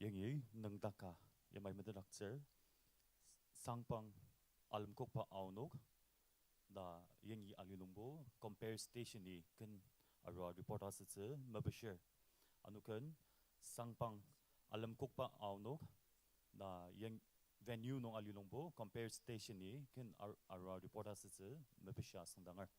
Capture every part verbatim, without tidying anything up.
Yangi nüngdaka yamai metetdaktsür, Sangpang Alemkokba aonok, na yangi alilongbo Compare Station-i ken arua report asütsü mepishir. Ano ken Sangpang Alemkokba aonok, na yang venue nung alilongbo Compare Station-i ken ar-, arua report asütsü mepishia asüngdanger.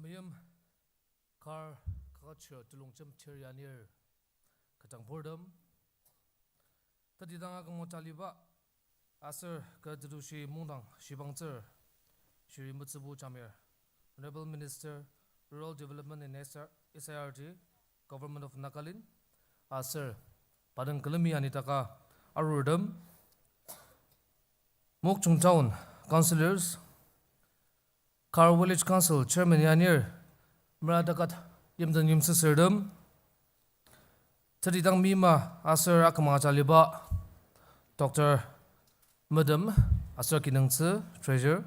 Meim kar kakachi telongjem teri anir ketdang purtem. Teti dang akümang taliba aser kü tetushi mungdang shibangtsür, Shri Metsübu Jamir, Honourable Minister, Rural Development and S R, S I R T, Government of Nagaland, aser padang külemi anitaka arurtem, Mokokchung Town Councillors, Kar Village Council Chairman ya anir, meradakat yimden yimsüsürtem, teti dang meima aser akümang ajaliba Doctor Medem aser Kinungtsü, Treasurer,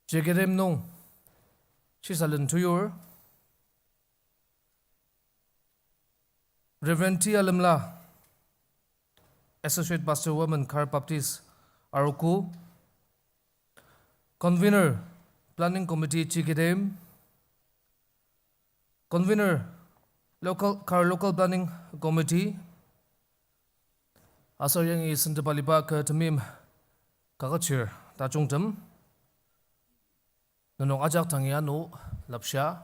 J K D M nung shisalen tuyur, Reverend T Alemla, Associate Pastor Women, Kar Baptist Arogo, Convener, Planning Committee, J K D M, Convener, Local, Kar Local Planning Committee, aser yangi sentep aliba kü temeim kaketshir tajungtem, nenok ajak tangi ano lapsha,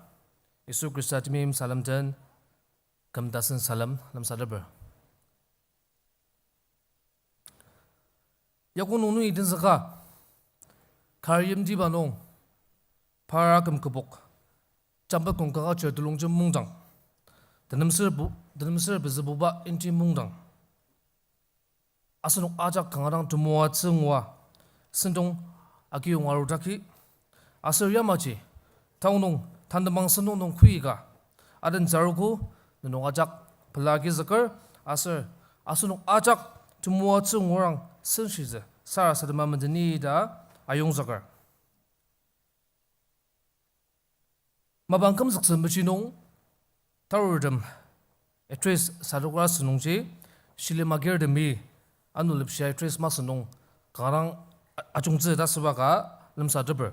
Yisu Khrista temeim salem den küm tasen salem lemsateper. Yakong nung nungi tenzüka, kar yimtiba nung, par aküm kübok, Jangpetkong kaketshir telongjem mungdang, tenemser bu-, tenemser pezübuba inti mungdang, asenok ajak kanga dang temoatsü ngua sentong agiyong arudaki, aser yamaji, town nung, tandemang sentong nung kuika, aden zaruko, nenok ajak pelaki züker, aser asenok ajak temoatsü ngurang senshitsü sarasadema mendeni ta ayongzüker. Mapang kümzüktsü mechi nung, tarurtem address sadokra asünungji, shilem agirtemi ano lepshi address masü nung kanga dang a-, ajungtsü ta süba ka lemsateper.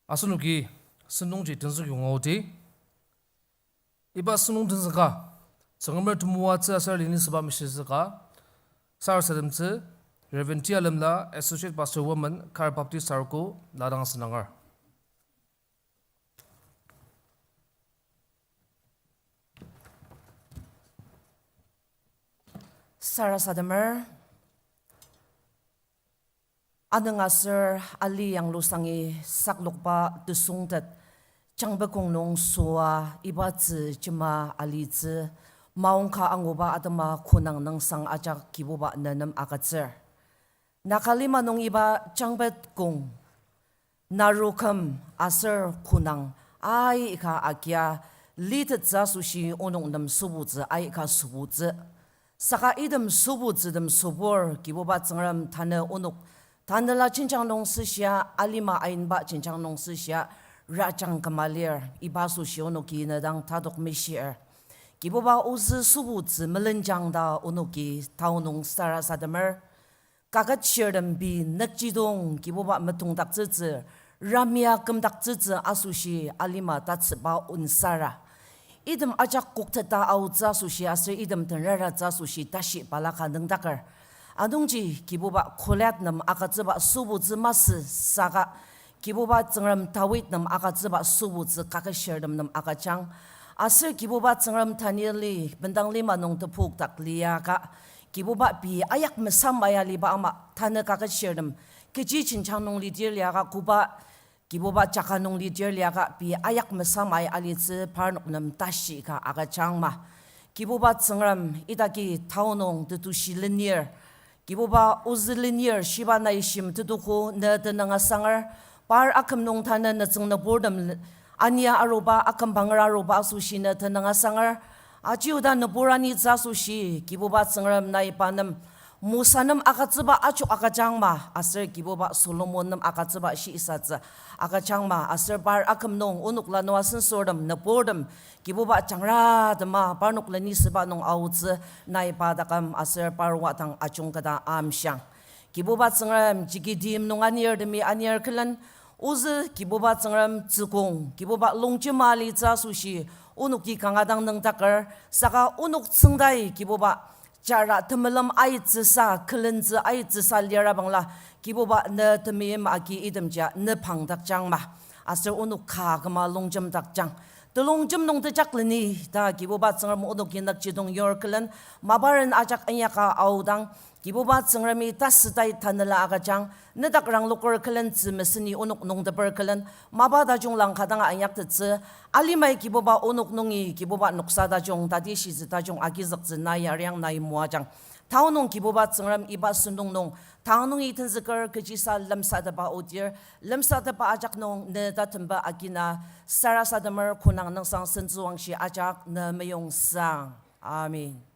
Asenoki sentongji tenzükyong aodi. Iba sentong tenzüka, Tsüngremer temoatsü aser leni süba meshizüka, sarasademtsü, Reverend T Alemla, Associate Pastor Women, Kar Baptist Arogo, ladang asünanger. Sarasademer, anüng aser ali yanglusangi saklokba tesongtet, Jangpetkong nung süa iba tzü jema alitsü, maongka anguba atema konang nüngsang ajak Kibuba nenem agütsür. Nagalima nung iba Jangpetkong, naruküm aser konang aika agia litettsü asoshi onok nem sübutsü aika sübutsü. Saka item sübutsütem sübur Kibuba Tsüngrem tanü onok tanela jenjang nung süshia, alima ainba jenjang nung süshia, rajang küma lir, iba asoshi onoki ne dang tatok mishir. Kibuba ozü sübutsü melenjang ta onoki tao nung sarasademer. Kaketshirtem pei nükjidong Kibuba metongdaktsütsü, ramia kümdaktsütsü asoshi alima tatsüba onsara. Item ajak kokteta aotsü asoshi aser item tenraratsü asoshi tashi balaka nüngdaker. Anungji Kibuba Goliath nem agütsüba sübutsü masü saka Kibuba Tsüngrem Dawid nem agütsüba sübutsü kaketshirtem nem agüjang. Aser Kibuba Tsüngrem Danieli bendang lima nung tepok dak liaka, Kibuba pei ayak mesamai aliba ama tanü kaketshirtem kechi jenjang nung lidir liaka koba Kibuba jaka nung lidir liaka pei ayak mesamai alitsü parnok nem tashi ka agüjangma. Kibuba Tsüngrem idaki tao nung tetushi lenir, Kibuba ozü lenir shiba nai shim tetuko ne tenüng asanger, par aküm nung tanü nütsüng nüburtem ania aruba, akümbanger aruba asoshi ne tenüng asanger, aji oda nübur anitsü asoshi Kibuba Tsüngrem nai pa nem Mosa nem agütsüba ajok agüjangma, aser Kibuba Solomon nem agütsüba shisatsü agüjangma, aser par aküm nung onok lanua sensortem nüburtem Kibuba jangratema parnok leni süba nung aotsü nai pa taküm aser par wadang ajungketa amshiang. Kibuba Tsüngrem J K D M nung anirtemi anir külen, ozü Kibuba Tsüngrem tsükong, Kibuba longjema alitsü asoshi onoki kanga dang nüngdaker, saka onok tsüngdai Kibuba jara temulung aitsüsa, külentsü aitsüsa lira bangla, Kibuba ne temeim agi itemjia ne pangdakjang ma. Aser onok ka küma longjemdakjang. Telongjem nung tejakleni ta Kibuba Tsüngrem onok inyakjidong yur külen, maparen ajak inyaka aodang, Kibuba Tsüngremi tasütai tanela agüjang, nedak rangloker külen tzü meseni onok nungteper külen, mapa tajung langka danga inyaktettsü, alimai Kibuba onok nungi Kibuba noksa tajung, tati shitsü tajung agizüktsü na yariang nai moajang. Tanü nung Kibuba Tsüngrem iba sentong nung, tanü nungi tenzüker kechisa lemsatepba odir, lemsatepba ajak nung ne tatemba agina, sarasademer konang nüngsang sentsüwangshi ajak ne meyongsang. Amen.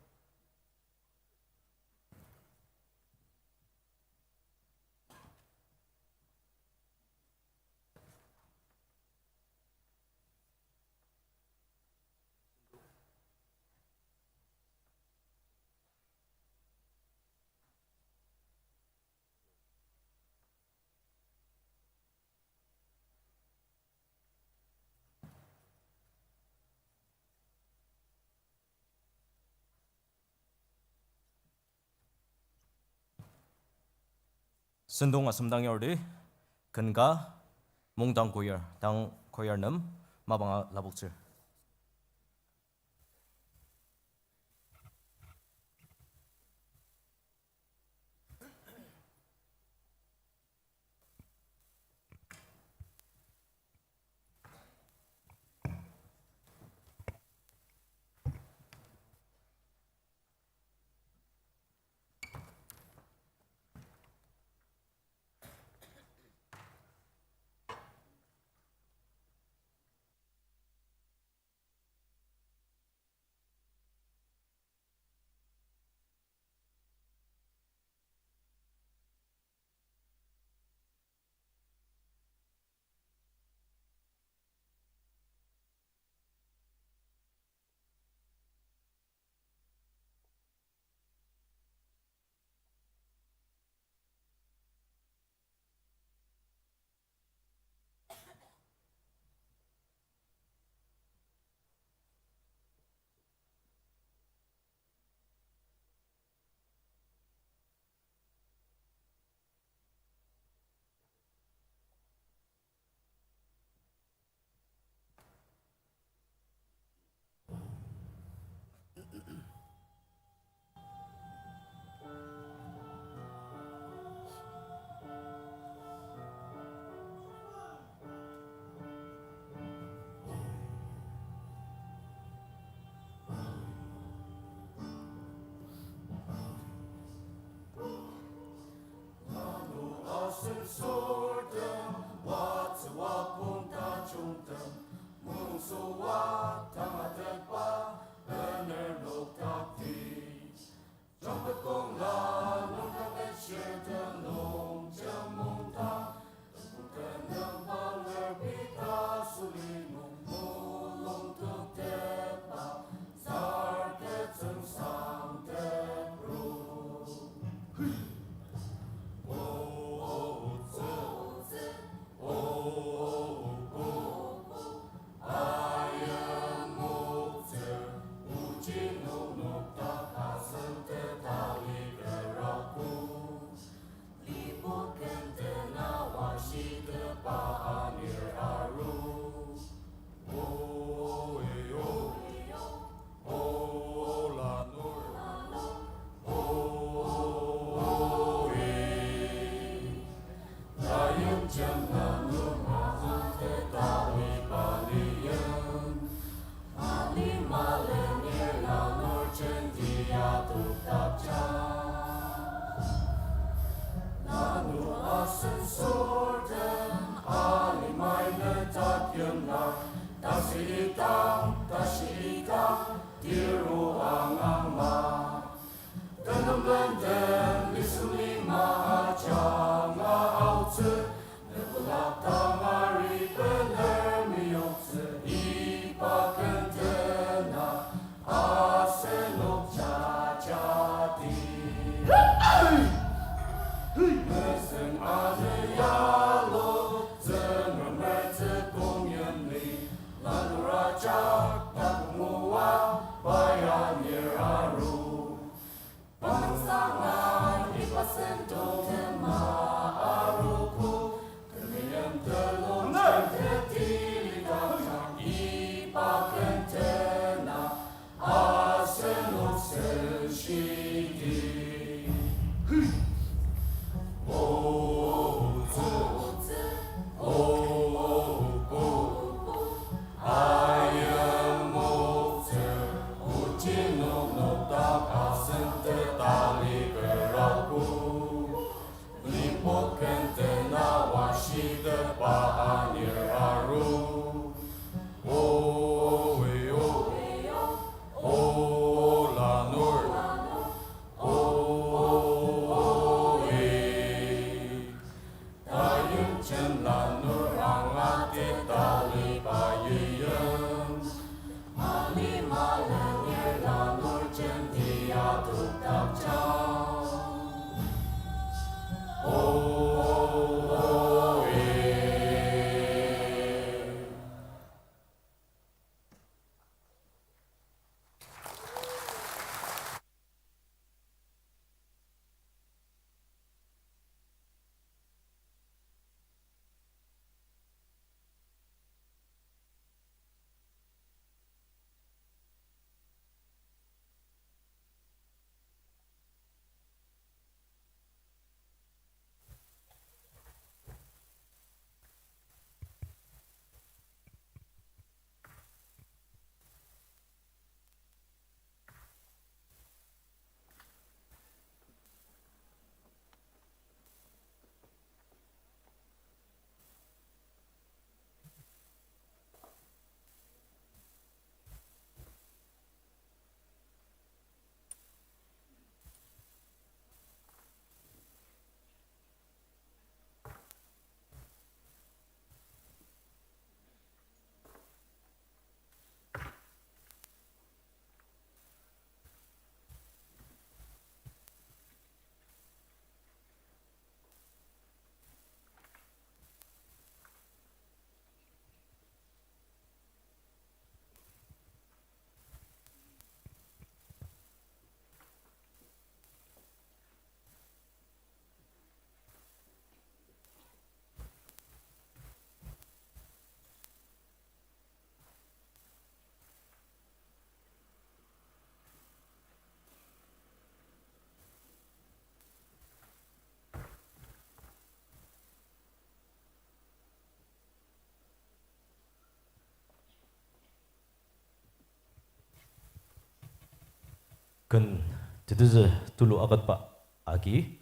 Sentong asemdang yardi, ken ka, mungdang choir, tang choir nem, mapanga lapoktsür. Ken tetezü tulu aketba agi,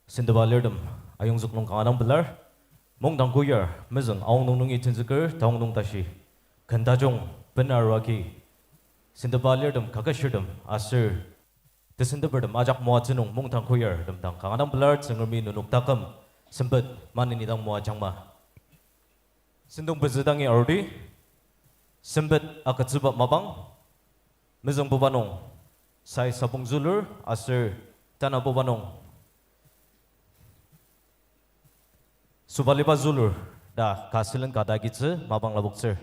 sentepa alirtem ayongzük nung kanga dang pelar, mungdang koyar mezüng aonung nungi tenzüker taonung tashi, ken tajung benaru agi, sentepa alirtem kaketshirtem aser tesentepertem ajak moatsü nung mungdang koyartem dang kanga dang pelar. Tsüngremi nenok taküm sempet maneni dang moajangma. Sentong pezü dangi arudi, sempet agütsüba mapang, mezüngbuba nung, sai sabong zülur aser tanabuba nung, sobaliba zülur ta ka sülen ka ta agitsü mapang lapoktsür.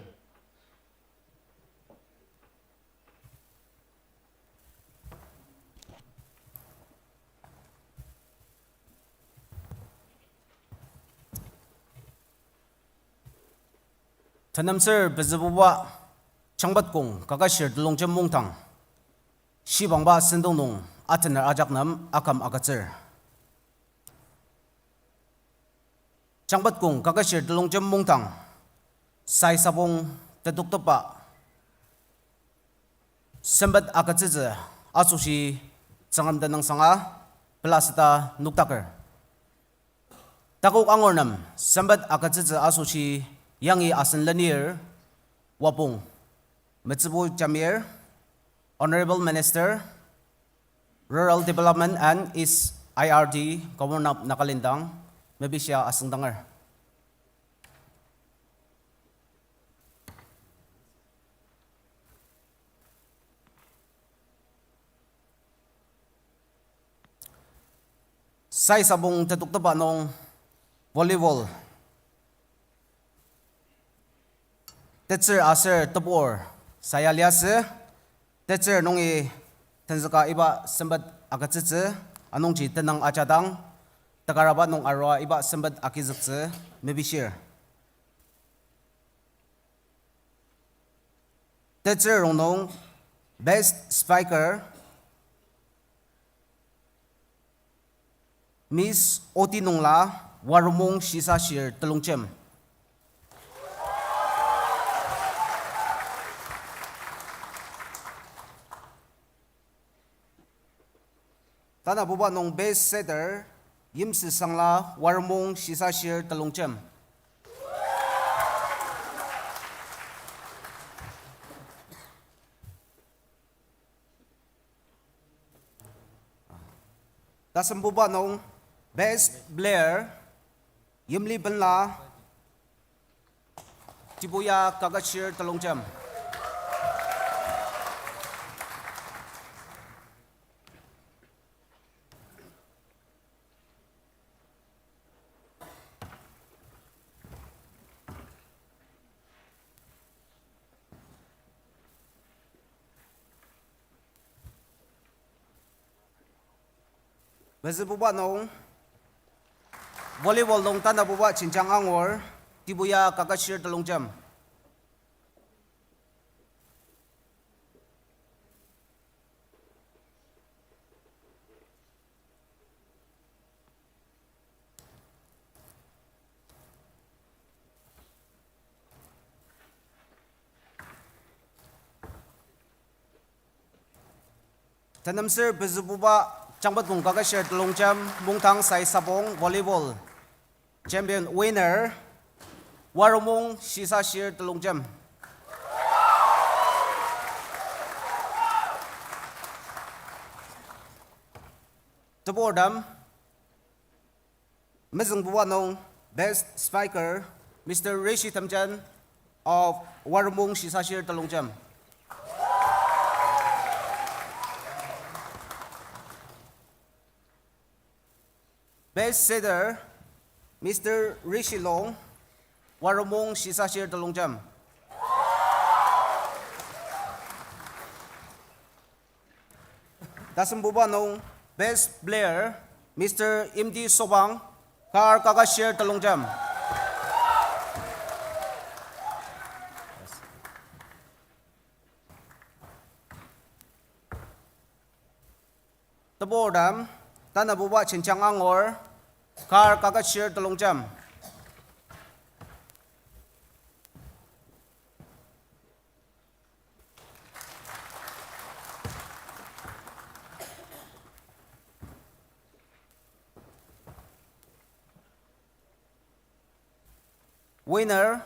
Tenemsür pezübuba, Changbatkong Kaketshir Telongjem Mungdang, shibangba sentong nung atener ajak nem aküm agütsür. Changbatkong Kaketshir Telongjem Mungdang, sai sabong tetuktepba sempet agütsütsü asoshi Tsüngrem tenüngsanga pelaseta nokdaker. Takok angur nem sempet agütsütsü asoshi yangi asen lenir, Wapong Metsübu Jamir, Honourable Minister, Rural Development and S I R D, Governor of Nagaland dang mepishia asüngdanger. Sai sabong tetuktepba nung volleyball tetsür aser tebur saya liasü, tetsür nungi tenzüka iba sempet agütsütsü, anungji tenüng ajadang, tekaraba nung arua iba sempet agizüktsü mepishir. Tetsür rongnung best spiker, Miss Oti Nungla, Waromung Shisashir Telongjem. Tanabuba nung best setter, Yimsü Sangla, Waromung Shisashir Telongjem. Tasembuba nung best player, Yimli Benla, Tibuya Kaketshir Telongjem. Pezübuba nung volleyball nung tanabuba jenjang angur, Tibuya Kaketshir Telongjem. Tenemser pezübuba, Jangpetkong Kaketshir Telongjem, Mungtang Sai Sabong volleyball champion winner, Waromung Shisashir Telongjem. Teburtem, mezüngbuba nung best spiker, Mister Rishi Temjen of Waromung Shisashir Telongjem. Best setter, Mister Rishi Long, Waromung Shisashir Telongjem. Tasembuba nung best player, Mister Imti Sobang, Kar Kaketshir Telongjem. Teburtem, tanabuba jenjang angur, Kar Kaketshir Telongjem. Winner,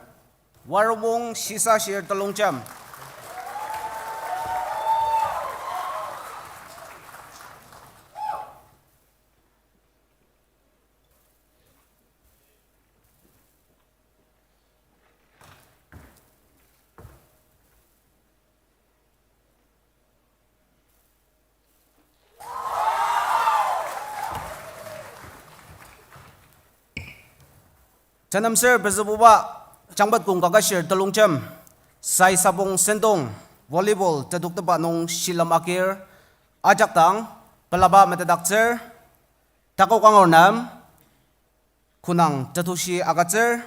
Waromung Shisashir Telongjem. Tenemser pezübuba, Jangpetkong Kaketshir Telongjem, Sai Sabong Sentong volleyball tetukteba nung shilem akir, ajak dang pelaba metetdaktsür, takok angur nem, konang tetushi agütsür,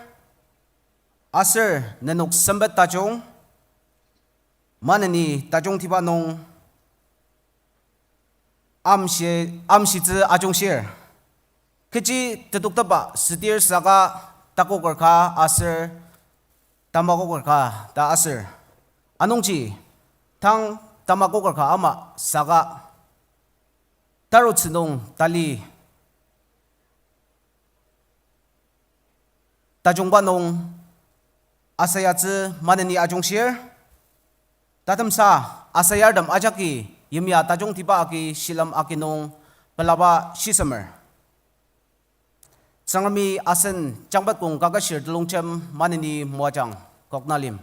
aser nenok sempet tajung, maneni tajungtiba nung amshi, amshitsü ajungshir. Kechi tetukteba südir saka takoker ka aser tamakoker ka ta aser. Anungji, tang tamakoker ka ama saka tarutsü nung tali tajungba nung asayatsü maneni ajungshir, tatemsa asayartem ajaki yimya tajungtiba agi shilem agi nung pelaba shisemer. Tsüngremi asen Jangpetkong Kaketshir Telongjem maneni moajang, koknalim.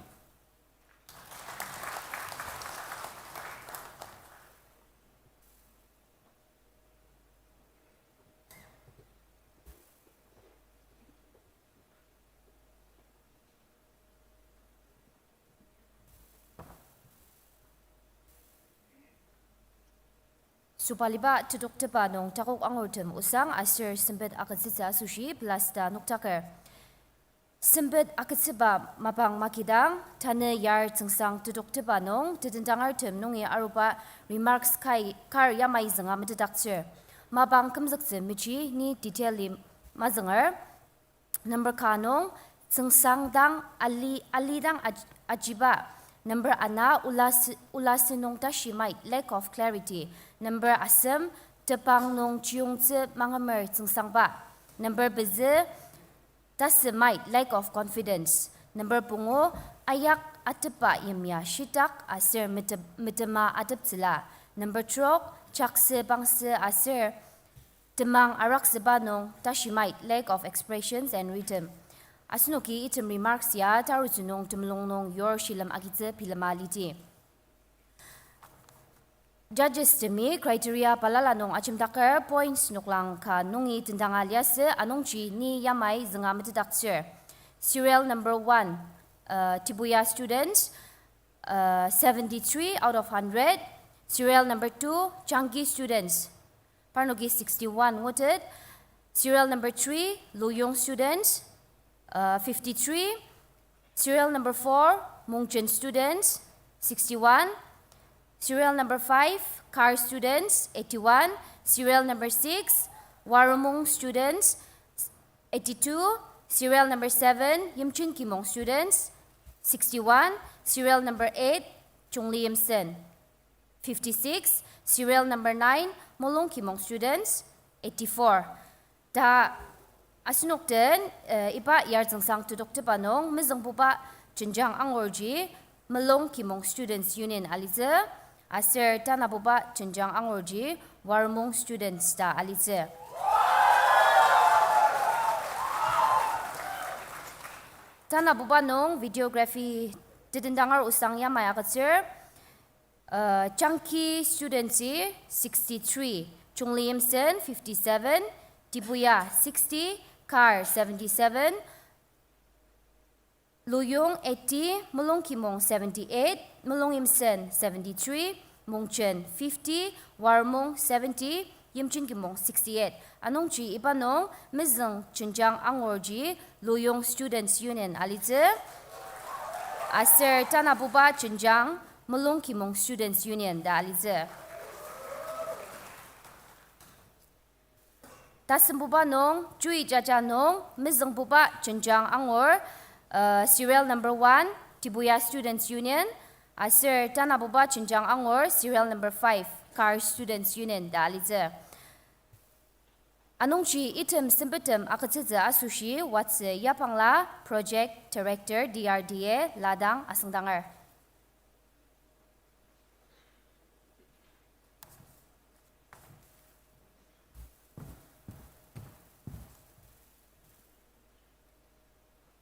Sobaliba tetukteba nung takok angurtem osang aser sempet agütsütsü asoshi pelasita noktaker. Sempet agütsüba mapang makidang, tanü yar tsüngsang tetukteba nung tetendangertem nungi aruba remarks kai kar yamai zünga metetdaktsür. mapang kümzüktsü meji ni detail-i mazünger. Number ka nung, tsüngsang dang ali, ali dang aj-, ajiba. Number ana, ulasi, ulasi nung tashi mait, lack of clarity. Number asem, tepang nung chiyungtsü mangemer tsüngsangba. Number pezü, tasü mait, lack of confidence. Number pungu, ayak atepba yimya shitak aser mete-, metema ateptsüla. Number trok, chaksü pangsü aser temang araksüba nung tashi mait, lack of expressions and rhythm. Asenoki item remarks ya tarutsü nung temulung nung yur shilem agitsü bilema lidi. Judges temi criteria balala nung ajemdaker points noklang ka nungi tendanga liasü, anungji ni yamai zünga metetdaktsür. Serial number one, uh, Tibuya students, uh, seventy-three out of hundred. Serial number two, Changki students, parnoki sixty-one ngutet. Serial number three, Luyong students, uh, fifty-three. Serial number four, Mungchen students, sixty-one. Serial number five, Kar students, eighty-one. Serial number six, Waromung students, eighty-two. Serial number seven, Yimchun Kimong students, sixty-one. Serial number eight, Chungli Yimsen, fifty-six. Serial number nine, Mulung Kimong students, eighty-four. Ta asenok den, eh, iba yar tsüngsang tedoktepa nung mezüngbuba jenjang angurji Mulung Kimong Students Union alitsü, aser tanabuba jenjang angurji Waromung Students ta alitsü. Tanabuba nung videography tedendanger osang yamai agütsür. Uh, Changki students-i sixty-three, Chungli Yimsen fifty-seven, Tibuya sixty, Kar seventy-seven, Luyong eighty, Mulung Kimong seventy-eight, Mulung Yimsen seventy-three, Mungchen fifty, Waromung seventy, Yimchun Kimong sixty-eight. Anungji iba nung mezüng jenjang angurji Luyong Students Union alitsü. Aser tanabuba jenjang Mulung Kimong Students Union ta alitsü. Tasembuba nung, jui jaja nung, mezüngbuba jenjang angur, uh, serial number one, Tibuya Students Union, aser tanabuba jenjang angur, serial number five, Kar Students Union ta alitsü. Anungji item sempetem agütsütsü asoshi, watsü yapangla Project Director D R D A ladang asüngdanger.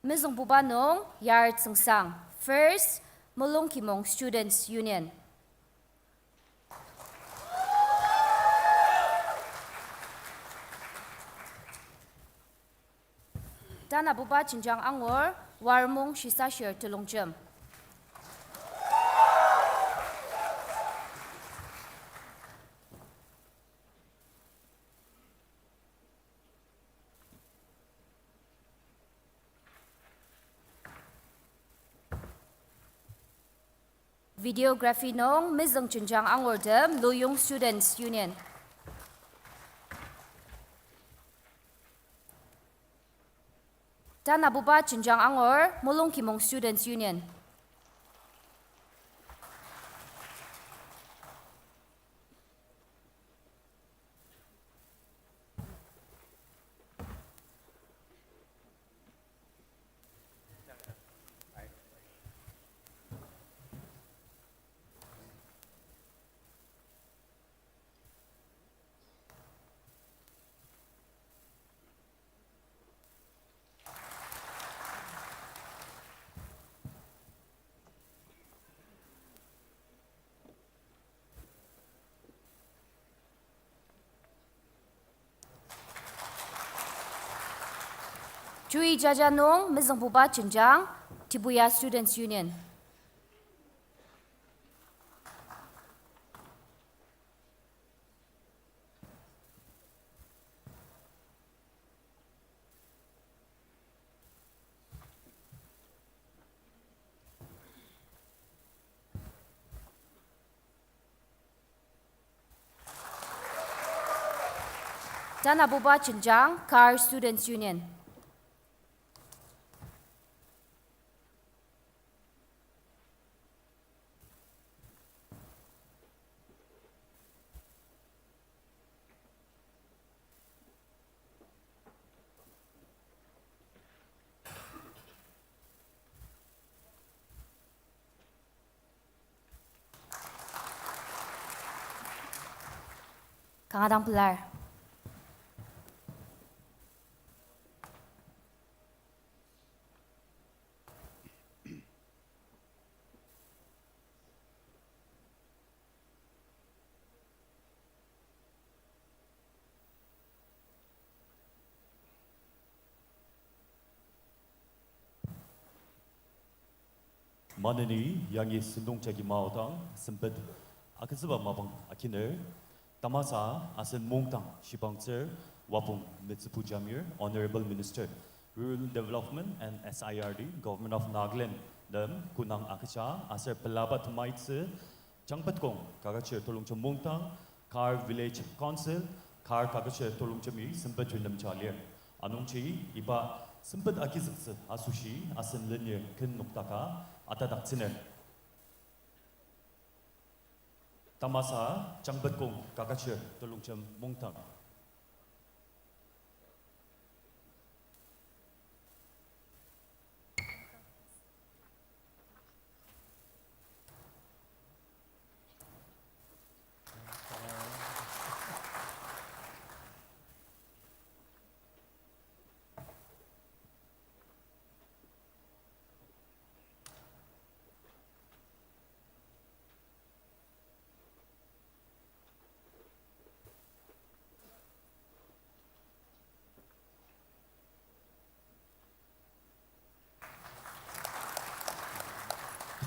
Mezüngbuba nung yar tsüngsang, first, Mulung Kimong Students Union. Tanabuba jenjang angur, Waromung Shisashir Telongjem. Videography nung mezüng jenjang angurtem Luyong Students Union. Tanabuba jenjang angur Mulung Kimong Students Union. Jui jaja nung mezüngbuba jenjang, Tibuya Students Union. Tanabuba Jenjang, Kar Students Union. Kanga dang pelar. Maneni yangi sentong jagi maodang sempet agütsüba mapang akiner, tamasa asen mungdang shibangtsür Wapong Metsübu Jamir, Honourable Minister, Rural Development and S I R D, Government of Nagaland, nem konang agüja aser pelaba temaitsü Jangpetkong Kaketshir Telongjem Mungdang, Kar Village Council, Kar Kaketshir Telongsemi sempet renemja lir. Anungji iba sempet agizüktsü asoshi asen lenir ken nokdaka atadaktsüner. Tamasa Jangpetkong Kaketshir Telongjem Mungdang.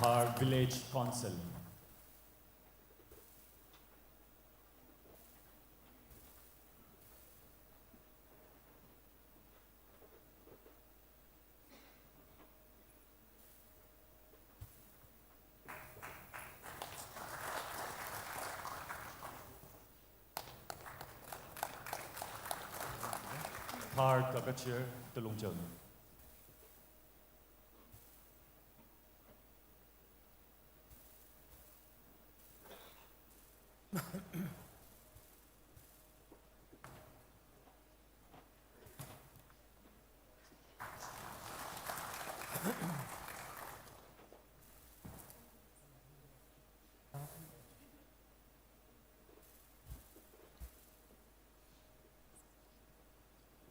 Kar Village Council. Kar Kaketshir Telongjem.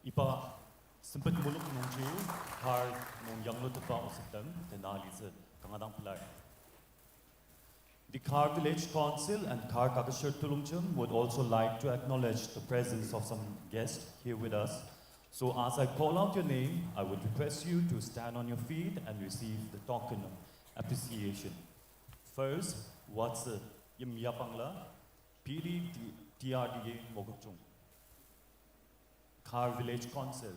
Iba sempet mulung nungji Kar nung yanglutetba osettem tena alitsü kanga dang pelar. The Kar Village Council and Kar Kaketshir Telongjem would also like to acknowledge the presence of some guests here with us. So as I call out your name, I would request you to stand on your feet and receive the token of appreciation. First, Watsü Yimyabangla, P D T R D A Mokokchung, Kar Village Council.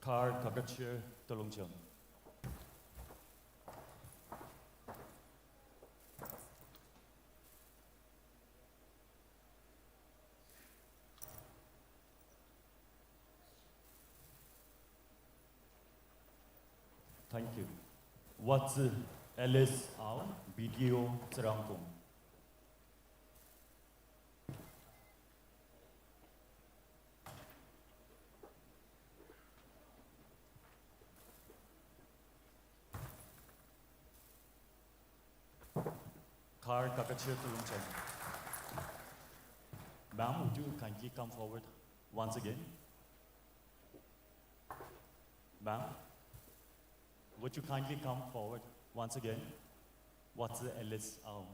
Kar Kaketshir Telongjem. Thank you. Watsü Alice Ao, B D O Tsürangkong. Kar Kaketshir Telongjem. Ma'am, would you kindly come forward once again? Ma'am, would you kindly come forward once again? Watsü Alice Ao.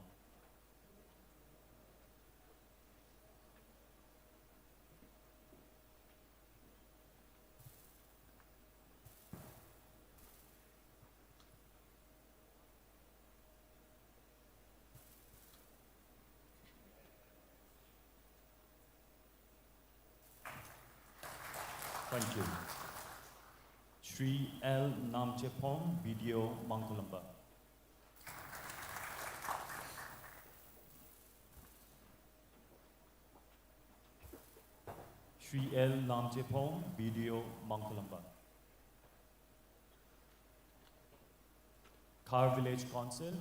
Thank you. Shri L Namjepong, B D O, Mangkolemba. Shri L Namjepong, B D O, Mangkolemba. Khar Village Council.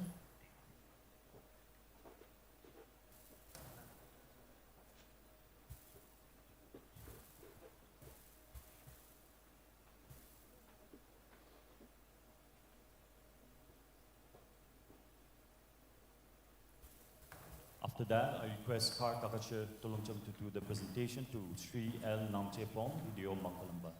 After that, I request Khar Kaketshir Telongjem to do the presentation to Shri L Namjepong, B D O Mangkolemba.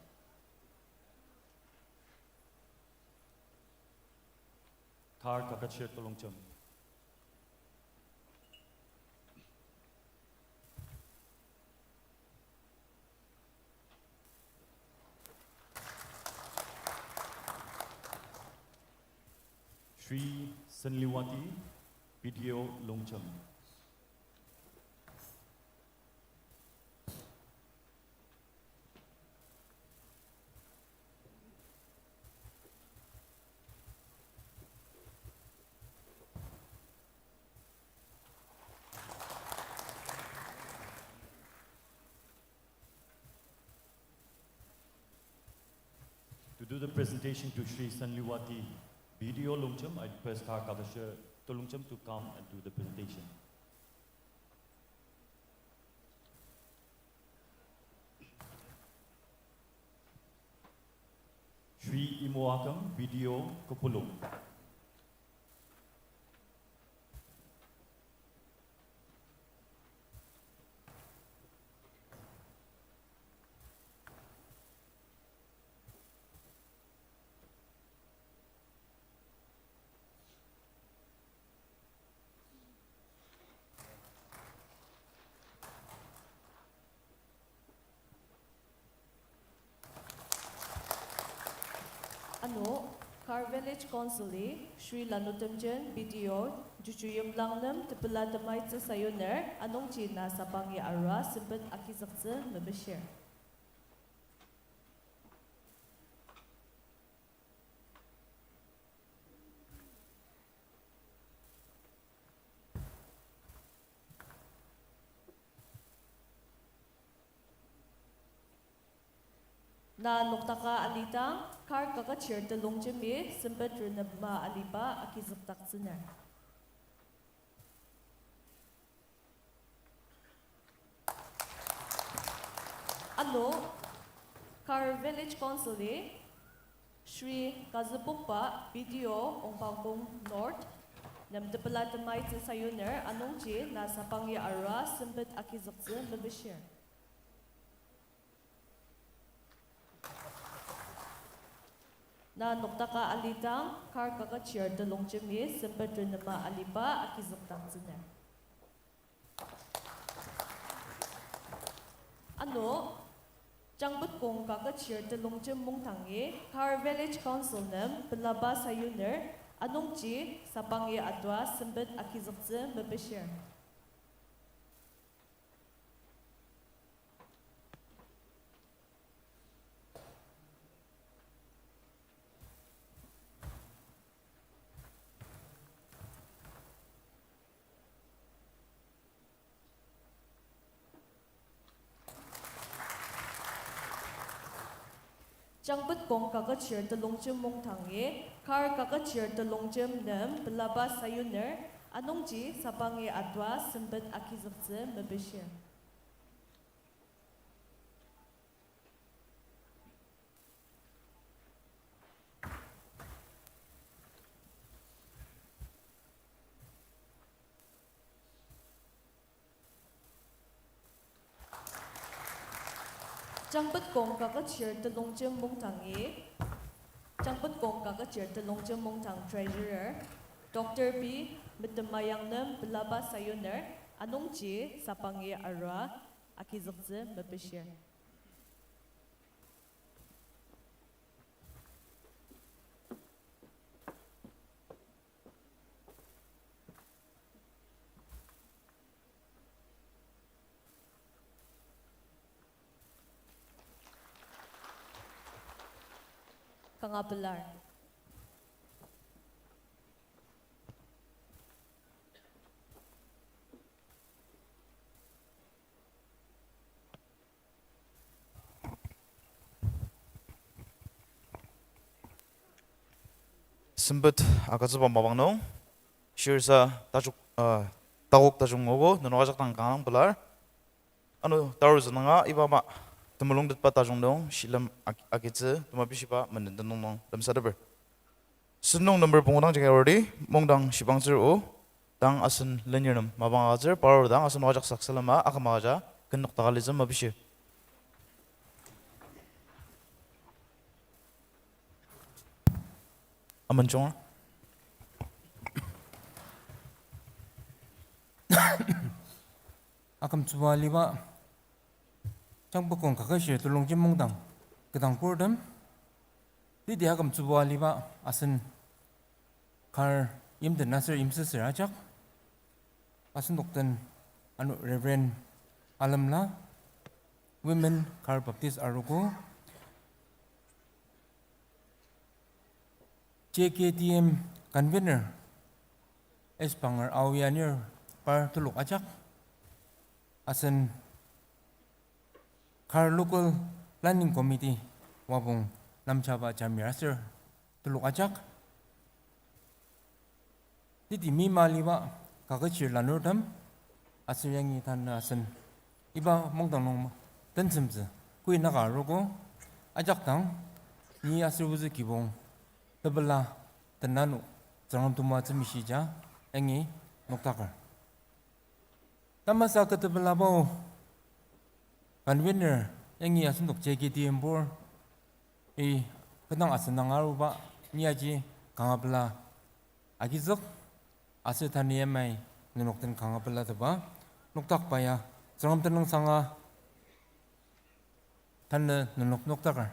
Khar Kaketshir Telongjem. Shri Senliwati, B D O Longjem. To do the presentation to Shri Senliwati, B D O Longjem, I request Khar Kaketshir Telongjem to come and do the presentation. Shri Imo Aküm, B D O Kupulung. Ano, Khar Village Council-i, Shri Lanu Temjen, B D O, Juju Yimlang nem tepela temaitsü sayuner, anungji na sapangi arua sempet agizüktsü mepishir. Na noktaka alidang, Khar Kaketshir Telongjemi sempet renema aliba agizükdaktsüner. Ano, Khar Village Council-i, Shri Kazüpokba, B D O, Ongpangkong North, nem tepela temaitsü sayuner, anungji na sapangi arua sempet agizüktsü mepishir. Na noktaka alidang, Khar Kaketshir Telongjemi sempet renema aliba agizükdaktsüner. Ano, Jangpetkong Kaketshir Telongjem Mungtangi, Khar Village Council nem pelaba sayuner, anungji sapangi atua sempet agizüktsü mepishir. Jangpetkong Kaketshir Telongjem Mungtangi, Khar Kaketshir Telongjem nem pelaba sayuner, anungji sapangi atua sempet agizüktsü mepishir. Jangpetkong Kaketshir Telongjem Mungtangi, Jangpetkong Kaketshir Telongjem Mungtang Treasurer, Doctor P Metema Yangnem pelaba sayuner, anungji sapangi arua agizüktsü mepishir. kanga pelar. Sempet agütsüba mapang nung, shirsa tajung, uh, takok tajung ogo, nenok ajak dang kanga pelar. Ano tarutsü nunga iba ama temulung tetba tajung nung shilem ag-, agitsü tema bishiba menden tenüng nung lemsateper. Sentong number pungu dang jagi already mungdang shibangtsür o, dang asen lenir nem mapang agütsür, parnok dang asen ajak saksalema akümbaja kenok takalitsü mapishir. Amen jung. Akümtsüba aliba, Jangpokong Kaketshir Telongjem Mungdang, kedang purtem, teti akümtsüba aliba asen kar yimten aser yimsüsür ajak, asenok den ano Reverend Alemla, Women Kar Baptist Arogo, J K T M convener, S Panger Aoyanir par telok ajak, asen kar local planning committee wapong namjaba jamir aser telok ajak, teti mima aliba Kaketshir lanurtem, aser yangi tanü asen iba mungdang nung tensemtsü koi naka arogo, ajak dang ni aser ozü kibong tepela tenanok Tsüngrem temoatsü mishija yangi noktaker. Tamasa ketepelaba o convener yangi asenok J K T M board i kidang asen dang aruba ni aji kanga pela agizük, aser tanü yamai nenok den kanga pela teba noktakba ya Tsüngrem tenüng sanga tanü nenok noktaker.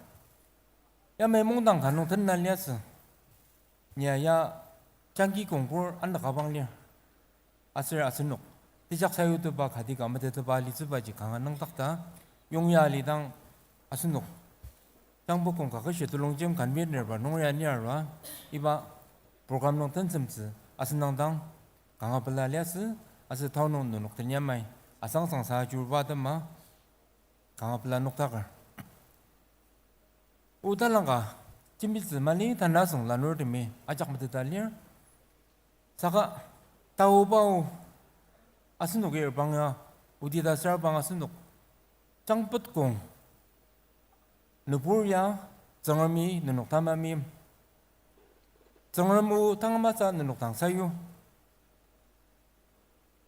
Yamai mungdang ka nung tena liasü. Ni ya jangki kongkur anaka bang lir. Aser asenok tejak sayutetba kati ka metetba alitsübaji kanga nüngdakta, yongya alidang asenok Jangpokong Kaketshir Telongjem convener ba nungri anir arua, iba program nung tensemtsü asen dang dang kanga pela liasü, aser tao nung nenok den yamai asangsang sa ajurba atema kanga pela noktaker. Oda langka jembitsü mali tanü asüng lanurtemi ajak meteta lir. Saka taoba o asenoki erbang ya, odi ta sür bang asenok Jangpetkong nübur ya Tsüngremi nenok tamami, Tsüngrem o tangmasa nenok dang sayu.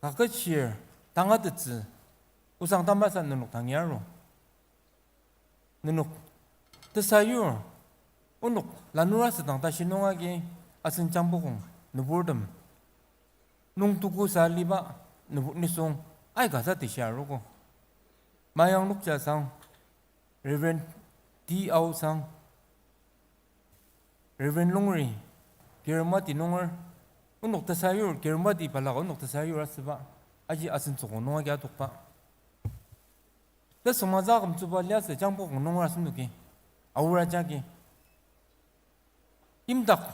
Kaketshir tangatettsü osang tamasa nenok dang yaru. Nenok tesayur, onok lanur asüdang tashi nung agi asen Jangpokong nüburtem nung tuku sa aliba nübur nisung aika sa teshi arogo. Mayang Nokja sang, Reverend T Ao sang, Reverend Longri, Kermati nunger, onok tesayur, Kermati balaka onok tesayur asüba, aji asen tsükong nung agi adokba. Tesüngmangtsü akümtsüba liasü Jangpokong nunger asenoki, aor ajaki. Imdak,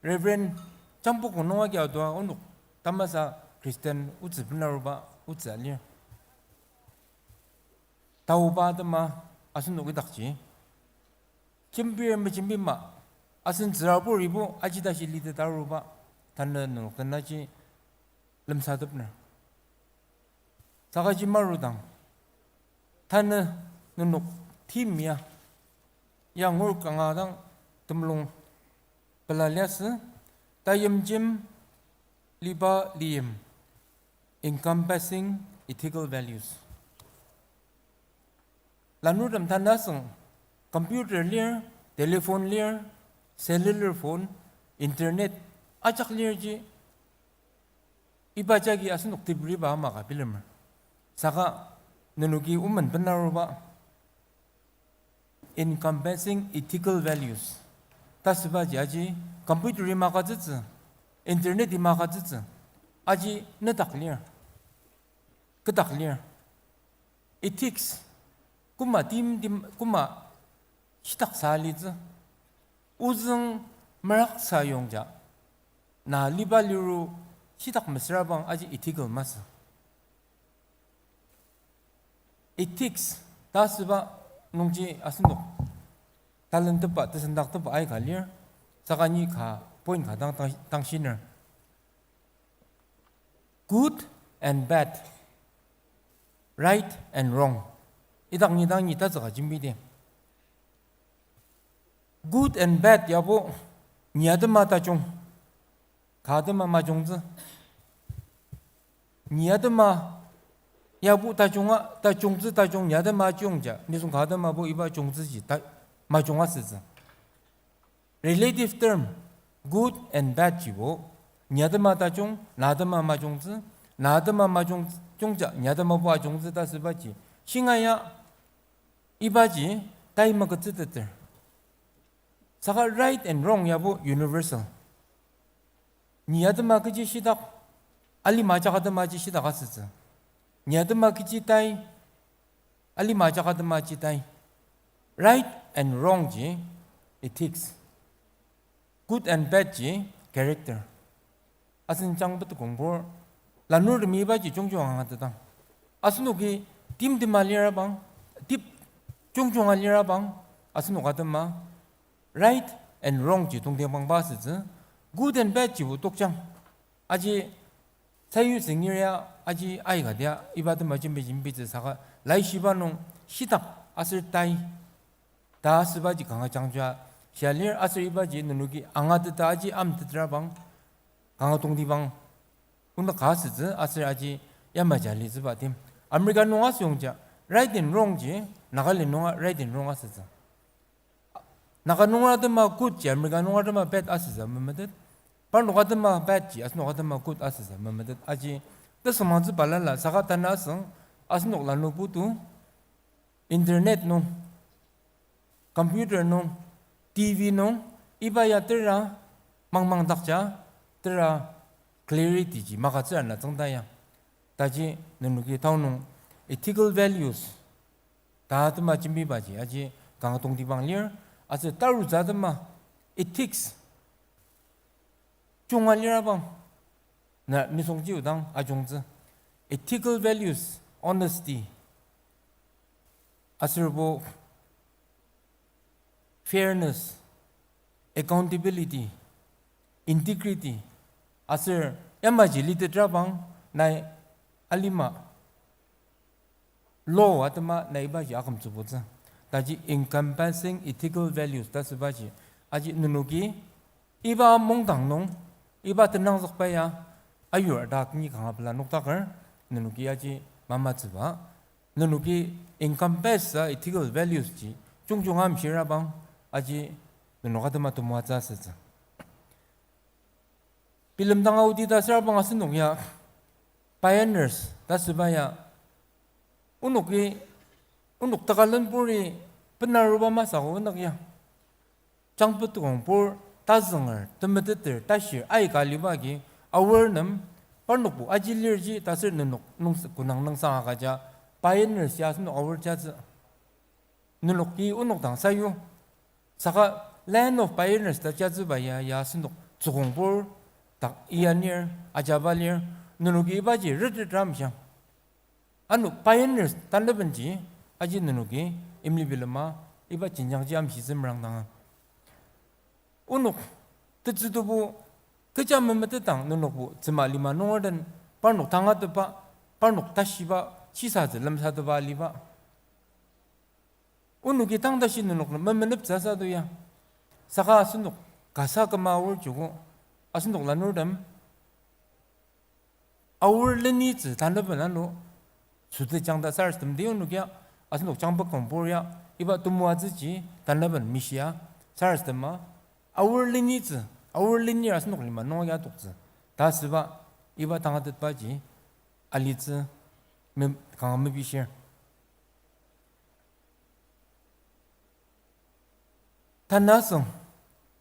Reverend Jangpokong nung agi adua onok tamasa Christian otsü benaruba otsü alir. Taoba atema asenok idakji jembir mejembima, asen tsürabur ibo aji tashi lite taruba, tanü nenok tenaji lemsatepner. Sakaji marudang, tanü nenok theme ya, ya ngur kanga dang temulung pela liasü, tayimjem liba liyim, encompassing ethical values. Lanurtem tanü asüng computer lir, telephone lir, cellular phone, internet ajak lirji, iba jagi asenok teburiba ama ka bilemer. Saka nenoki omen benaruba encompassing ethical values ta sübaji aji computer-i magütsütsü, internet-i magütsütsü, aji nedak lir, kedak lir. Ethics, koma timtem, koma shitak sa alitsü. ozüng meraksa yongja, na liba liru shitak mesüra bang aji ethical masü. Ethics ta asüba nungji asenok talentepba, tesendaktepa aika lir, saka ni ka point ka dang, dang, dang shiner. Good and bad, right and wrong. Idak ni dang ni tatsüka jembidi. Good and bad yabo, ni atema tajung, ka atema majungtsü. Ni atema yabo tajunga, tajungtsü tajung, ni atema ajungja, nisung ka atemabo iba jungtsüji ta, majung asütsü. Relative term, good and bad jibo, ni atema tajung, na atema majungtsü, na atema majung, jungja, ni atemabo ajungtsü ta asübaji. Shinga ya, ibaji tai maketsüteter. Saka right and wrong yabo universal. Ni atema kechi shitak, alima ajak atemaji shitak asütsü. Ni atema kechi tai, alima ajak atemaji tai. Right and wrong ji ethics. Good and bad ji character. Asen jangpetukongpur, lanurtemi ibaji jungjung angatetang. Asenoki timtema lirabang, tip jungjunga lirabang, asenok atema right and wrong ji tongtibangba asütsü, good and bad jibo tokjang. Aji sayu sengir ya, aji aika dia, iba atema jembi jembitsü saka, laishiba nung shitak aser tai ta asübaji kanga jangja shia lir, aser ibaji nenoki angateta aji amtetrabang, kanga tongtibang, onok ka asütsü aser aji yamaji alitsüba tim. America nung asüyongja, right and wrong ji, Nagaland nunga right and wrong asütsü. Naga nunger atema good ji America nunger atema bad asütsü memetet. Parnok atema bad ji asenok atema good asütsü memetet. Aji, tesüngmangtsü balala saka tanü asüng, asenok lanur putu, internet nung, computer nung, T V nung, iba ya tera mangmangdakja, tera clarity ji magütsüra na tsüngda ya. Taji nenoki tao nung ethical values ta atema jembibaji aji kanga tongtibang lir, aser tarutsü atema ethics junga lirabang, na nisungji odang ajungtsü. Ethical values, honesty, aserbo fairness, accountability, integrity, aser yamaji litetrabang nai alima law atema nai ibaji akümtsübutsü. Taji encompassing ethical values ta asübaji, aji nenoki iba mungdang nung, iba tenangzükba ya ayur dak ni kanga pela nokdaker, nenoki aji mamatsüba. Nenoki encompass a ethical values ji jungjunga amshirabang, aji nenok atema temoatsü asütsü. Bilemdang aodi ta asürabang asenok ya pioneers ta asüba ya, onoki, onok takalenburi benaruba masü ko onoki ya. Jangpetukongpur tazünger, temeteter, tashir aika aliba agi, aor nem, parnokbo aji lirji ta aser nenok nung, konang nungsang agüja, pioneers ya asenok aor jatsü. Nenoki onok dang sayu. Saka land of pioneers ta jatsüba ya, ya asenok tsükongpur dak iyanir, ajaba lir, nenoki ibaji retetram shang. Ano pioneers tanabenji, aji nenoki imli bilema, iba jenjangji amshitsü merangdanga. Onok tetsütebo kecha memetetang nenokbo tsüma lima nunger den parnok tangatetba, parnok tashiba, shisatsü lemsatetba aliba. Onoki tang tashi nenok nem memeneptsü asü to ya. Saka asenok kasa küma aor joko, asenok lanurtem aor lenitsü tanaben ano sütejang ta sarasademdi onoki ya, asenok jangpetukongpur ya, iba temoatsüji tanaben mishia sarasadema, aor lenitsü, aor lenir asenok lima nung ya toktsü ta asüba, iba tangatetbaji alitsü, me-, kanga mepishir. Tanü asüng,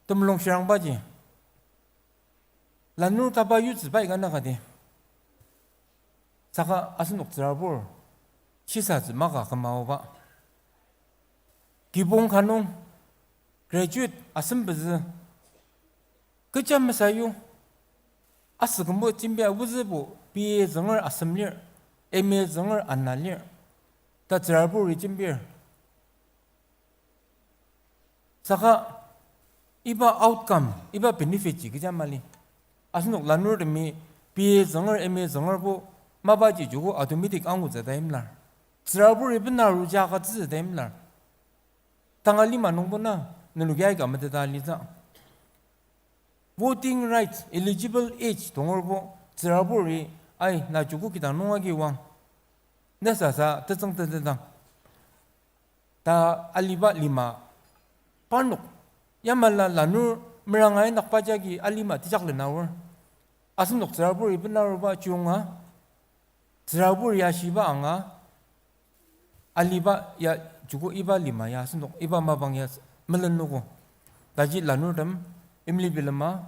temulung shirangbaji lanur taba yutsü pai ka nakati. Saka asenok tsürabur shisatsü maka kümaoba. Kibong ka nung, Graduate asem pezü kecha mesayu. Asükümbo jembia abutsübo B A zünger asem lir, M A zünger ana lir. Ta tsüraburi jembir. Saka iba outcome, iba benefit ji kecha mali. Asenok lanurtemi B A zünger, M A züngerbo mapaji joko automatic angutsü ta imlar. Tsüraburi bena aruja agütsü ta imlar. Tanga lima nungbo na, nenoki aika meteta alitsü. Voting rights, eligible age tongerbo, tsüraburi, ai, na joko kidang nung agi wang. Ne sasa tetsüng tetetang ta aliba lima parnok. Yamala lanur meranga inakba jagi alima tejaklena aor. Asenok tsüraburi bena aruba chiyonga, tsürabur ya shiba anga, aliba ya joko iba lima ya asenok iba mapang ya melenogo. Taji lanurtem, imli bilema,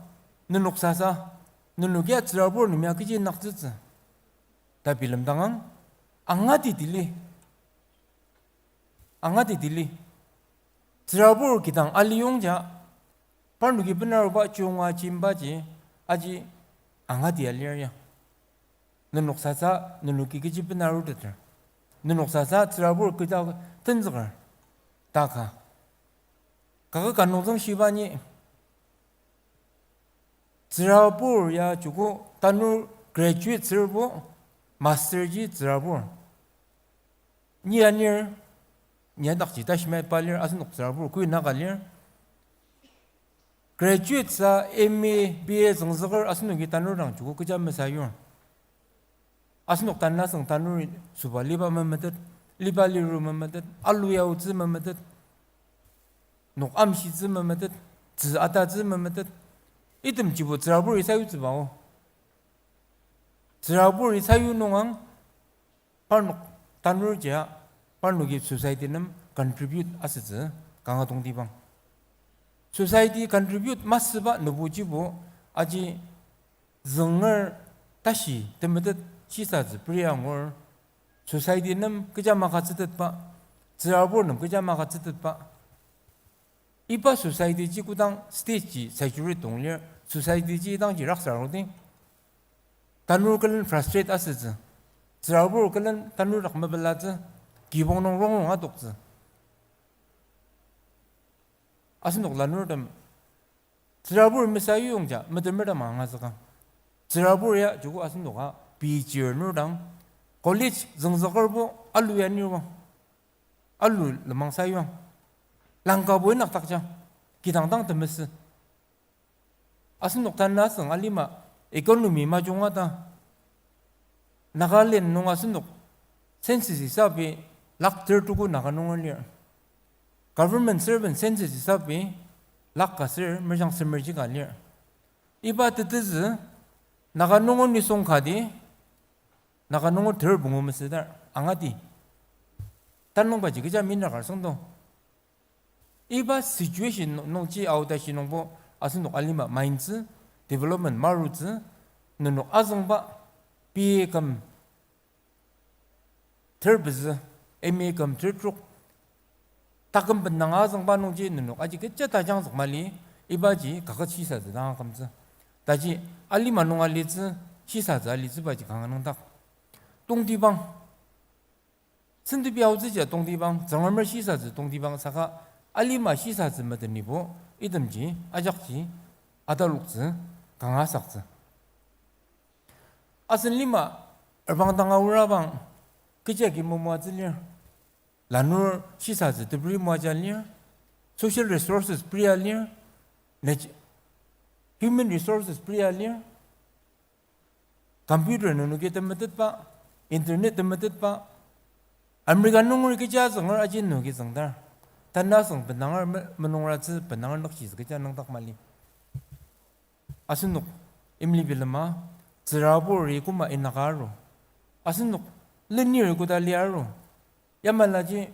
nenok sasa, nenok ya tsürabur nem ya kechi naktsütsü ta bilemdangang, angati tili. Angati tili. Tsürabur kidang aliyongja, parnoki benaruba chiyonga jimbaji, aji angati alir ya. Nenok sasa, nenoki kechi benaruteter. Nenok sasa, tsürabur kecha tenzüker. Ta ka. Kaka ka nungzüng shiba ni, tsürabur ya joko tanur graduate sürbo, master ji tsürabur. Ni anir, ni adakji tashimai pa lir, asenok tsürabur kui naka lir. Graduate sa M A, B A züngzüker asenoki tanur dang joko kecha mesayur. Asenok tanasüng tanur süba liba memetet, liba liru memetet, alu yaotsü memetet, nok amshitsü memetet, tzü atatsü memetet, itemjibo tsüraburi sayutsüba o. Tsüraburi sayu nungang parnok tanurjia parnoki society nem contribute asütsü kanga tongtibang. Society contribute masüba nübujibo aji zünger tashi temetet shisatsü peri angur, society nem kecha makatsütetba, tsürabur nem kecha makatsütetba. Iba society ji kodang stage ji saturate tong lir, society ji idangji raksa arudi. Tanur külen frustrate asütsü. Tsürabur külen tanur dak mepelatsü. Kibong nung rongrong adoktsü. Asenok lanurtem tsürabur mesayuyongja metemertem angazükang. Tsürabur ya joko asenoka pei chir nurdang college züngzükerbo alu ya nirwang. Alu lenmang sayuang. Langkabo inyakdakjang. Kidang dang temesü. Asenok tanasüng alima economy majunga ta. Nagaland nung asenok census isabi lakh ter tuku Naga nunger lir. Government servant census isabi lakh ka ser merjang semerji ka lir. Iba tetezü Naga nunger nisung kati, Naga nunger ter pungu mesüdar angati. Tanungbaji kecha minyakar süngdo. Iba situation nungji aodashi nungbo asenok alima maintsü, development marutsü, nenok azüngba, B A küm ter pezü, M A küm ter trok, taküm bendang azüngba nungji nenok aji kecha tajangzük mali, ibaji kaket shisatsü dang akümtsü. Taji alima nung alitsü, shisatsü alitsübaji kanga nüngdak. Tongtibang. Sentepi aotsüji tongtibang, Tsüngremer shisatsü tongtibang saka alima shisatsü metenibo itemji ajakji ataloktsü kanga asaktsü. Asen lima erbang dang aorabang kechi agi momoatsü lir. Lanur shisatsü tebri moaja lir. Social resources pria lir. Nat-, human resources pria lir. Computer nenoki temetetba, internet temetetba, America nunger kecha zünger aji nenoki züngdar. Tanasüng bendanger me-, menungratsü bendanger nükjisü kecha nüngdak mali. Asenok imli bilema, tsüraburi koma inaka aru. Asenok lenir koda liaru. Yamalaji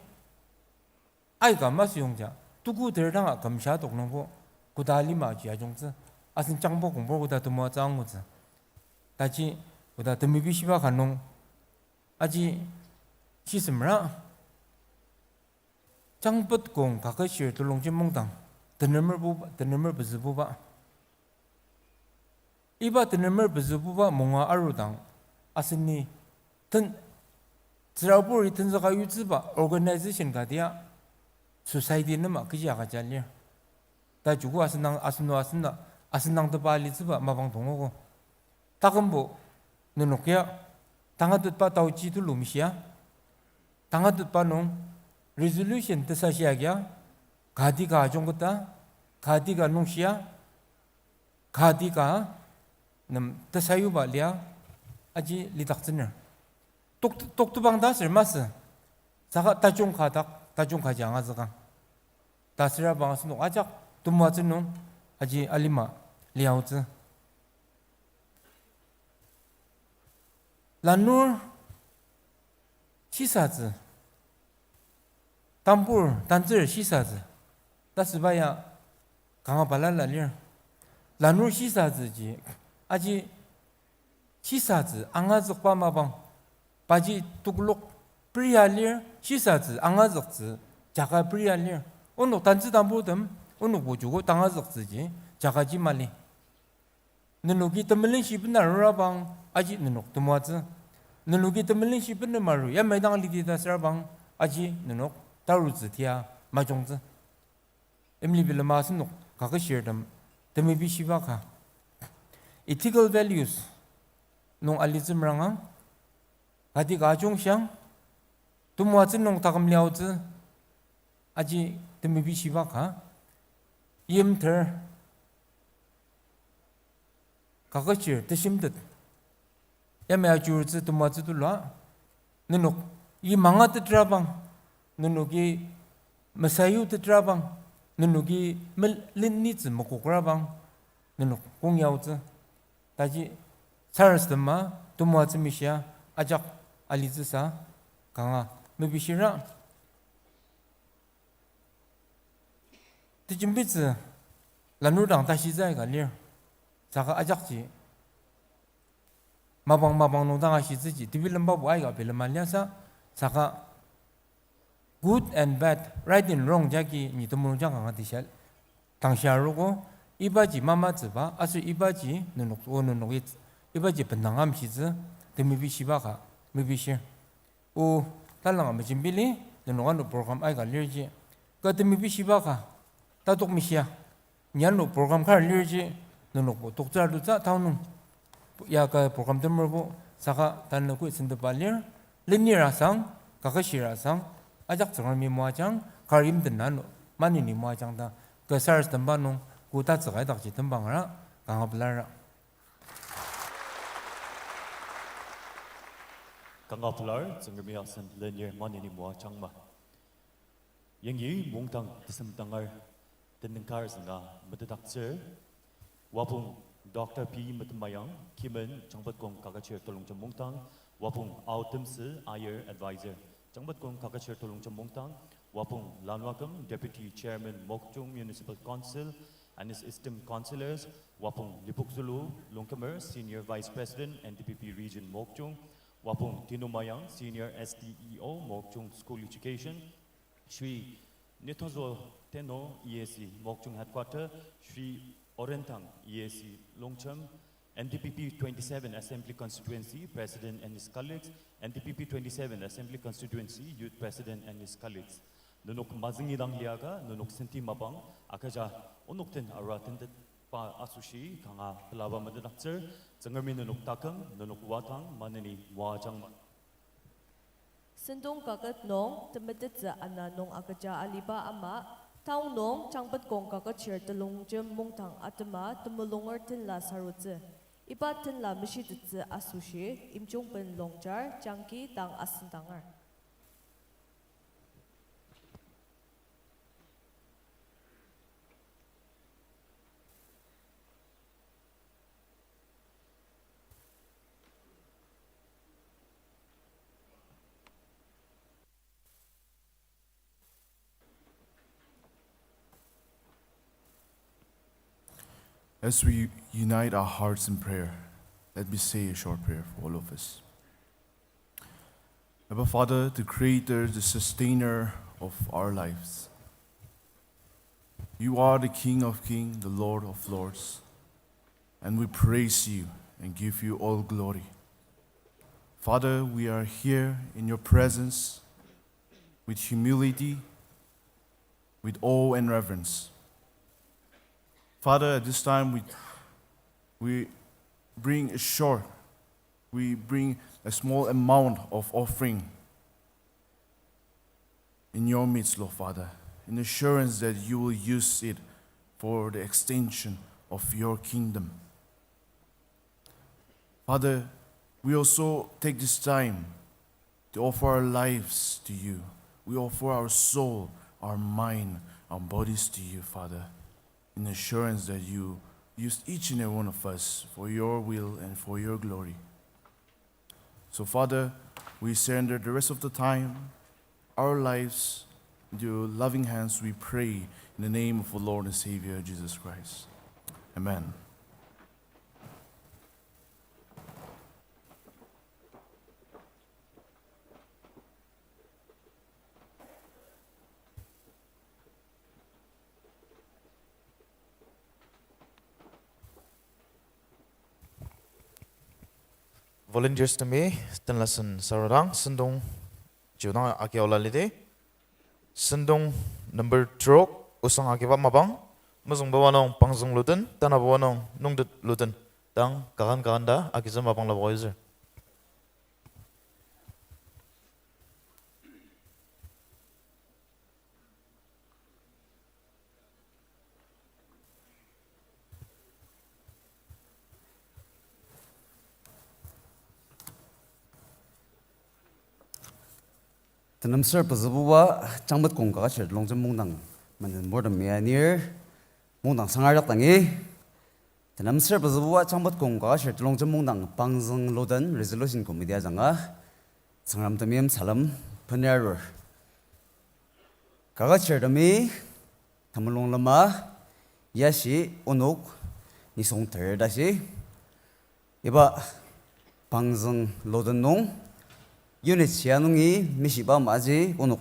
aika masüyongja, tuku ter danga kümsha tok nungbo, koda lima ji ajungtsü, asen jangbo kongbo koda temoatsü angutsü. Taji, koda temebi shiba ka nung, aji shisemra, jangpet kong kaketshir telongji mungdang. tenemer buba, tenemer pezübuba. Iba tenemer pezübuba munga arudang, aseni ten-, tsüraburi tenzüka yutsüba organization ka dia society nema kechi agüja lir. Ta joko asenang, aseno asena, asenang tepa alitsüba mapang tongogo. Takümbo nenok ya tangatetba taochi tulu mishia. Tangatetba nung resolution tesashia kia, kati ka ajungketa, kati ka nungshia, kati ka nem tesayuba lia aji lidaktsüner. Tok-, toktebang ta aser masü, saka tajung ka dak, tajung kaji angazükang. Ta süra bang asenok ajak temoatsü nung aji alima liaotsü. Lanur shisatsü, tambur tantsür shisatsü, ta süba ya kanga balala lir. Lanur shisatsüji, aji shisatsü angazükba mapang, paji toklok peria lir, shisatsü angazüktsü jaka peria lir. Onok tantsü tamburtem, onokbo joko tangazüktsüji jakaji mali. Nenoki temelenshi bena arurabang, aji nenok temoatsü. Nenoki temelenshi bena maru yamai dang liti ta sürabang, aji nenok tarutsü tia majungtsü. Imli bilema asenok kaketshirtem temepishiba ka, ethical values nung alitsü meranga, kati ka ajungshang, temoatsü nung taküm liaotsü, aji temepishiba ka, yimter, kaketshir teshimtet, yamai ajurutsü temoatsü tulua, nenok yi mangatetrabang, nenoki mesayutetrabang, nenoki mel-, lenitsü mekokrabang, nenok kong yaotsü. Taji sarasadema temoatsü mishia ajak alitsüsa kanga mepishira. Tejembitsü lanur dang tashitsü aika lir. Saka ajakji mapang mapang nung dang ashitsüji tebilembabu aika bilema liasü, saka good and bad, right and wrong jagi ni temulungjang kanga tishia tangshia arogo, ibaji mamatsüba aser ibaji nenok o nenok it, ibaji benang amshitsü temepishiba ka mepishir. O, talanga mejembili, nenok ano program aika lirji, ka temepishiba ka tatok mishia. Ni ano program kar lirji, nenokbo toktsür tutsü taonung. Ya ka program temerbo saka tanü kui sentepa lir, lenir asang, kaketshir asang, ajak Tsüngremi moajang, kar yimten ano maneni moajang ta, ka sarasademba nung koda tsüka idakji tembangara, kanga pelara. Kanga pelar, Tsüngremi asen lenir maneni moajangma. Yangi mungdang tesemdangar tenüngkar zünga metetdaktsür, Wapong Doctor P Metemayang, Kimen, Changbatkong Kaketshir Telongjem Mungdang, Wapong Ao Temsü, Ayer Advisor, Changbatkong Kaketshir Telongjem Mungdang, Wapong Lanwaküm, Deputy Chairman, Mokokchung Municipal Council, and his esteemed councillors, Wapong Lipokzülu Longkümer, Senior Vice President, N D P P Region Mokokchung, Wapong Tinumayang, Senior S D E O, Mokokchung School Education, Shri Nithozo Teno, E A C, Mokokchung Headquarter, Shri Orentang, E A C, Longjem, N D P P twenty-seven Assembly Constituency President and his colleagues, N D P P twenty-seven Assembly Constituency Youth President and his colleagues. Nenok mazüngi dang liaka, nenok senti mapang agüja onok den arua tentetba asoshi kanga pelaba metetdaktsür, Tsüngremi nenok taküm, nenok wadang maneni moajangma. Sentong kaket nung temetettsü ana nung agüja aliba ama, taonung Changbatkong Kaketshir Telongjem Mungdang atema temulung tenla sarutsü. Iba tenla meshitettsü asoshi, Imjungben Longjar, Jangki dang asendanger. As we unite our hearts in prayer, let me say a short prayer for all of us. Abba Father, the creator, the sustainer of our lives, You are the King of kings, the Lord of lords, and we praise you and give you all glory. Father, we are here in your presence with humility, with awe and reverence. Father, at this time we, we bring a short, we bring a small amount of offering in your midst, Lord Father, in assurance that you will use it for the extension of your kingdom. Father, we also take this time to offer our lives to you. We offer our soul, our mind, our bodies to you, Father, in assurance that you use each and every one of us for your will and for your glory. So, Father, we surrender the rest of the time, our lives, into your loving hands, we pray in the name of our Lord and Savior, Jesus Christ. Amen. Volunteers temi tenlasen sarudang sentong jiodang agiaola lidi. Sentong number terok osang agiba mapang, mezüngbuba nung Pangzüng Luden, tanabuba nung Nungtet Luden, tang kakan kakan ta agitsü mapang lapoka yutsür. Tenemser pezübuba Jangpetkong Kaketshir Telongjem Mungdang menden mortemi anir mungdang sangar dak dangi. Tenemser pezübuba Jangpetkong Kaketshir Telongjem Mungdang Pangzüng Luden Resolution Committee ajanga Tsüngrem temeim salem bener arur. Kaketshirtemi temulung lema, yashi onok nisung ter tashi. Iba Pangzüng Luden nung unit shia nungi mishiba maji onok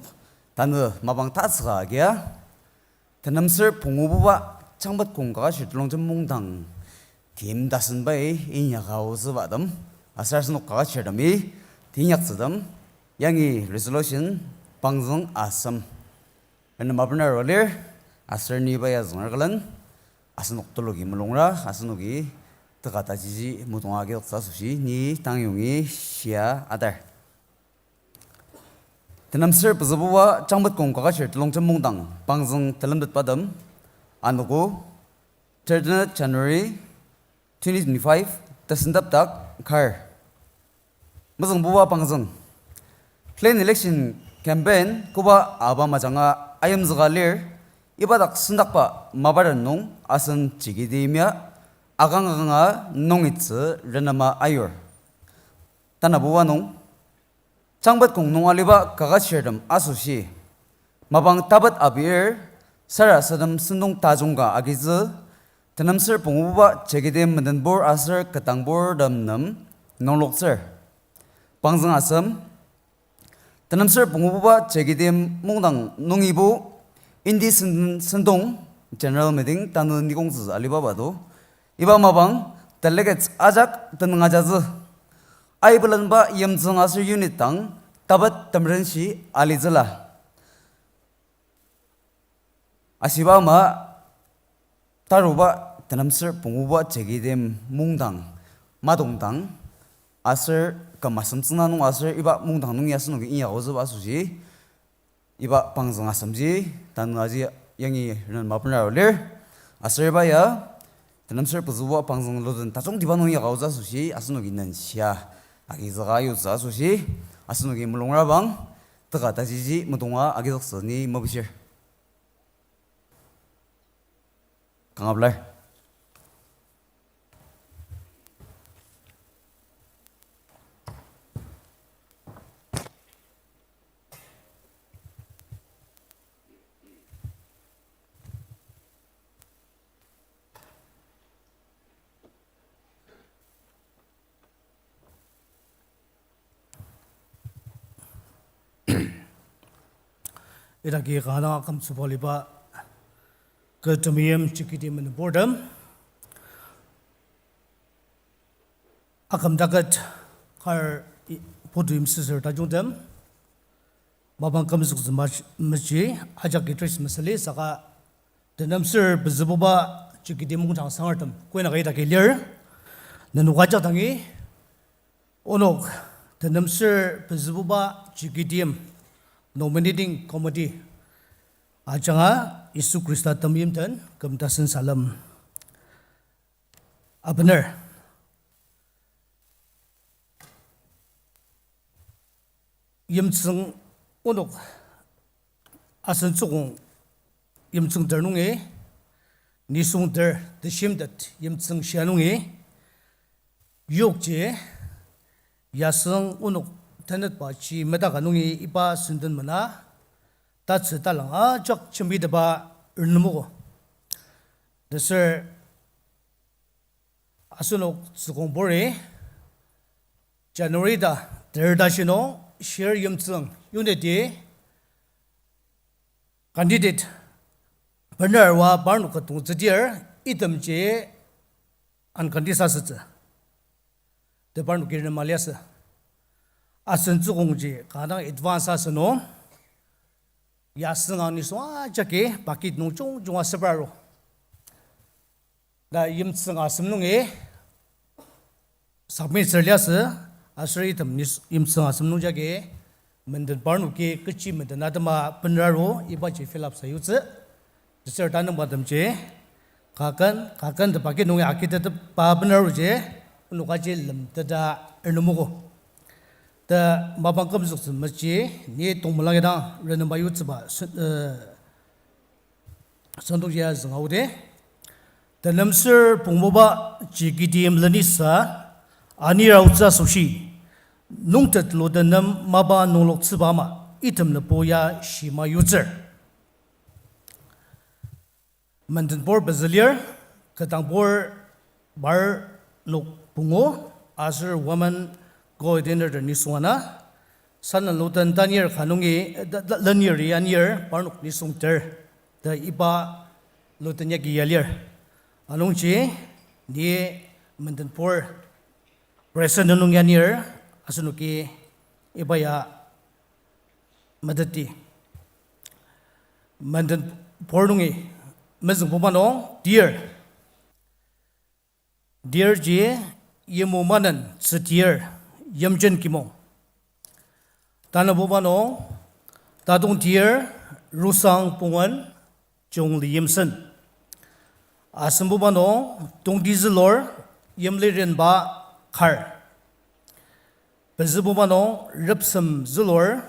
tanü mapang tatsüka agia. Tenemser pungububa Jangpetkong Kaketshir Telongjem Mungdang tim tasen pai inyaka aotsüba tem, aser asenok kaketshirtemi teinyaktsütem, yangi resolution Pangzüng Asem renem abener arua lir, aser ni iba ya zünger külen, asenok tuluki mulungra, asenoki teka tajiji mutonga agizüktsü asoshi ni tangyongi shia atar. Tenemser pezübuba Jangpetkong Kaketshir Telongjem Mungdang Pangzüng telemtetbatem anogo, thirteenth January twenty twenty-five, tesentep dak kar. Mezüngbuba Pangzüng. Clean election campaign koba aba majanga ayimzüka lir, iba dak sendakba maparen nung asen jikiti yimya akang akanga nungitsü renema ayur. Tanabuba nung Jangpetkong nung aliba kaketshirtem asoshi mapang tapet abir sarasadem sentong tajung ka agitsü, Tenemser pungububa jekidi metenbur aser ketdangbur tem nem nungloktsür. Pangzüng Asem. Tenemser pungububa jekidi mungdang nungibo indi sen-, sentong general meeting tanü nikongtsü aliba bado. Iba mapang delegates ajak tenüng ajatsü. Aibelenba yimtsüng aser unit dang tapet temerenshi alitsüla. Ashiba ama taruba Tenemser punguba jekidi mungdang matongdang aser küm asemtsüng na nung aser iba mungdang nung ya asenoki inyaka aotsüba asoshi iba Pangzüng Asemji tanü aji yangi renem abener arua lir. Aser iba ya Tenemser pezübuba Pangzüng Luden tajungtiba nung inyaka aotsü asoshi asenoki nenshia agizüka ayutsü asoshi asenoki mulungra bang teka tajiji mutonga agizüktsü ni mepishir. Kanga pelar. Idaki kanga dang akümtsüba aliba Kü temeim jikiti menübortem, akümdaket kar i-, putu yimsüsür tajungtem, mapang kümzüktsü maj-, meji, ajak address mesüli saka tenemsür pezübuba jikiti mungdang sangertem koina ka idaki lir. Nenok ajak dangi, onok tenemsür pezübuba jikitim nominating committee ajanga Yisu Khrista temeim den küm tasen salem abener. Yimtsüng onok asen tsükong yimtsüng ter nungi, nisung ter teshimtet yimtsüng shia nungi, yokji yasüng onok tenetba ji metaka nungi iba sünden mena, tatsü talang ajak jembiteba renemogo. Tesür asenok tsükongburi January ta ter ta shinung shir yimtsüng unity candidate bener arua parnok ketongtsüdir itemji uncontest asütsü. Tebar nokir nem aliasü. Asen tsükongji kanga dang advance asünung, yasüngang nisung ajaki packet nung jungjunga seper aru. Ta yimtsüng asem nungi submit sür liasü, aser item nis-, yimtsüng asem nung jagi menden parnoki kechi menden atema bener aru ibaji fill up sayutsü. Tesür tanüngbatemji kaken, kaken ta packet nungi akitetba bener aruji, onokaji lemteta ernemogo. Ta mapang kümzüktsü meji, ni tongmelang idang renemba yutsüba sen-, eh, sentong ya zünga aote. Tenemsür pongbuba jikitim lenisa anir aotsü asoshi, nungtet luten nem mapa nungloktsüba ama item nübo ya shima yutsür. Mendenpur pezü lir, ketdangbur par nok pungu, aser women coordinator nisung ana, sanlen luten tanir ka nungi, eh, ta-, ta-, lenir ya anir parnok nisung ter, ta iba luten yagi ya lir. Anungji, ni Mendenpur president nung ya anir, asenoki iba ya meteti. Mendenpur nungi mezüngbuba nung, dir. Dirji Yimumanen Tsütir, Yimjen Kimong. Tanabuba nung, tatongtir Rusang Pungen, Chungli Yimsen. Asembuba nung, tongti zülur, Yimlirenba Kar. Pezübuba nung, repsem zülur,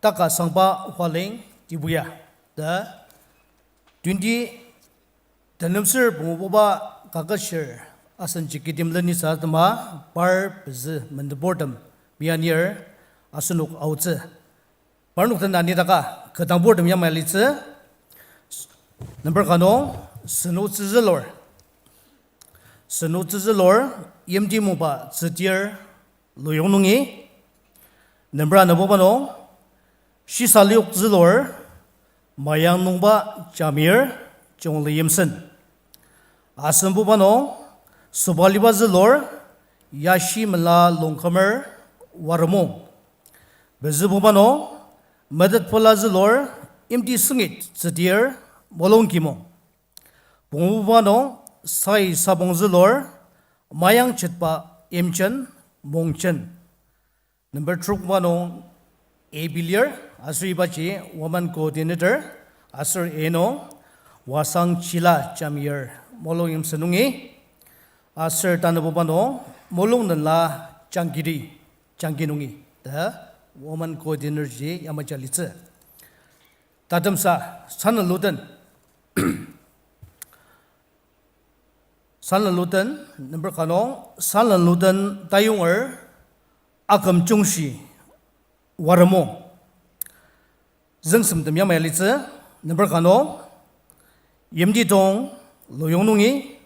Taka Sangba Hualing Tibuya. Ta, twenty, tenemsür pungububa kaketshir asen jikitim lenisa atema par pezü Mendenpurtem mianir asenok aotsü. Parnok den anidaka ketdangburtem yamai alitsü. Number ka nung, senotsü zülur. Senotsü zülur, Yimti Mungba Tsütir Luyong nungi. Number anabuba nung, shisaliok zülur, Mayang Nungba Jamir, Chungli Yimsen. Asembuba nung, sobaliba zülur, Yashi Mela Longkümer, Waromung. Pezübuba nung, metetpela zülur, Yimti Sengit Tsütir, Molung Kimong. Pungububa nung, sai sabong zülur, Mayang Chetba Yimchen, Mongchen. Number trokba nung, A B lir, aser ibaji woman coordinator, aser A nung, Wasang Chila Jamir, Molung Yimsen nungi, aser tanabuba nung, Molung Nenla Jangkiri, Jangki nungi, ta woman coordinator ji yamaji alitsü. Tatemsa, sanlen luten. Sanlen luten, number ka nung, sanlen luten tayonger, Aküm Chungshi, Waromung. Züngsemtem yamai alitsü, number ka nung, Yimti Tong, Luyong nungi,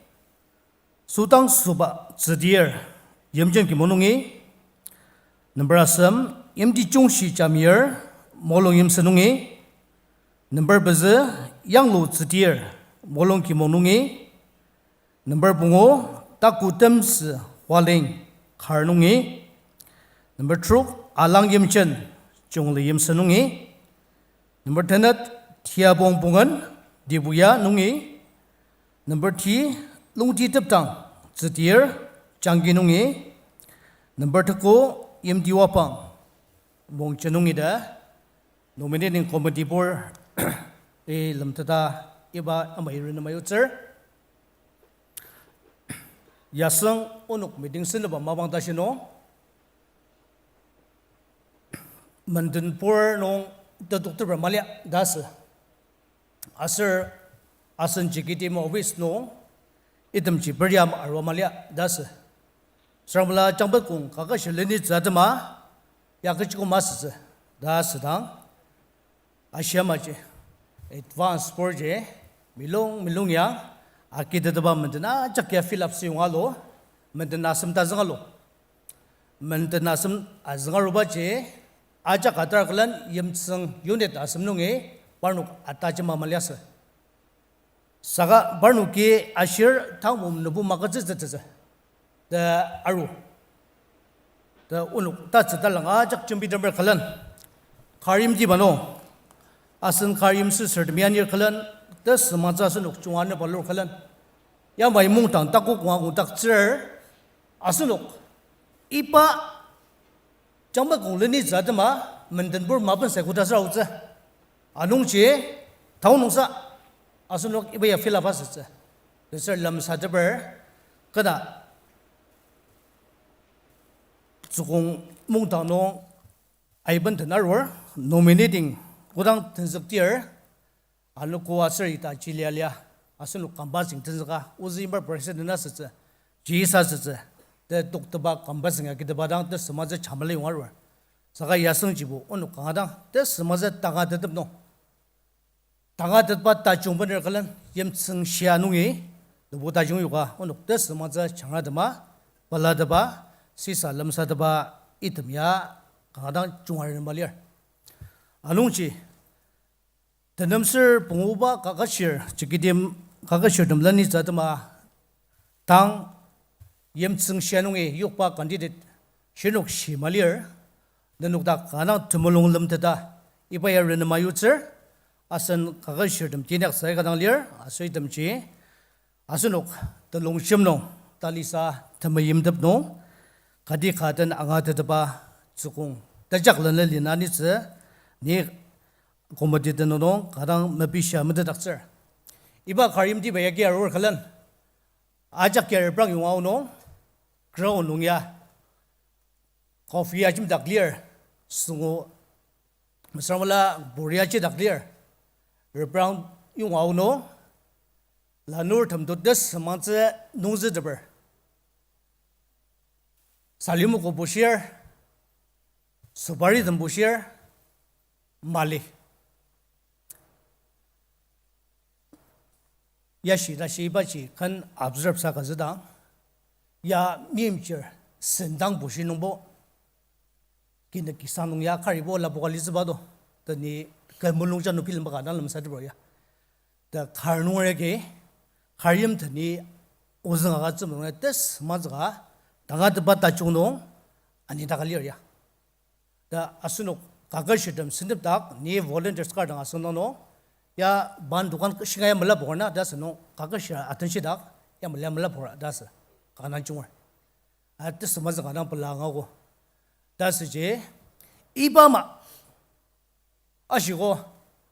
Sutang Süba Tsütir, Yimjen Kimong nungi, number asem, Yimti Chungshi Jamir, Molung Yimsen nungi, number pezü, Yanglu Tsütir, Molung Kimong nungi. Number pungu, Taku Temsü Hualing, Khar nungi. Number trok, Alang Yimchen, Chungli Yimsü nungi. Number tenet, Tiabong Pungen, Dibuya nungi. Number ti, Lungti Tepdang, Tsütir, Changi nungi. Number teku, Yimti Wapang, Mongchen nungi ta. Nominating committee bor, i lemteta iba ama irin ama yutsür. Yasüng onok meeting seneba mapang tashi nung, menden bor nung tedokteper malia ta asü. Aser asen J K D M office nung itemji periam arua malia ta asü. Sürabala jangpetkong kaketshir lenitsü atema, ya kechi koma asütsü ta asüdang, ashi amaji, advance borji, milung milung ya, akiteteba menden ajak ya fill up süyonga lo, menden asem tazünga lo. Menden asem azünga arubaji, ajak atar külen Yimtsüng unit asem nungi parnok atajema maliasü. Saka parnoki ashir tang mum nübu magütsütsütsü ta aru. Ta onok tatsü talang ajak jembi temer külen, kar yimtiba nung, asen kar yimsüsürtemi anir külen, tesümatsü asenok junga anir balur külen, yamai mungdang takok kong akongdaktsür, asenok iba jangpetkong lenitsü atema, menden bor mapen sai koda süra aotsü. Anungji, taonungsa, asenok iba ya fill up asütsü. Tesür lemsateper, kena tsükong mungdang nung aiben den arur, nominating kodang tenzüktir, anogo aser ita ji lialia, asenok canvassing tenzüka, ozü imbar president asütsü, ji sa asütsü, ta toktepa canvassing akitepa dang tesümatsü chamali yonga arur. Saka yasüngjibo onok kanga dang tesümatsü tangatetep nung, tangatetba tajung bener külen Yimtsüng shia nungi, nübu tajung yoka onok tesümatsü changratema, pelatepa, sisa lemsatepa item ya kanga dang junga renema lir. Anungji, tenemsür punguba kaketshir, J K D M kaketshirtem lenitsü atema, tang Yimtsüng shia nungi yokba candidate shinok shima lir, nenok dak kanga dang temulung lemteta, iba ya renema yutsür, asen kaketshirtem tinyaksa aika dang lir, aser itemji, asenok telongjem nung, talisa temeimtep nung, kati ka den angatetepa tsükong, tejak lenle lina nitsü, ni committee tenüng nung kanga dang mepishia metetdaktsür. Iba kar yimtiba yagi arur külen, ajak ya reprang yonga aonung, ground nung ya coffee ajemdak lir, süngo mesüra mala bori ajidak lir, reprang yonga aonung, lanurtem to tesümatsü nungzüteper, salimoko bushir, suparitem bushir, mali. Yashi tashi ibaji ken observe sa kazüdang, ya meimchir sendang bushi nungbo, kinük kisa nung ya karibo lapoka litsüba do, teni kü mulungja nung bilemba ka dang lemsateper ya. Ta kar nunger agi, kar yimteni ozüng agütsü mulung ya tesümatsüka, tangatetba tajung nung, anidaka lir ya. Ta asenok kaketshirtem sentep dak, ni volunteers kar dang asüngdang nung, ya ban dokan shinga ya mela pokar na, ta asünung kaketshir atenshi dak, ya mela mela pokar ta asü, kanga dang junger. A tesümatsü kanga dang pela angago. Ta asüji, iba ama, ashiko,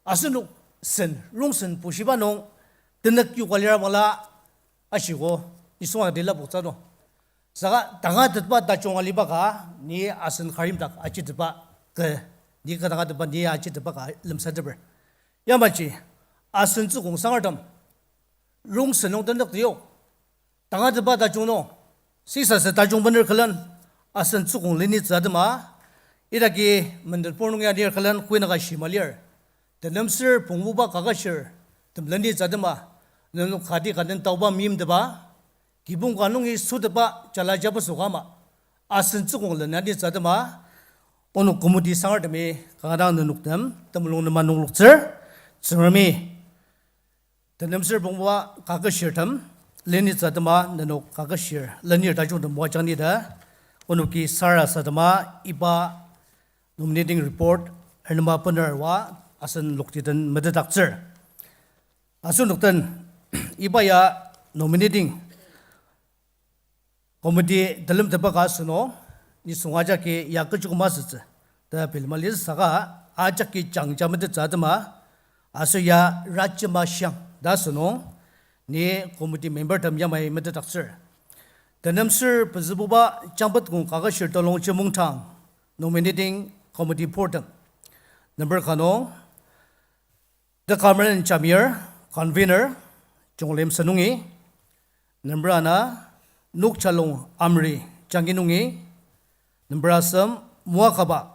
asenok sen, rongsen bushiba nung, tenük yoka lira bangla, ashiko, nisung agütsüla poktsü do. Saka tangatetba tajung aliba ka, ni asen kar yimdak ajitetba kü, ni kü tangatetba ni ajitetba ka lemsateper. Yamaji, asen tsükong sangertem, rongsen nung tenük tiyok, tangatetba tajung nung, sisasa tajung bener külen, asen tsükong lenitsü atema, idaki menden pur nung ya nir külen kuinaka shima lir. Tenemsür pungbuba kaketshirtem lenitsü atema, nenok kati ka den taoba meimteba, kibong ka nungi süteba jala jabaso ka ama, asen tsükong lenitsü atema, onok committee sangertemi kanga dang nenoktem temulung nema nungloktsür, Tsüngremi Tenemsür pongba kaketshirtem, lenitsü atema nenok kaketshir lenir tajungtem moajang ni ta, onoki sarasadema iba nominating report renema bener oa asen lokti den metetdaktsür. Asenok den iba ya nominating committee telemtepba ka asünung, nisung ajaki ya kechi masütsü ta bilema lir saka, ajaki jangja metettsü atema, aser ya rajema shiang ta asünung, ni committee membertem yamai metetdaktsür. Tenemsür pezübuba jangpetkong kaketshir telongji mungdang nominating committee purtem. Number ka nung, Tekamaran Jamir, convener, Chunglem Senungi. Number ana, Nokchalung Amri, Changi nungi. Number asem, Moakaba,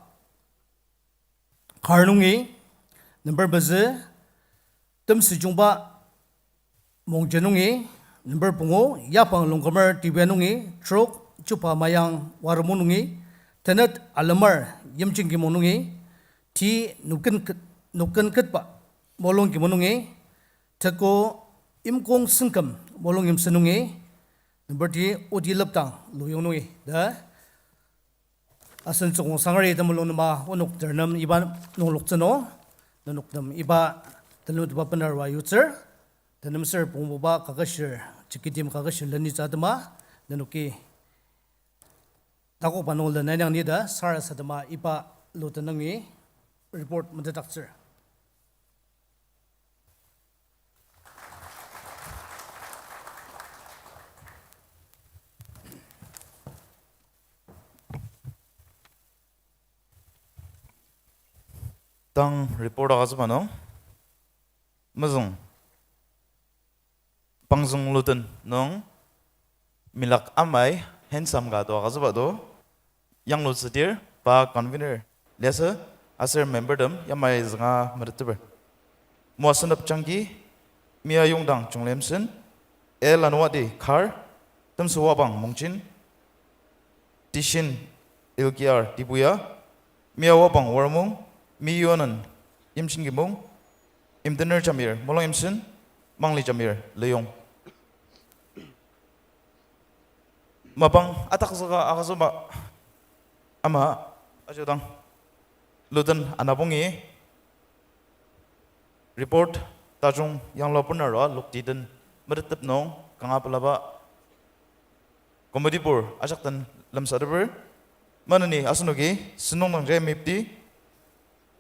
Kar nungi. Number pezü, Temsijungba, Mongje nungi. Number pungu, Yapang Longkumer, Tibia nungi. Trok, Chupa Mayang, Waromung nungi. Tenet Alemar, Yimching Kimong nungi. Ti, Noken Ket-, Noken Ketba, Molung Kimong nungi. Teko, Imkong Sengkem, Molung Yimsen nungi. Number ti, Odi Lepdang, Luyong nungi ta. Asen tsükong sangari temulung nema onok ternem iba nung loktsü nung, nenok nem iba telemtepba bener oa yutsür. Tenemsür pongbuba kaketshir, jikitim kaketshir lenitsü atema, nenoki takokba nung lenanyang ni ta sarasadema iba lutenangi report metetdaktsür. Tang report agütsüba nung, mezüng pangzüng luden nung milak amai handsome ka to agütsüba to, yanglutsüdir pa convener liasü aser membertem yamai zünga metetdeper. Moasenep Changki, Mia Yongdang Chunglemsen, L Anuwadi Kar, Temsü Wabang Mongjin, Tishin L K R Tibuya, Mia Wabang Warmung, Mi Yonan Yimshin Kimong, Imtener Jamir Molong Yimsen, Mangli Jamir Leyong. Mapang atakzüka agütsüba ama ajudang luden anapungi report tajung yanglua punarua lokti den metetep nung kanga pelaba committee bur ajak den lemsateper. Maneni asenoki senung nangji mepti,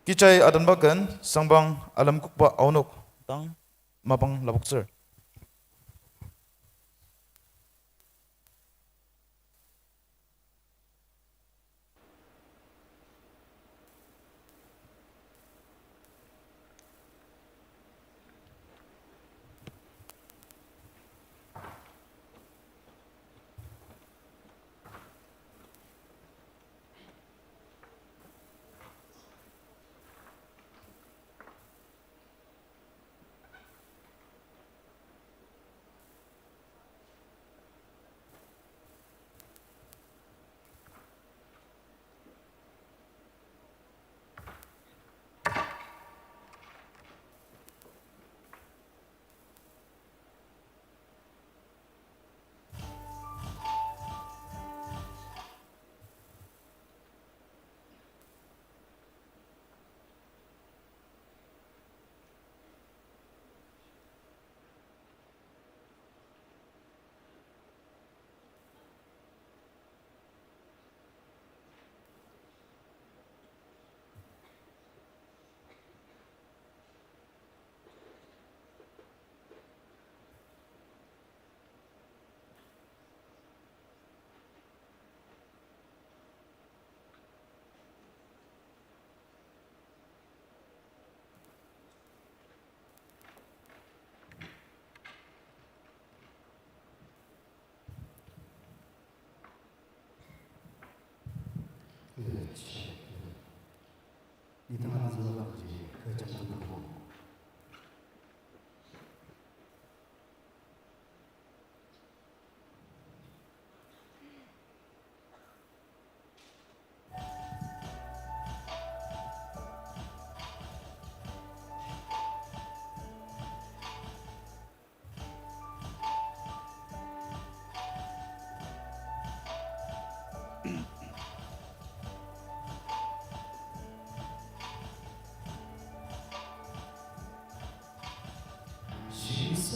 kichai adenba ken sangbang alemkokba aonok dang mapang lapoktsür.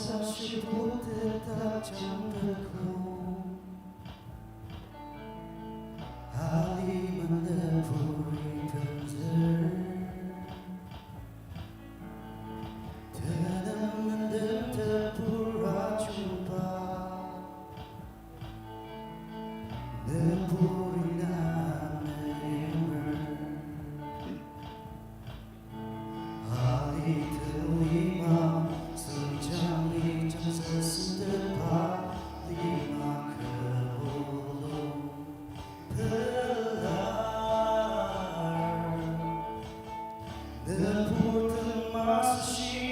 Tashi putet ta jangpetko. Ali mende puri pemzer. Tenem mende tepur achuba. Nüburina menimer. Ali telu lima, süngjang lijang sesendeba lima kebulung pelar. Nüburtem asoshi,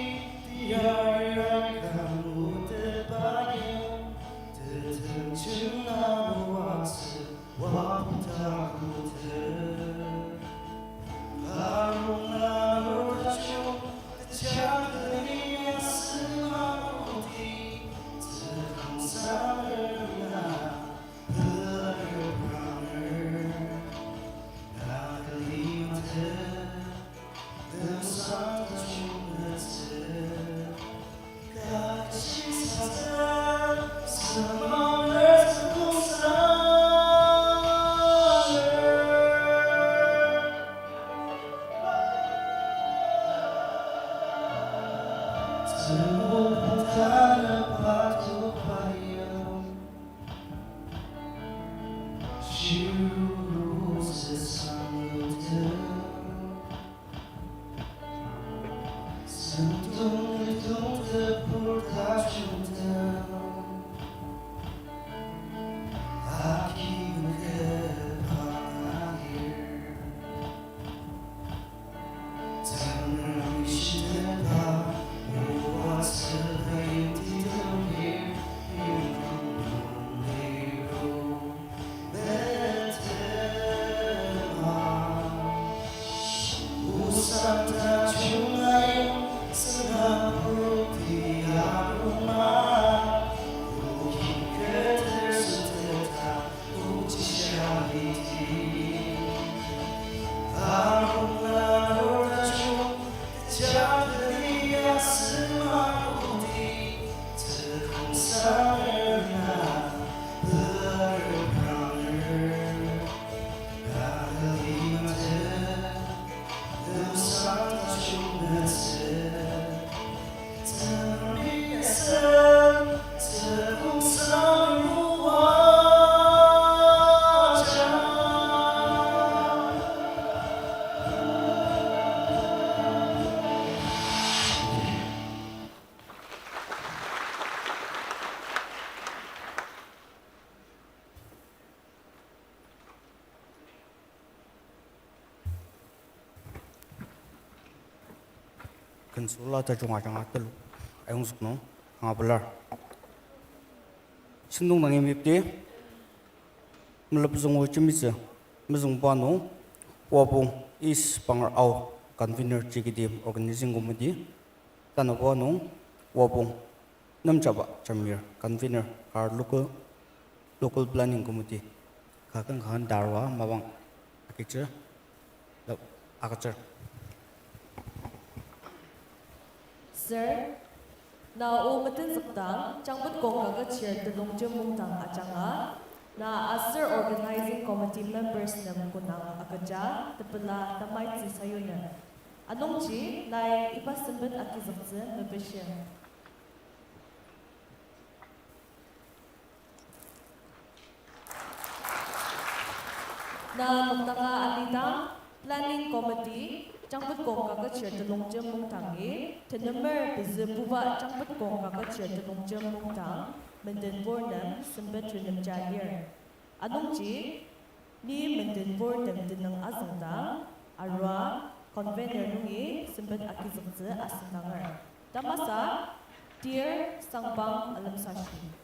tiyari aika ngutetba yim, tetem jena moatsü, waputa kute. Arung na nurtachu, tejakeni asema kuti, tekangsa lerna, pelayo pranger, na kali mate. Sentong nitong tepur tajungtem, aki meke pangadir. Tanü mishiteba, moatsüba yimti tongir, yimkong nung liro. Ken süla tajung ajanga telok ayongzük nung kanga pelar. Sentong dangi mepti, melep züngo jembitsü, mezüngba nung, Wapong East Pangar Ao Convener J K D M Organizing Committee, tanaba nung, Wapong Nemjaba Jamir, Convener, kar local, Local Planning Committee, kaken kaken darua mapang agütsür, lo-, agütsür. Sir, na o metenzükdang, Jangpetkong Kaketshir Telongjem Mungdang ajanga, na aser Organizing Committee members nem konang agüja tepela tamaitsü sayuner. Anungji nai iba sempet agizüktsü mepishir. Na nokdaka alidang, Planning Committee, Jangpetkong Kaketshir Telongjem Mungdangi, tenemer pezü puba Jangpetkong Kaketshir Telongjem Mungdang, Mendenpur nem sempet renemja lir. Anungji, ni Mendenpur tem tenüng azüngdang, arua convener nungi sempet agizüktsü asendanger. Tamasa, Tir Sangbang Alemsashi.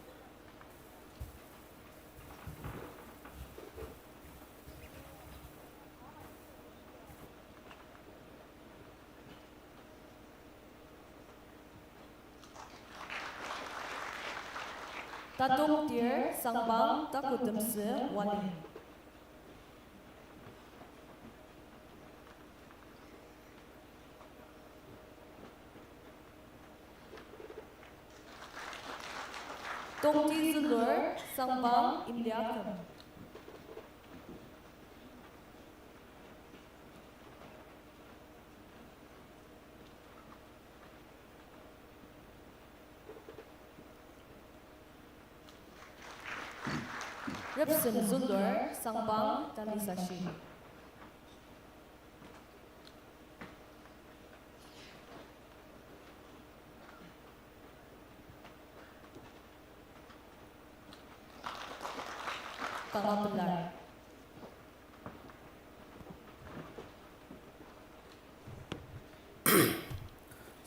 Tatung Tir Sangbang Taku Temsü Wani. Tongti zülur, Sangpang Imliaküm. Repsem zülur, Sangpang Talisashi. Kanga pelar.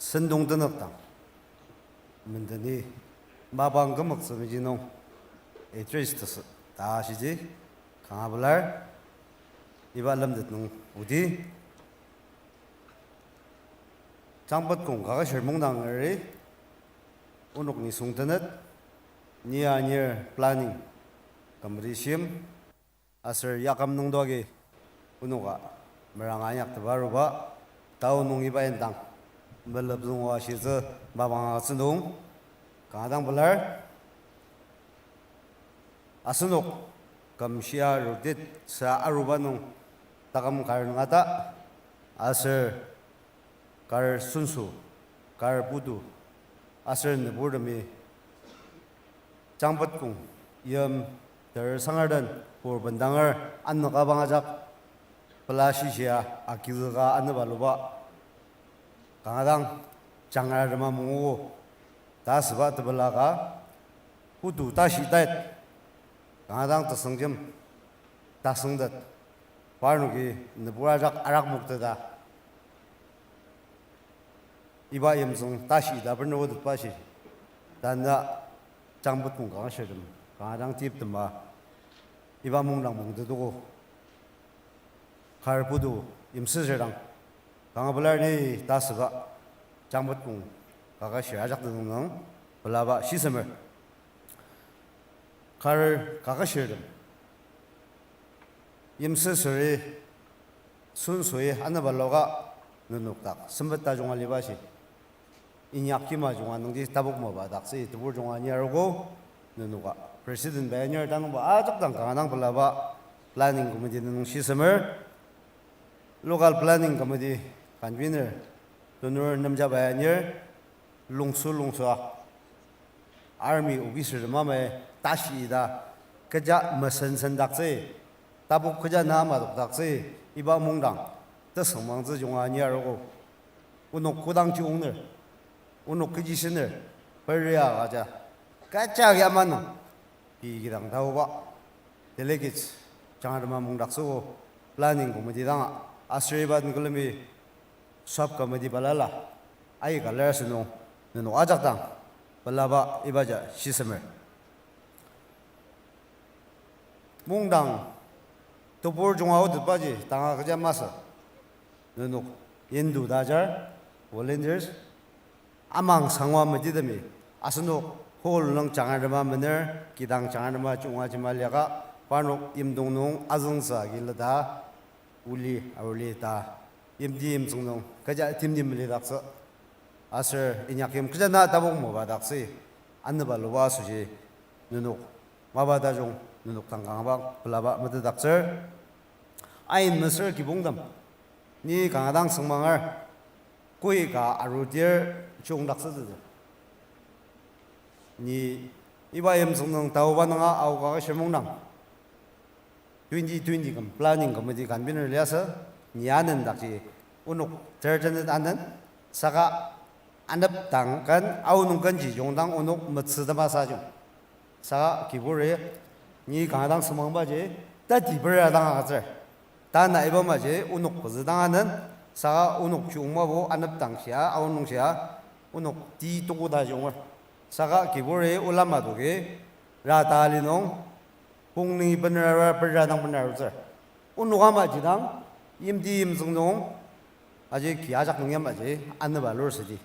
Sentong tenük dang. Mendeni mapang kümoktsü meji nung address tesü ta shiji kanga pelar iba lemtet nung odi. Changpetkong kakashir mungdang eri onok nisung tenet, ni anir planning committee shim, aser yaküm nungdoagi onoka meranga inyakteba aruba, tao nung iba indang melep züngoa shitsü mapang agütsü nung, kanga dang pelar. Asenok küm shia rotate sa aruba nung taküm kar nüngata, aser kar senso, kar putu, aser nüburtemi Changpetkong yim ter sangar den pur bendanger anüka bang ajak pela shishia akizüka anüba luba kanga dang jangra rema mungu ta süba tepela ka putu tashi tait kanga dang tesüngjem tasüngtet parnoki nübur ajak arak mokteta iba yimtsüng tashi ita beno otetba shi, tanda Changpetkong kakashirtem kanga dang tiptema iba mungdang mungtetogo. Kar putu yimsüsür dang kanga pelar ni ta süba Changpetkong kakashir ajak tenüng nung pelaba shisemer. Kar kakashirtem yimsüsüri sensoi anüba loka nenok dak sempet tajunga liba shi. Inyak kima junga nungji tapok maba daktsü tebur junga ni arogo nenoka. President bai anir tanungba ajak dang kanga dang pelaba planning committee nung shisemer. Local planning committee convener Tunur Nemja bai anir lungsu lungsua army officer mamai tashi ita kecha mesensen daktsü, tapok kecha na madok daktsü, iba mungdang tesüngmangtsü junga ni arogo. Onok kodang chiyongner, onok kechi shiner, peria aja, kecha ya manung, ki kidang taoba, delegates, jangatema mungdaktsüogo, planning committee danga, aser iba den külemi sub committee balala, aika lir asünung, nenok ajak dang, pelaba ibaja shisemer. Mungdang tebur junga aotetbaji tanga kecha masü. Nenok yendu ta ajar, volunteers, amang sangwa metitemi, asenok hall nung jangatema mener, kidang jangatema chunga jema liaka, parnok yimdong nung azüngtsü agi leta, oli aruli ta, yimti yimtsüng nung kecha timtem lidaktsü. Aser inyakyim kecha na tapok maba daktsü, anüba luba asoshi nenok mapa tajung nenok dang kanga dang pelaba metetdaktsür. Ain mesür kibongtem, ni kanga dang süngmanger, koi ka arudir chiyongdaktsütsü. Ni iba yimtsüng nung taoba nunga aoka ka shimung dang twenty twenty küm planning committee convener liasü, ni anendakji onok ter tenet anen, saka anepdang ken, aonung kenji yongdang onok metsü temasa jung. Saka kiburi, ni kanga dang sümangbaji, tati bera dang agütsür. Tana iba maji onok pezü dang anen, saka onok chiyongmabo anepdang shia, aonung shia, onok ti tokoda yonger. Saka kiburi ola madoki, rata ali nung, pung ni benera, bera dang benera arutsür. Onok amaji dang, yimti yimtsüng nung, aji ki ajak nung yamaji, anüba lur südi.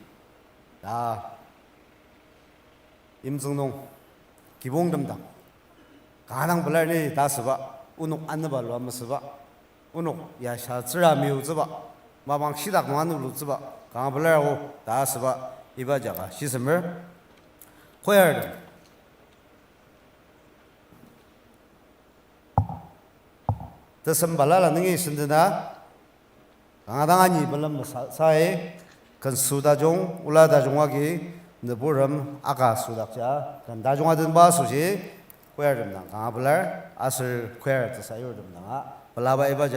Ta, yimtsüng nung, kibongtem dang, kanga dang pelar ni ta süba, onok anüba lua masüba, onok ya sha tsüra miutsüba, mapang shitak nung anülutsüba, kanga pelar o ta süba, iba jaka shisemer. Choir tem, Tesem balala nungi sendena, kanga dang ani pelem sa-, sai, ken su tajung, ola tajung agi, nüburem aka sudakja, ken tajung adenba asoshi, choirtem dang kanga pelar, aser choir tesayurtem danga pelaba ibaji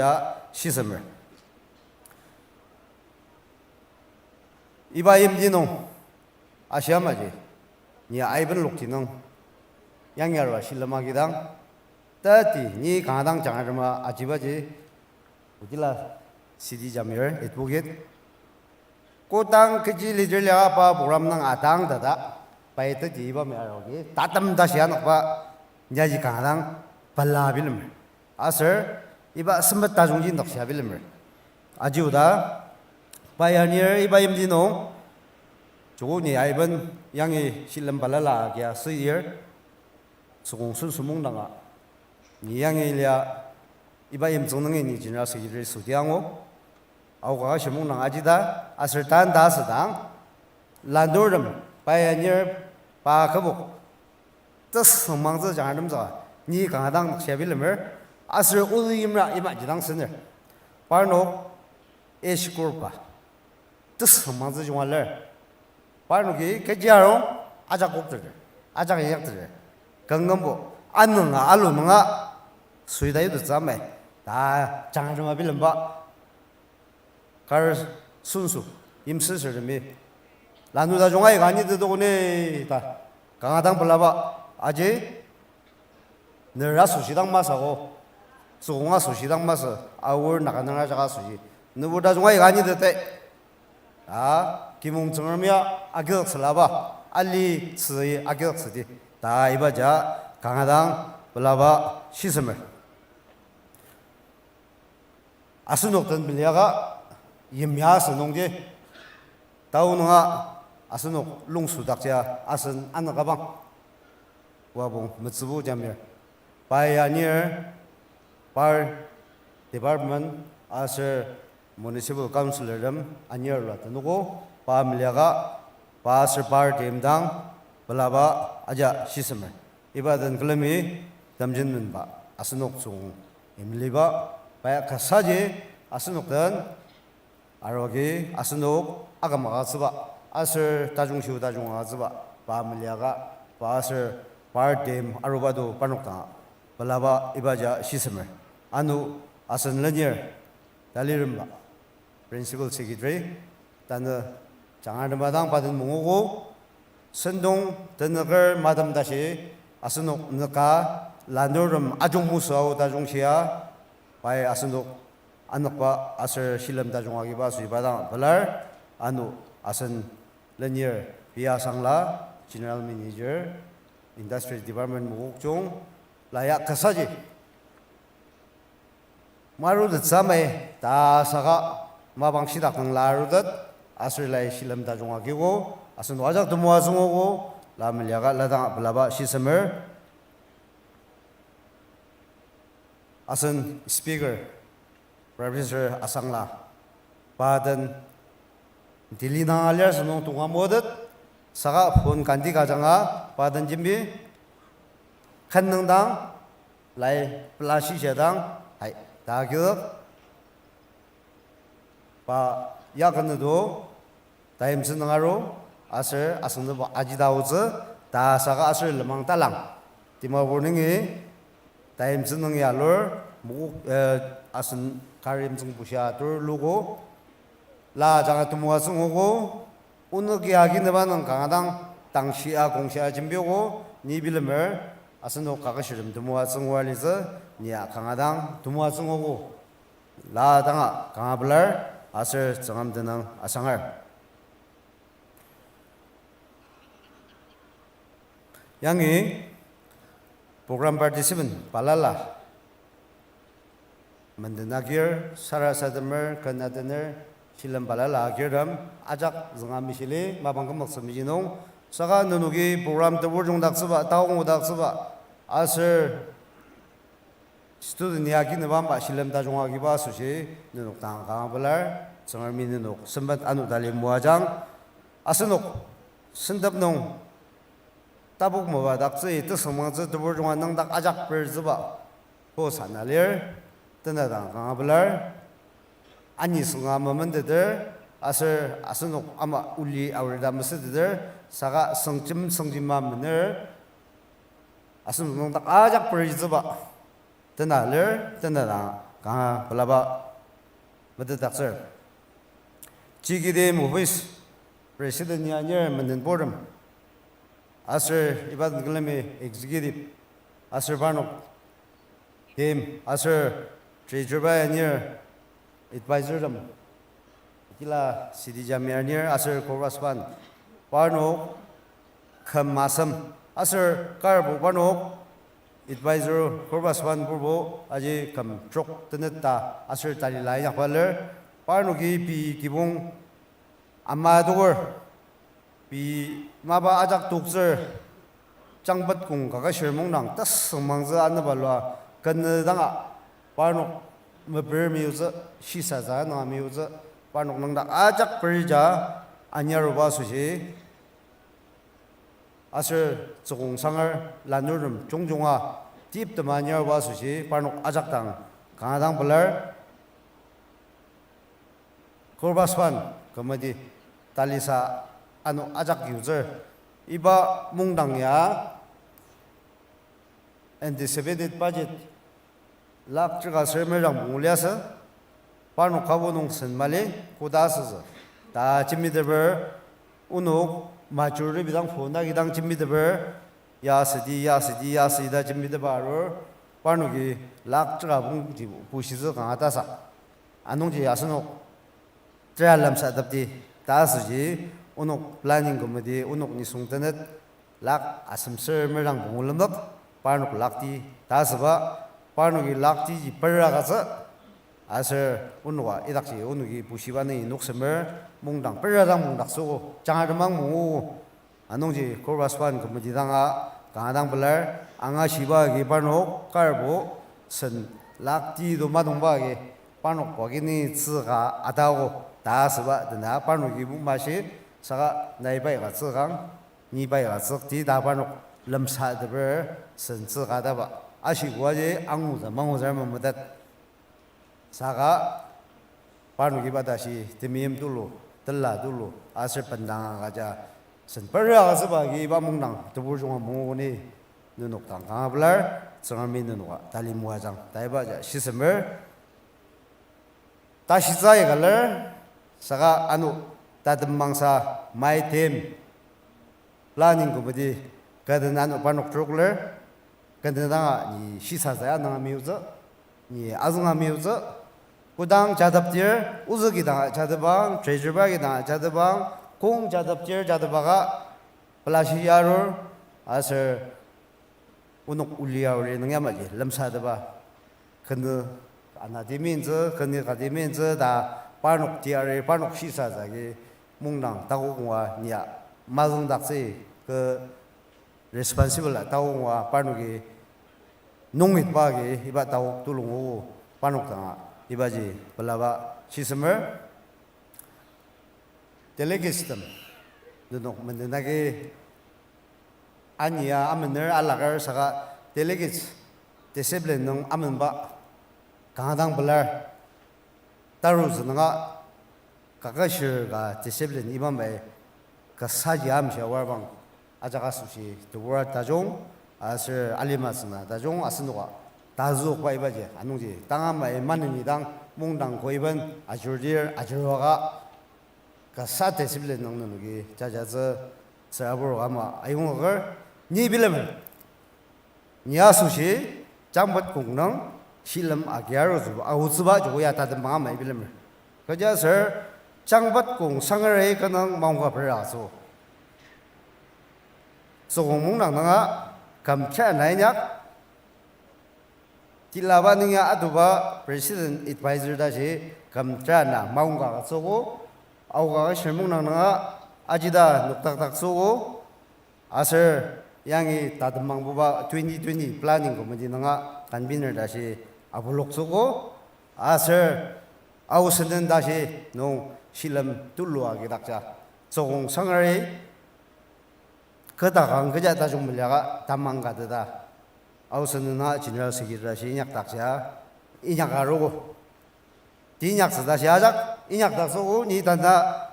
shisemer. Iba yimti nung, ashi amaji, ni aiben lokti nung, yangi arua shilem agidang, tati ni kanga dang jangatem ajibaji, Kotila city jamir, advocate. Kodang kechi leader liaka pa program nung atang tata, pai teti iba mi arogi, tatem tashi anokba, nyaji kanga dang pela bilemer. Aser, iba sempet tajungji nokshia bilemer. Aji oda, pioneer iba yimti nung, joko ni aiben yangi shilem balala agia süir, sokong sen sümong danga, ni yangi lia, iba yimtsüng nungi ni general secretary südi angu, aoka shimong dang ajida, aser tan ta asüdang, lanurtem, pioneer, pa kübok, tesüngmangtsü jangatem saka, ni kanga dang nokshia bilemer, aser ulu yimra iba jidang sener. Parnok, age group-a, tesüngmangtsü junga lir. Parnoki kechi arung, ajak kokteter, ajak inyakteter. Kangkambo, anunga, alu nunga, suita yutettsü amai, ta, jangatema bilemba. Kar senso, yimsüsürtemi, lanu tajung aika anitetok ni ta, kanga dang pelaba, aji, ner asoshi dang masü ko, sokong asoshi dang masü, aor Naga nung ajak asoshi, nübur tajung aika anitete, a, kimong Tsüngrem ya agizüksülaba, ali tzü agizüksüdi, ta ibaji kanga dang pelaba shisemer. Asenok den meliaka, yimya asü nungji, tao nunga asenok lungsüdakjia asen anükabang. Wabong metsübu jamir. Pai anir, par department aser municipal councillortem anir la tenogo, pa meliaka, pa aser par teimdang, pelaba aja shisemer. Iba den külemi temjen menba asenok tsüng imliba, pa ya kasaji asenok den arogi asenok aküm agütsüba, aser tajung shiu tajung agütsüba, pa meliaka, pa aser par teim aruba to parnok danga pelaba ibaji shisemer. Ano asen lenir taliremba Principal Secretary, tanü jangar tema dang pa den mungogo, sentong tenüker madam tashi, asenok nüka, lanurtem ajung musü ao tajung shia, pai asenok anükba aser shilem tajung agiba asoshi pa dang pelar, ano asen lenir P. Asangla, General Manager, Industrial Department Mokokchung, la ya kasaji marutettsü amai ta saka mapang shidak nung la arutet, aser lai shilem tajung agiogo, asen ajak temoatsü angogo, la meliaka la dang pelaba shisemer. Asen speaker, Professor Asangla, pa den Delhi dang alir asünung tonga motet, saka phone kandi ka ajanga, pa den jembi, ken nüngdang, lai pela shishia dang, hai, ta agizük, pa ya ken nüto, taimtsü nung aru, aser asüngdangba aji ta aotsü, ta saka aser lenmang talang, Dimapur nungi, taimtsü nung ya alur, mokok, eh, asen kari yimtsüng bushia tur lugo, la ajanga temoatsü angogo, onok ya agi nüba nung kanga dang tangshia kongshia jembiogo, ni bilemer, asenok kaketshirtem temoatsü angua litsü, ni ya kanga dang temoatsü angogo. La danga kanga pelar, aser Tsüngrem tenüng asangar. Yangi program participant balala menden agir, sarasademer, ken adener, shilem balala agirtem, ajak zünga mishili, mapang kümoktsü meji nung, saka nenoki program tebur jungdaktsüba, taong odaktsüba, aser student ya agi nübangba shilem tajung agiba asoshi, nenok dang kanga pelar, Tsüngremi nenok sempet ano tali moajang, asenok sentep nung tapok mapa daktsü, tesüngmangtsü tebur junga nüngdak ajak pertsüba, ko sana lir, tenadang kanga pelar, ani sünga mementeter, aser asenok ama oli aorita mesüteter, saka sengjem sengjema mener, asenok nüngdak ajak peritsüba tena lir, tenadang kanga pelaba metetdaktsür. G K D M office president ya anir mendenburtem, aser iba den külemi executive, aser parnok team, aser treasureba ya anir advisortem, kila city jam ya anir aser chorus band, parnok küm asem, aser karbo parnok advisor chorus band purbo aji küm trok tenet ta aser talila inyakba lir, parnoki pei kibong ama tokur, pei mapa ajak toktsür, Jangpetkong Kaketshir mungdang tasüngmangtsü anüba lua kenü danga, parnok meper meyutsü, shisatsü nunga meyutsü, parnok nüngdak ajak perija anyaruba asoshi, aser Tsükong Sanger lanurtem jungjunga tiptema anyaruba asoshi parnok ajak dang kanga dang pelar. Chorus band committee talisa ano ajak yutsür. Iba mungdang ya anticipated budget lak trika ser merang pungu liasü, parnok kabo nung sen mali koda asütsü ta jembiteper, onok majority bidang phone agi dang jembiteper, ya südi, ya südi, ya südi ta jembitepa arur, parnoki lak trika pungji bushitsü kanga tasak. Anungji asenok tera lemsatepdi ta asüji, onok planning committee onok nisung tenet lak asemser merang pungu lemlok, parnok lakti ta asüba, parnoki laktiji pera agütsü, aser onoka idakji onoki bushiba nungi noksemer, mungdang pera dang mungdaktsüogo, jangar temang mungu. Anungji chorus band committee danga kanga dang pelar, angashiba agi parnok karbo sen lakti to madongba agi parnok pagini tsüka ataogo ta asüba dena parnoki bumashi, saka nai pai ka tsükang, ni pai ka tsükti ta parnok lemsateper sen tsüka ataba. Ashikoaji angutsü mangutsü memetet. Saka parnoki iba tashi temeim tulu, tela tulu, aser bendang agüja sen pera agütsüba agi iba mungdang tebur junga munguni nenok dang kanga pelar, Tsüngremi nenoka tali moajang ta ibaji shisemer. Tashitsü aika lir, saka ano tatembangsa mai tem planning committee kü den ano parnok trok lir, kü den danga ni shisatsü ya nunga meyutsü, ni azünga meyutsü, kodang jatepdir, ozü kidang jatepang, treasurer kidang jatepang, kong jatepdir jatepaka pelashi yarur, aser onok oli aori nung yamaji lemsatepa, kenu ana temientsü, kenu ka temientsü ta parnok teyari, parnok shisatsü agi mungdang takok ngua nia mazüngdaktsü, kü responsible takok ngua parnoki nungitba agi iba takok tulungo, parnok danga ibaji pelaba shisemer. Delegates tem, nenok menden agi ania amener alaker saka delegates discipline nung amenba kanga dang pelar. Tarutsü nunga kakashir ka discipline iba bai kasaji amshia warbang ajak asoshi tebura tajung, aser alima süna tajung asenoka tazükba ibaji anungji tanga mai maneni dang mungdang koiben ajurdir ajuruaka kasa discipline nung nenoki jajatsü tsürabur ama ayongaker ni bilemer. Ni asoshi Jangpetkong nung shilem agi arutsüba, aotsüba joko ya tatembang ama bilemer. Kechiaser Jangpetkong Sangeri kü nung maongka pera aso. Tsükong mungdang nunga küm tera na inyak, tilaba nungi atuba president advisor tashi küm tera na maongka tsüogo, aoka shirmung nang nunga ajida noktakdaktsüogo, aser yangi tatembangbuba twenty twenty planning committee nunga convener tashi apuloktsüogo, aser Ao Senden tashi nung shilem tulu agidakja Tsükong Sangeri kü takang kecha tajung meliaka tamang ka teta, Ao Senden nunga general secretary tashi inyakdakja, inyak arogo. Ti inyaktsü ta shia ajak, inyakdaktsüogo, ni tanda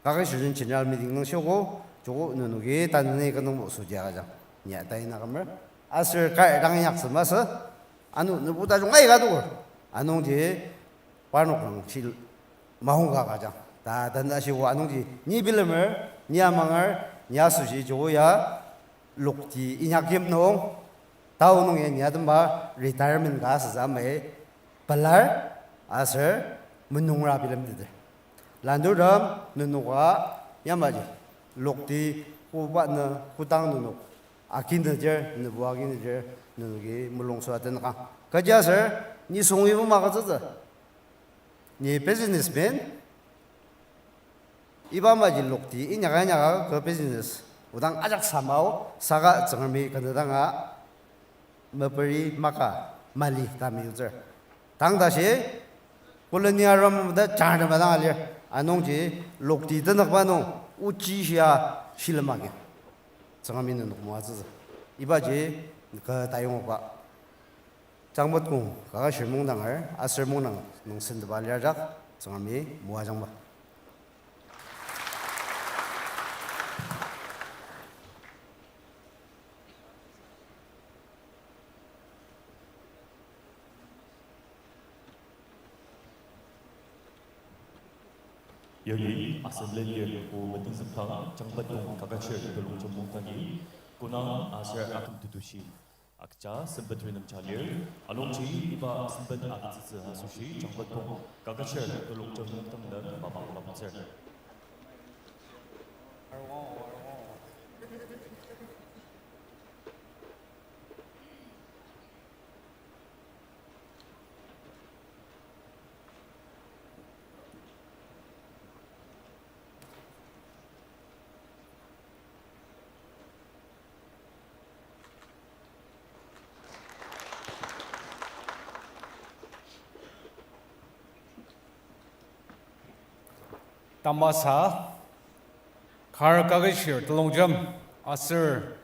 Kaketshirtem general meeting nung shiogo, joko nenoki tanü ni kenungbo südi agüjang. Ni ta ina kümer. Aser kar dang inyaktsü masü, ano nübu tajung aika tukur. Anungji parnok nung shil mahong ka agüjang. Ta tanda shiogo anungji ni bilemer, ni amanger, ni asoshi joko ya, lokti inyakyim nung, tao nung ya ni atemba retirement ka asütsü amai pelar aser menungra bilemteter. Lanurtem nenoka yamaji lokti koba nü kodang nenok akinüdir, nübu akinüdir, nenoki mulung süa tenükang. Kechiaser nisung ibo magütsütsü. Ni businessman, iba maji lokti inyaka inyaka kü business odang ajak samao saka Tsüngremi kenü danga meperi maka mali ta meyutsür. Tang tashi, koloni aram ta jangrtem dang alir. Anungji lokti tenükba nung ochi shia shilem agi Tsüngremi nenok moatsütsü. Ibaji kü tayongba. Jangpetkong Kaketshir mungdanger, aser mungdang nung sentepa lir ajak, Tsüngremi moajangba. Yagi asen lir o meeting züktang, Jangpetkong Kaketshir telongjem mungdangi, konang aser aküm tetushi akja sempet renemja lir, anungji iba sempet agütsütsü asoshi Jangpetkong Kaketshir telongjem mungdang den mapang laptsür. Tamasa, kar kaketshir telongjem aser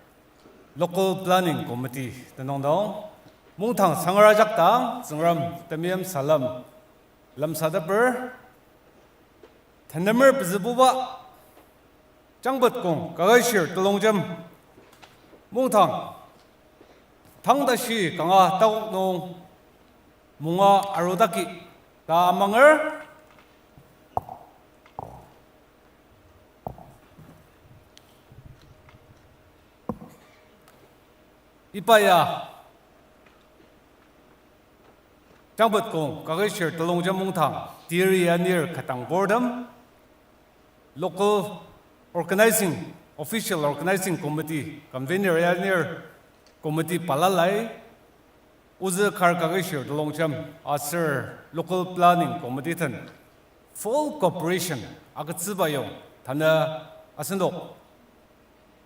Local Planning Committee tenüng nung mungdang sangra ajak dang Tsüngrem temeim salem lemsateper, tenemer pezübuba Jangpetkong Kaketshir telongjem mungdang tang tashi kanga takok nung munga arudaki ta amanger. Iba ya Jangpetkong Kaketshir telongjem mungdang teyari anir ketdang board tem, local organizing, official organizing committee, convener ya anir committee balalai, ozü kar kaketshir telongjem aser local planning committee den full cooperation agütsüba yong tanü asenok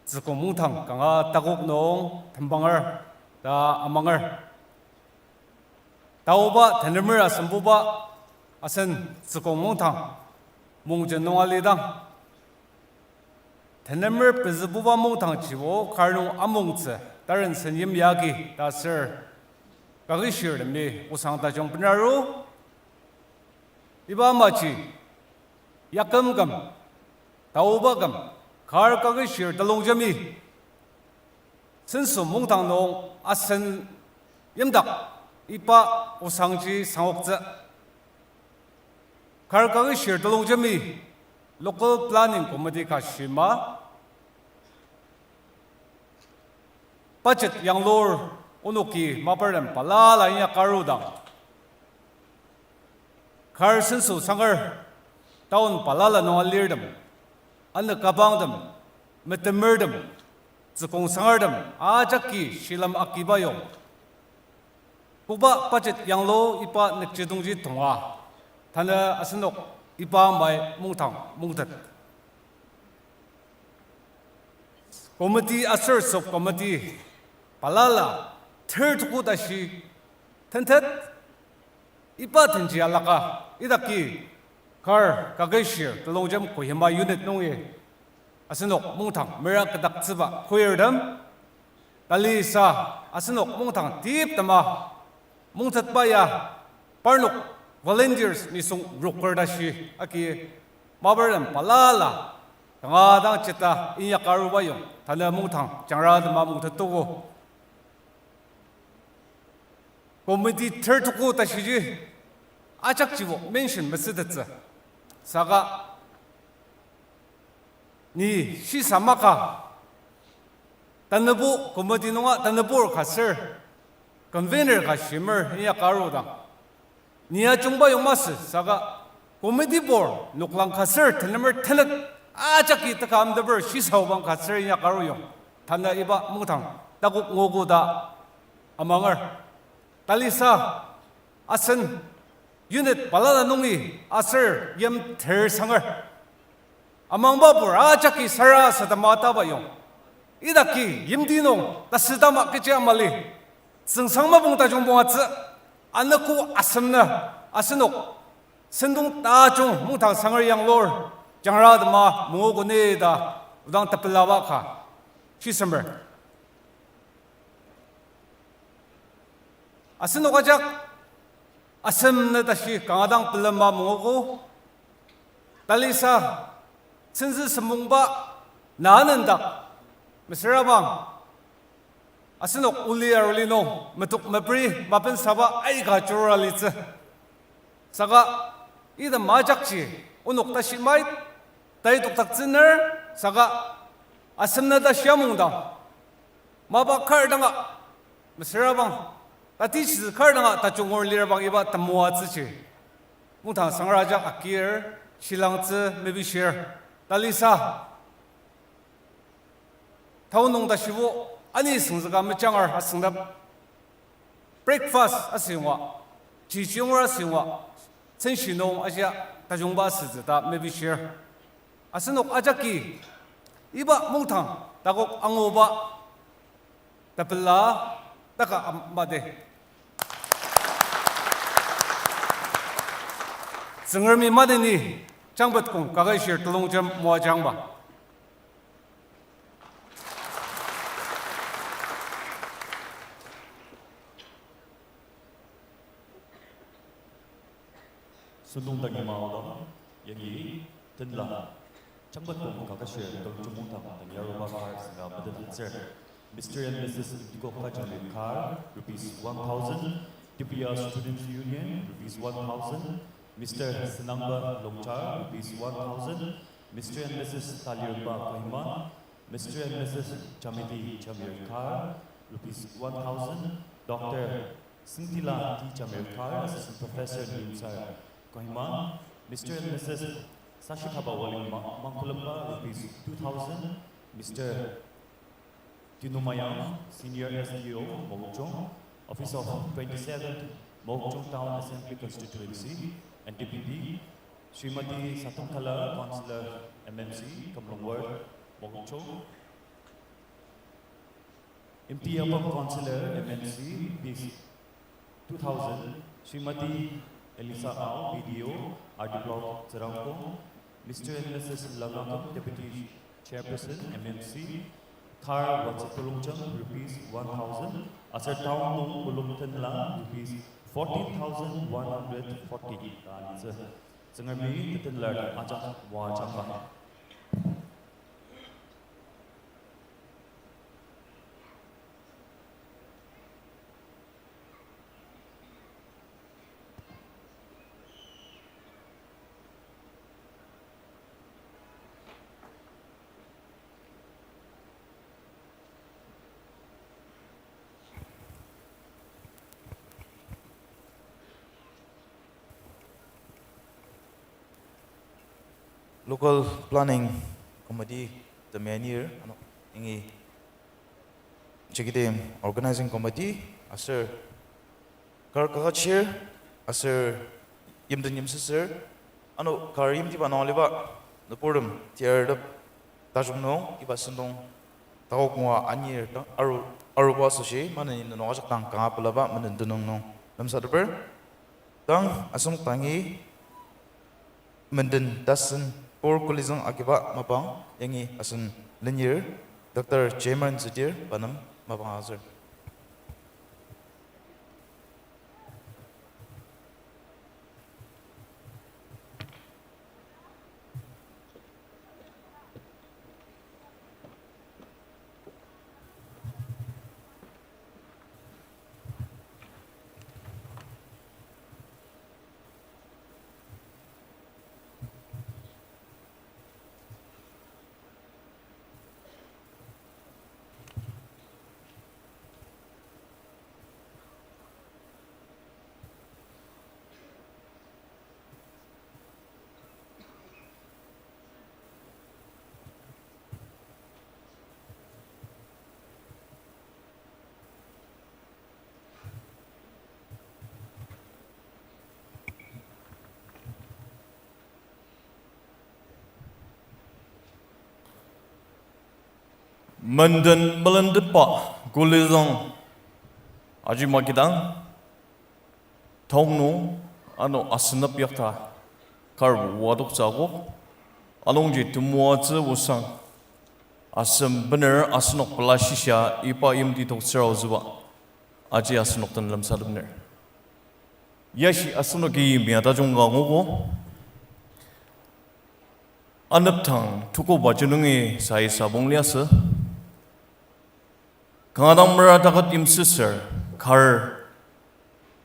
tsükong mungdang kanga takok nung tembanger ta amanger. Taoba tenemer asembuba asen tsükong mungdang mongjen nung alidang, tenemer pezübuba mungdangjibo kar nung amongtsü taren sen yimyagi ta aser kaketshirtemi osang tajung benaru. Iba amaji yaküm küm, taoba küm, kar kaketshir telongjemi senso mungdang nung asen yimdak iba osangji sangoktsü. Kar kaketshir telongjemi local planning committee ka shima, budget yanglur onoki mapartem balala inyaka arudang, kar senso sangar town balala nung alirtem, ano kabangtem, metemertem, tsükong sangartem ajaki shilem akiba yong, koba budget yanglu iba nükjidongji tonga tanü asenok iba amai mungdang mungtet. Committee aser sub committee balala ter tuku tashi tentet, iba tenji alaka idaki kar kaketshir telongjem Kohima unit nungi asenok mungdang mera kedaktsüba choirtem, talisa asenok mungdang teptema Mungtetba ya parnok volunteers nisung roker tashi agi mapartem balala kanga dang jeta inyaka aruba yong tanü mungdang jangra tema mungtettogo. Committee ter tuko tashiji ajakjibo mention mesütettsü. Saka ni shisa maka, tanübo committee nunga tanübur ka ser, convener ka shimer inyaka arudang, ni ajungba yong masü saka committee bor noklang ka ser tenemer tenet ajaki teka amteper shisa obang ka ser inyaka aru yong tanü iba mungdang takok nguogo ta amanger. Talisa asen unit balala nungi aser yim ter sanger. Amangbabur ajaki sarasadema taba yong, idaki yimti nung tasütama kechi amali. Tsüngsang mapang tajungpong atsü, anogo asemnü asenok sentong tajung mungdang sanger yanglur jangra tema mungokoni ta odang tepelaba ka shisemer. Asenok ajak asemnü tashi kanga dang pelema mungogo. Talisa tsünzü sempongba na nendak mesüra bang asenok oli aruli nung metok mepri mapensaba aika jura litsü. Saka item ajakji onok tashi mait tai tokdaktsüner, saka asemnü tashi amungdang mapa kar danga mesüra bang, tatishi kar danga tajungur lir bang iba temoatsüji mungdang sangra ajak akir shilangtsü mepishir. Talisa town nung tashibo ani süngzüka mejangar asüngdang breakfast asüngwa, chichiyongra asüngwa, senshi nung ashia tajungba asütsü ta mepishir. Asenok ajaki iba mungdang takok anguba tepela taka am- mate. Tsüngremi madeni jangpetkong kakaishir telongjem moajangba. Sentong dangi maodang, yangi tenla jangpetkong kakaishir telongjem mungdang dangi aruba kar sünga metetdaktsür. Mister and Missus Dikok Kajangli kar, rupees one thousand, Tibiya Students Union, rupees one thousand, Mister Senangba Longchar, rupees one thousand, Mister and Missus Talirba Kohima, Mister and Missus Jamidi Jamir kar, rupees one thousand, Doctor Singtila T Jamir kar, Assistant Professor Nimsar Kohima, Mister and Missus Sashikaba Waling Ma- Mangkulemba, rupees two thousand, Mister Tinumayang, Senior S D O, Mokokchung, Office of twenty-seventh Mokokchung Town Assembly Constituency, N D P P, Srimati Satung Kala, Councillor, M M C, Kamlong Ward, Mokokchung, Imti Abang, Councillor, M M C, P C, two thousand, Srimati Elisa Ao, B D O, R D Block, Tsürangkong, Mister and Missus Lamakum, Deputy Chairperson, M M C, kar watsü telongjem, rupees one thousand, aser town nung mulung tenla, rupees fourteen thousand one hundred forty ka alitsü. Tsüngremi tetenlar ajak moajangba. Local Planning Committee temi anir, ano, yangi Chikidem Organizing Committee, aser kar kaketshir, aser yimden yimsüsür, ano kar yimtiba nung aliba nüburtem tiyartep tajung nung iba sentong takok ngua anir ta aru, aruba asoshi maneni nenok ajak dang kanga pelaba menden tenüng nung lemsateper. Tang asenok dangi menden tasen pur kulizüng agiba mapang yangi asen lenir Doctor Jameron Zidir pa nem mapang aser. Menden melentepba Kulizang aji makidang, taonung ano asenep yakta kar wadoktsü akok, anungji temoatsü osang, asem bener asenok pela shisa iba yimti toktsür aotsüba, aji asenok den lemsatepner. Yashi asenoki yimya tajung ka nguogo. Anepdang tuko baji nungi sai sabong liasü. Kanga dang mera taket yimsüsür kar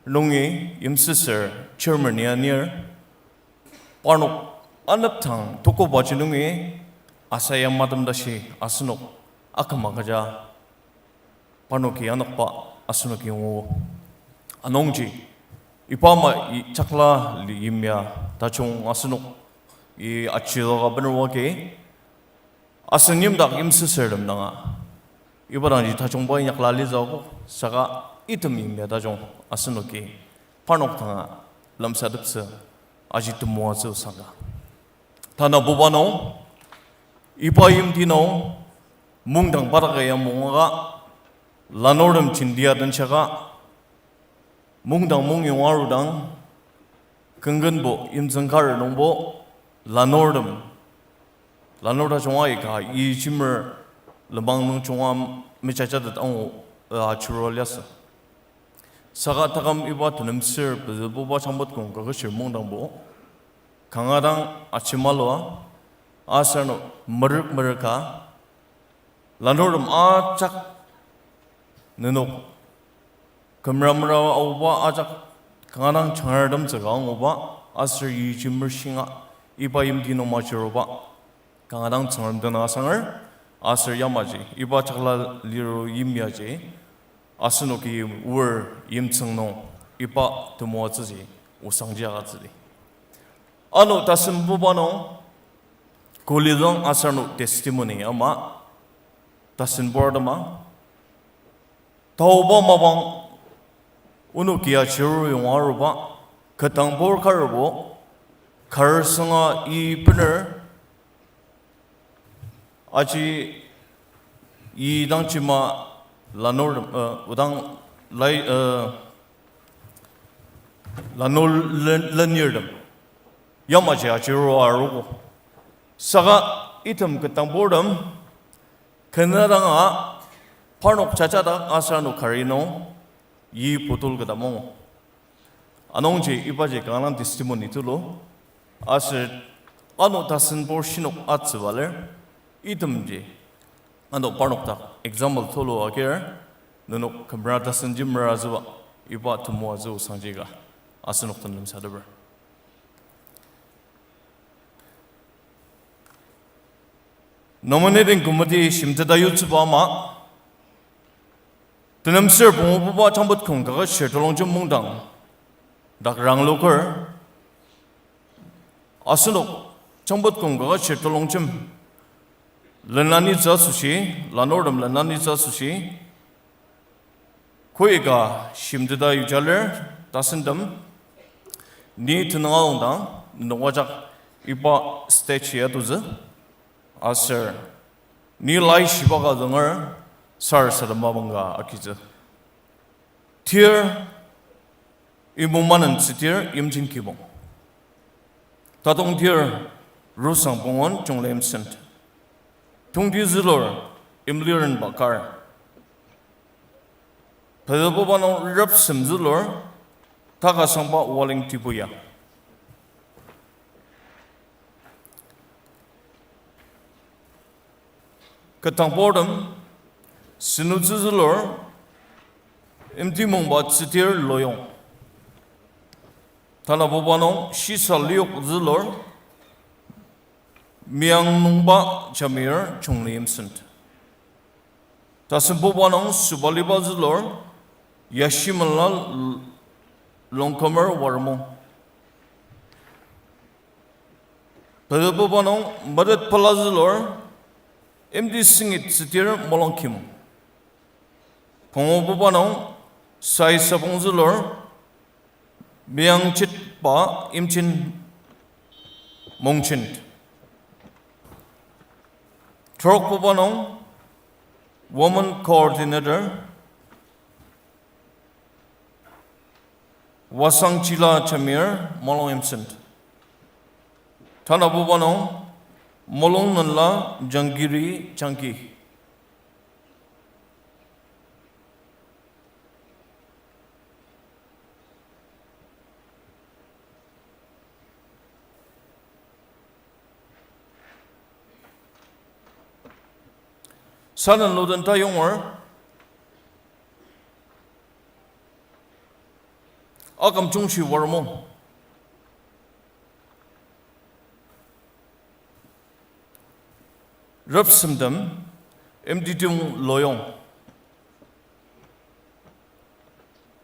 nungi yimsüsür chairman ya anir, parnok anepdang tuko baji nungi asaya matem tashi asenok aküm agüja parnoki anokba asenoki nguogo. Anungji, iba ama i- chakla li yimya tajung asenok i achiloka bener oa agi, asen yimdak yimsüsürtem danga, iba dangji tajungba inyakla litsü akok, saka item yimya tajung asenoki parnok danga lemsateptsü aji temoatsü osang ka. Tanabuba nung, iba yimti nung, mungdang pa dak ya mungaka, lanurtem jenti adenshaka, mungdang mung yonga arudang, künkenbo yimtsüng kar nungbo, lanurtem, lanur tajung aika, yijimer lenmang nung junga mejajatet angu, a, chiro liasü. Saka taküm iba tenemsür pezübuba Jangpetkong Kaketshir mungdangbo, kanga dang ajemalua, aser ano merük merüka, lanurtem ajak nenok kümra mera aoba ajak kanga dang jangartemtsüka anguba, aser yijimer shinga iba yimti nung majiruba, kanga dang Tsüngrem tenüng asanger, aser yamaji iba chakla liru yimyaji, asenoki oar yimtsüng nung iba temoatsüji osangji agütsüdi. Ano tasembuba nung, Kulizang aser ano testimony ama, tasenburtema, taoba mapang onoki achiru yonga aruba, ketdangbur karbo, kar sünga i bener, aji i dang jima lanur, uh, odang lai, uh, lanur len- lenirtem, yamaji achiru arogo. Saka item ketdangburtem, kena danga parnok jajadak aser ano kari nung, i bottle ketdang mangu. Anungji ibaji kanga dang testimony tulu, aser ano tasenbur shinok atsüba lir, itemji ano parnok dak example tulu agir, nenok kümra tasenji meratsüba, iba temoatsü osangji ka asenok den lemsateper. Nominating committee shimteta yutsüba ama, tenemsür pungububa Jangpetkong Kaketshir Telongjem mungdang dak rangloker, asenok Jangpetkong Kaketshir Telongjem lenanitsü asoshi, lanurtem lenanitsü asoshi, koika shimteta yujalir, tasentem, ni tenüng alongdang, nenok ajak iba stage ya tutsü, aser, ni laishiba ka zünger, sarasadema mapang ka agitsü. Tir, Imumanen Tsitir, Yimjin Kibong. Tatongtir, Rusang Pungon, Chungle Imsent. Tongti zülur, Imliren Bakar. Pezübuba nung Repsem zülur, Takasangba Waling Tibuya. Ketdangburtem, Senotsü zülur, Imtimungba Tsitir Loyong. Tanabuba nung Shisa Liok zülur, Miangnungba Jamir, Chungle Imsent. Tasembuba nung Subaliba zülur, Yashimenla L- Longkumer Warmung. Pezübuba nung Metet Pela zülur, Imti Singit Tsitir Molongkim. Pungububa nung Sai Sapong zülur, Miangjitba Imjin Mongchen. Trokbuba nung Women Coordinator, Wasang Chila Jamir, Molong Yimsen. Tanabuba nung, Molong Nenla Jangkiri Jangki. Sanen luden ta yongur, Aküm Chungshi Warmo. Repsemtem, Imtitung Loyong.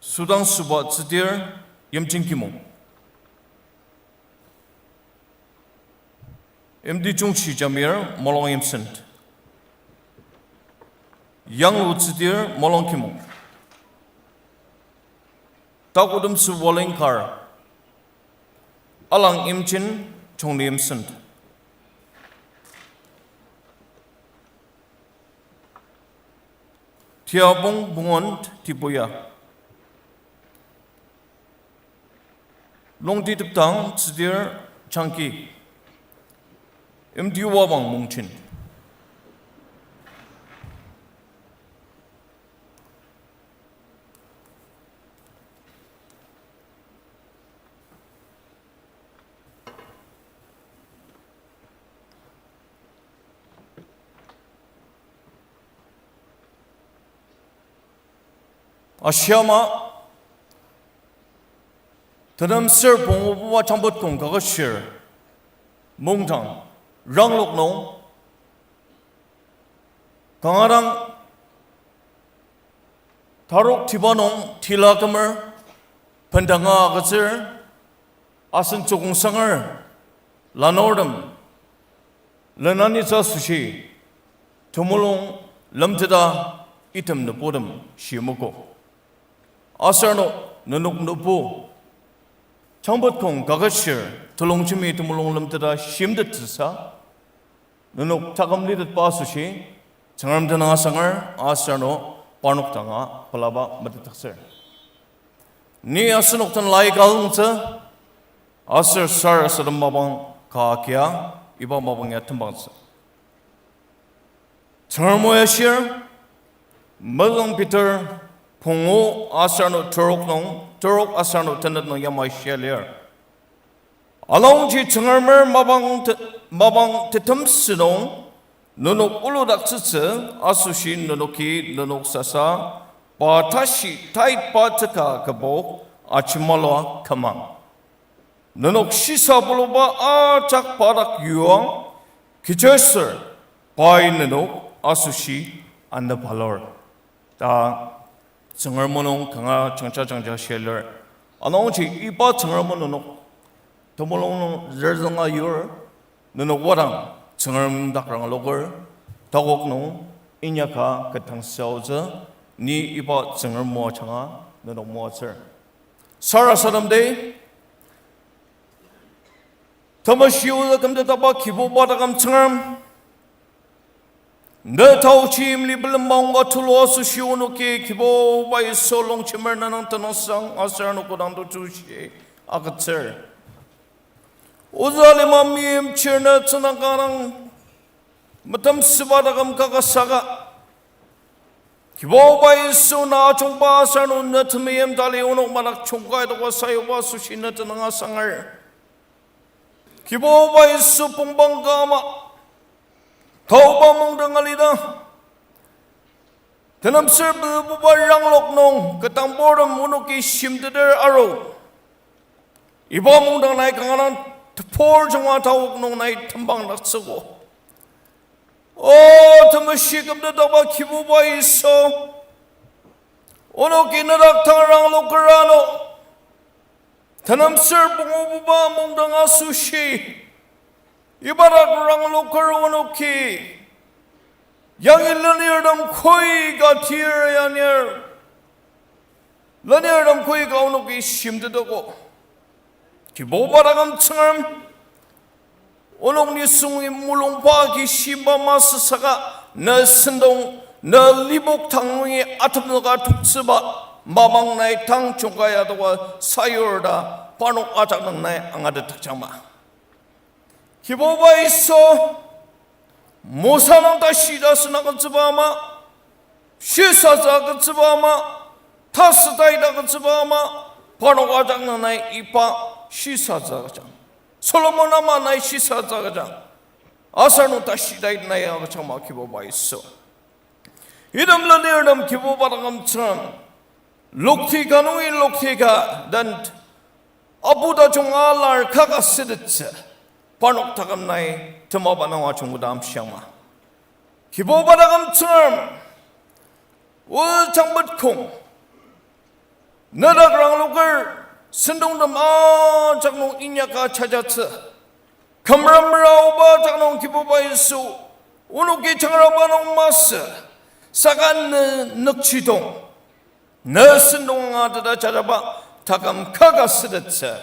Sudang Suba Tsütir, Yimjing Kimong. Imtichungshi Jamir, Molong Yimsen. Yanglu Tsütir, Molong Kimong. Takutem Subolingkar, Alang Imjin, Chungli Yimsen. Tiabong Bungon, Tipuya. Longtitepdang Tsütir Changki. Imtiwabang Mongchen. Ashiama, Tenem ser pungu buba Changpet Kong Kaketshir, Mungdang, Ranglok nung, kanga dang tarok tiba nung tila kümer, bendanga agütsür, asen tsükong sanger, lanurtem, lenanitsü asoshi, temulung lemteta item nüburtem shimoko. Aser ano nenok nübu, Changpet Kong Kaketshir, telongjemi temulung lemteta shimtettsüsa, nenok taküm litetba asoshi, Tsüngrem tenüng asanger, aser ano parnok danga pelaba metetdaktsür. Ni asenok den lai kalungtsü, aser sarasadem mapang ka kia, iba mapang ya tembangtsü. Tsüngrem o ashir, Mezüng Peter, pungu aser ano terok nung, terok aser ano tenet nung yamai shia lir. Anungji Tsüngremer mapang te-, mapang tetemsü nung, nenok uludaktsütsü, asoshi nenoki nenok sasa, pa tashi taitba teka kübok, ajemalua kümang. Nenok shisa puluba ajak pa dak yuang, kechiaser pai nenok asoshi anepalur. Ta Tsüngrem o nung kanga jangja jangja shia lir. Anungji iba Tsüngrem o nenok temulung nung zürzünga yur, nenok wadang Tsüngrem dak rangloker, takok nung inyaka ketdang saotsü, ni iba Tsüngrem moajanga nenok moatsür. Sarasadem de, temeshi ozü kümtetdakba Kibuba taküm Tsüngrem, ne taochi imli bilem maongka tulu asoshi onoki Kibuba Yisu longjemer nenang tenüngsang aser ano kodang tutushi agütsür. Ozü lima meimchir ne tsünang kanga dang metemsüba taküm kaka saka, Kibuba Yisu na ajungba aser ano ne temeim tali onok madak jungkai adoka sayuba asoshi ne tenüng asanger. Kibuba Yisu pongpang ka ama, taoba mungdang alidang, tenemser pezübuba Ranglok nung ketdangburtem onoki shimteter aru, iba mungdang nai kanga dang tebur junga taok nung nai tembangdaktsüogo. O temeshi kümtetdakba Kibuba Yisu, onoki nedak tang rangloker ano, tenemser pungububa mungdang asoshi, iba dak rangloker onoki, yangi lenirtem koi ka tir yanir, lenirtem koi ka onoki shimtetogo. Kibuba taküm Tsüngrem, onok nisungi mulungba agi shimba masü saka ne sentong ne lipok tang nungi atemzüka toktsüba mapang nai tang jungka ya toka sayur ta parnok ajak nung nai angatetdakjangma. Kibuba Yisu, Mosa nung tashi ta sena agütsüba ama, shisatsü agütsüba ama, tasütai ta agütsüba ama, parnok ajak nung nai iba shisatsü agüjang. Solomon ama nai shisatsü agüjang. Aser nung tashi tai nai agüjangma Kibuba Yisu. Item lenirtem Kibuba taküm Tsüngrem, lokti ka nungi lokti ka den apu tajung alar kaka sütettsü, parnok taküm nai temaba nung ajungkoda amshiangma. Kibuba taküm Tsüngrem, o jangpet kong, nedak rangloker sentongtem ajak nung inyaka jajatsü, kümrem raoba ajak nung Kibuba Yisu, onoki jangraba nung masü, saka ne nükjidong, ne sentong angateta jajaba taküm kaka sütettsü,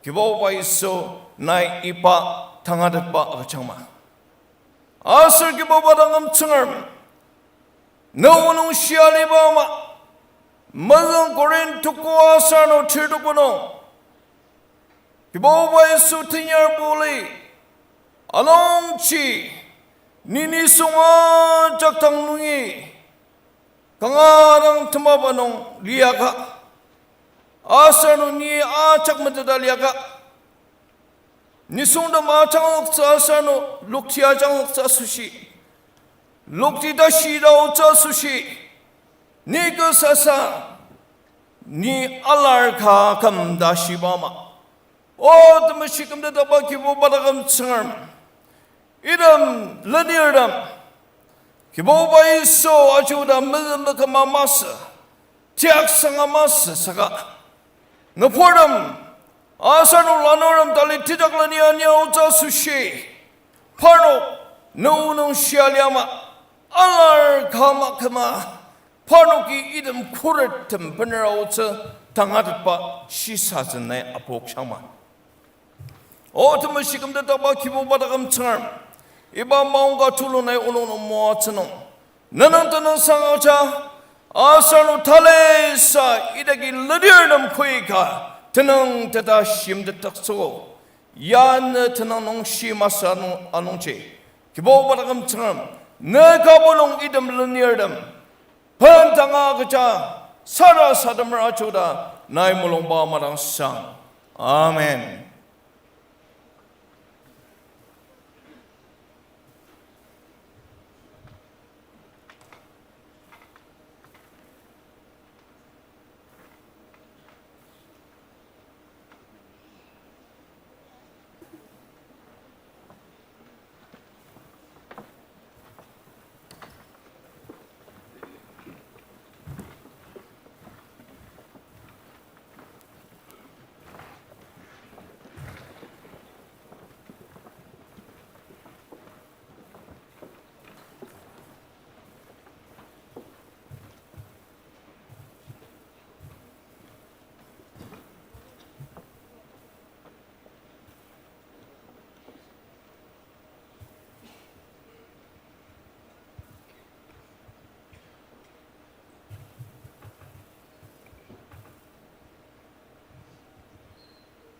Kibuba Yisu, nai iba tangatetba agüjangma. Aser Kibuba taküm Tsüngrem, ne o nung shia liba ama, mezüng Korinth tuko aser ano ter tuko nung, Kibuba Yisu tenyar poli, anungji, ni nisung ajak dang nungi, kanga dang temaba nung liaka, aser ano ni ajak meteta liaka, nisungtem ajangzüktsü aser ano lokti ajangzüktsü asoshi, lokti tashi ta otsü asoshi, ni kü sasa, ni alar ka küm ta shiba ama. O temeshi kümtetba Kibuba taküm Tsüngrem, item lenirtem, Kibuba Yisu, ajuda mezüng meküma masü, tiaksanga masü saka, nüburtem aser ano lanurtem tali tejak leni ania otsü asoshi, parnok ne o nung shia liama, alar ka maküma, parnoki item khurettem benera otsü tangatetba shisatsü nai apokjangma. O temeshi kümtetba Kibuba taküm Tsüngrem, iba maongka tulu nai onok nung moatsü nung, ne nung tenüngsang aja, aser ano talisa idaki lenirtem koika tenüng teta shimtetdaktsüogo. Ya ne tenüng nung shi masü anung, anungji, Kibuba taküm Tsüngrem, ne kübok nung item lenirtem bendanga agüja sarasademer ajuda nai mulungba madangsang. Amen.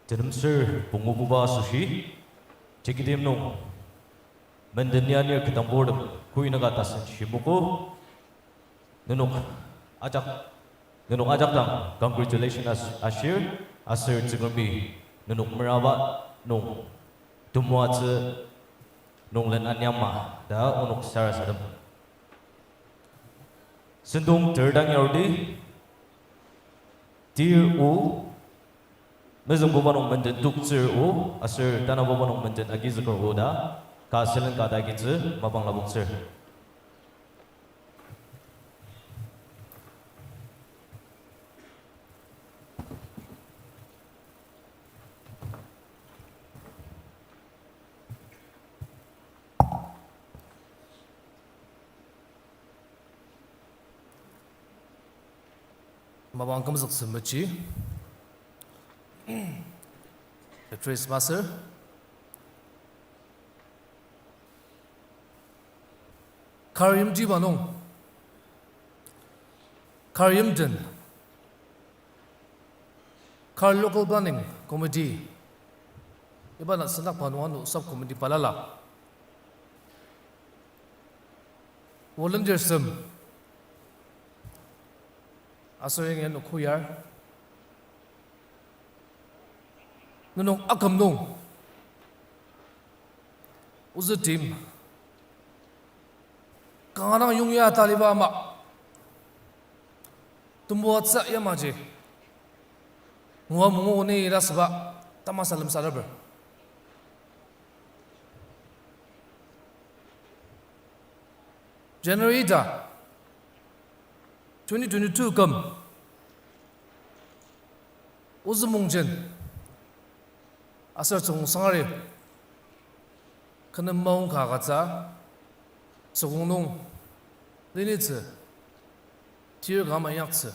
Tenemsür pungububa asoshi, Tekitim nung menden ya anir ketdangburtem, kuinaka tasen shimogo, nenok ajak, nenok ajak dang congratulation as-, ashir, aser Tsüngremi nenok merangba nung temoatsü nunglen anyama ta onok sarasadem. Sentong ter dang yardi, tir o, mezüngbuba nung menden toktsür o, aser tanabuba nung menden agizüker o ta, ka sülen ka ta agitsü, mapang lapoktsür. Mapang kümzüktsü mechi. Patrice Master. Kar yimjiba nung, Kar yimten, Kar Local Planning Committee, iba na sendakba nung ano subcommittee balala, volunteers tem, aser yangi ano choir, nenok aküm nung ozü team kanga dang yongya taliba ama, temoatsü yamaji ngua mungu ni ita süba tamasa lemsateper. January ita, twenty twenty-two küm, ozü mongjen aser tsükong sangari kü nem maong ka agütsü, tsükong nung lenitsü tir ka ama inyaktsü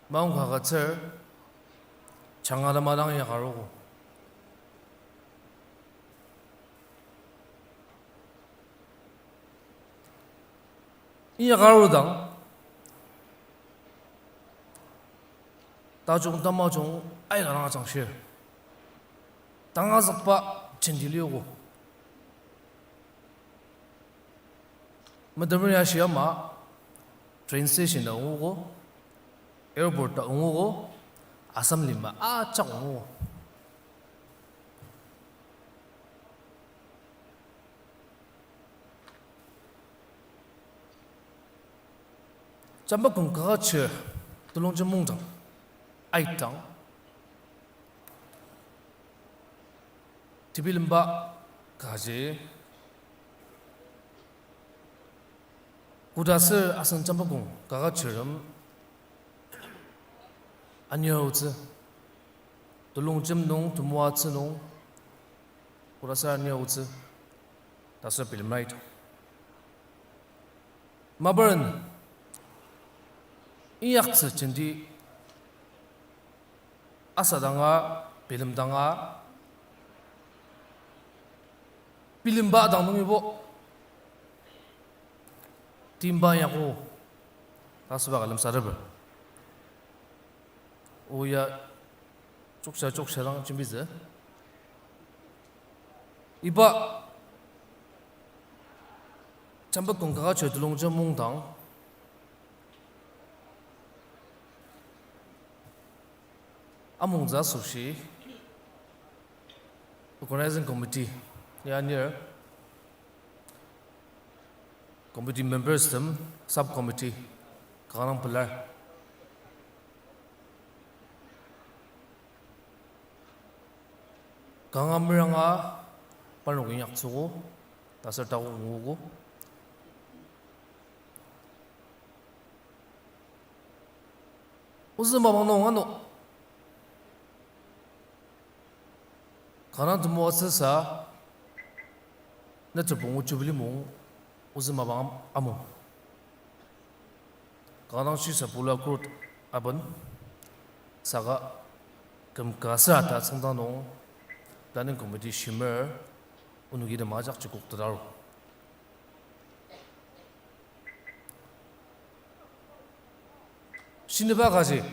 maong ka agütsür, janga tema dang inyaka arogo. Inyaka arudang, tajung tamajung aika dang ajangshir. Tangazükba jenti liogo. Metemer ya ashi ama, train station ta ongogo, airport ta ongogo, Assam lima ajak ongogo. Jampakong kaka chir telongjem mungdang, aitang, tebilemba kaji, koda aser asen jampakong kaka chirtem anir aotsü, telongjem nung, temoatsü nung, koda aser anir aotsü, ta aser bilemra aitang. Maparen inyaktsü jenti asadanga, bilemdanga, bilemba dang nungibo timba inyako, ta asüba ka lemsateper. Oya, choksa choksa dang jembitsü. Iba Jampakong kaka chir telongjem mungdang amungtsü asoshi, organizing committee ya anir, committee members tem, subcommittee kanga dang pelar. Kanga meranga parnok inyaktsüogo, ta aser takok nguogo. Ozü mapang nung ano kanga dang temoatsüsa, ne tsübong jubilee mung ozü mapang am-, amung. Kanga dang shisa pula kurut aben, saka küm ka sür ta tsüngda nung planning committee shimer, onoki tem ajak chikoktet aru. Shiniba kaji,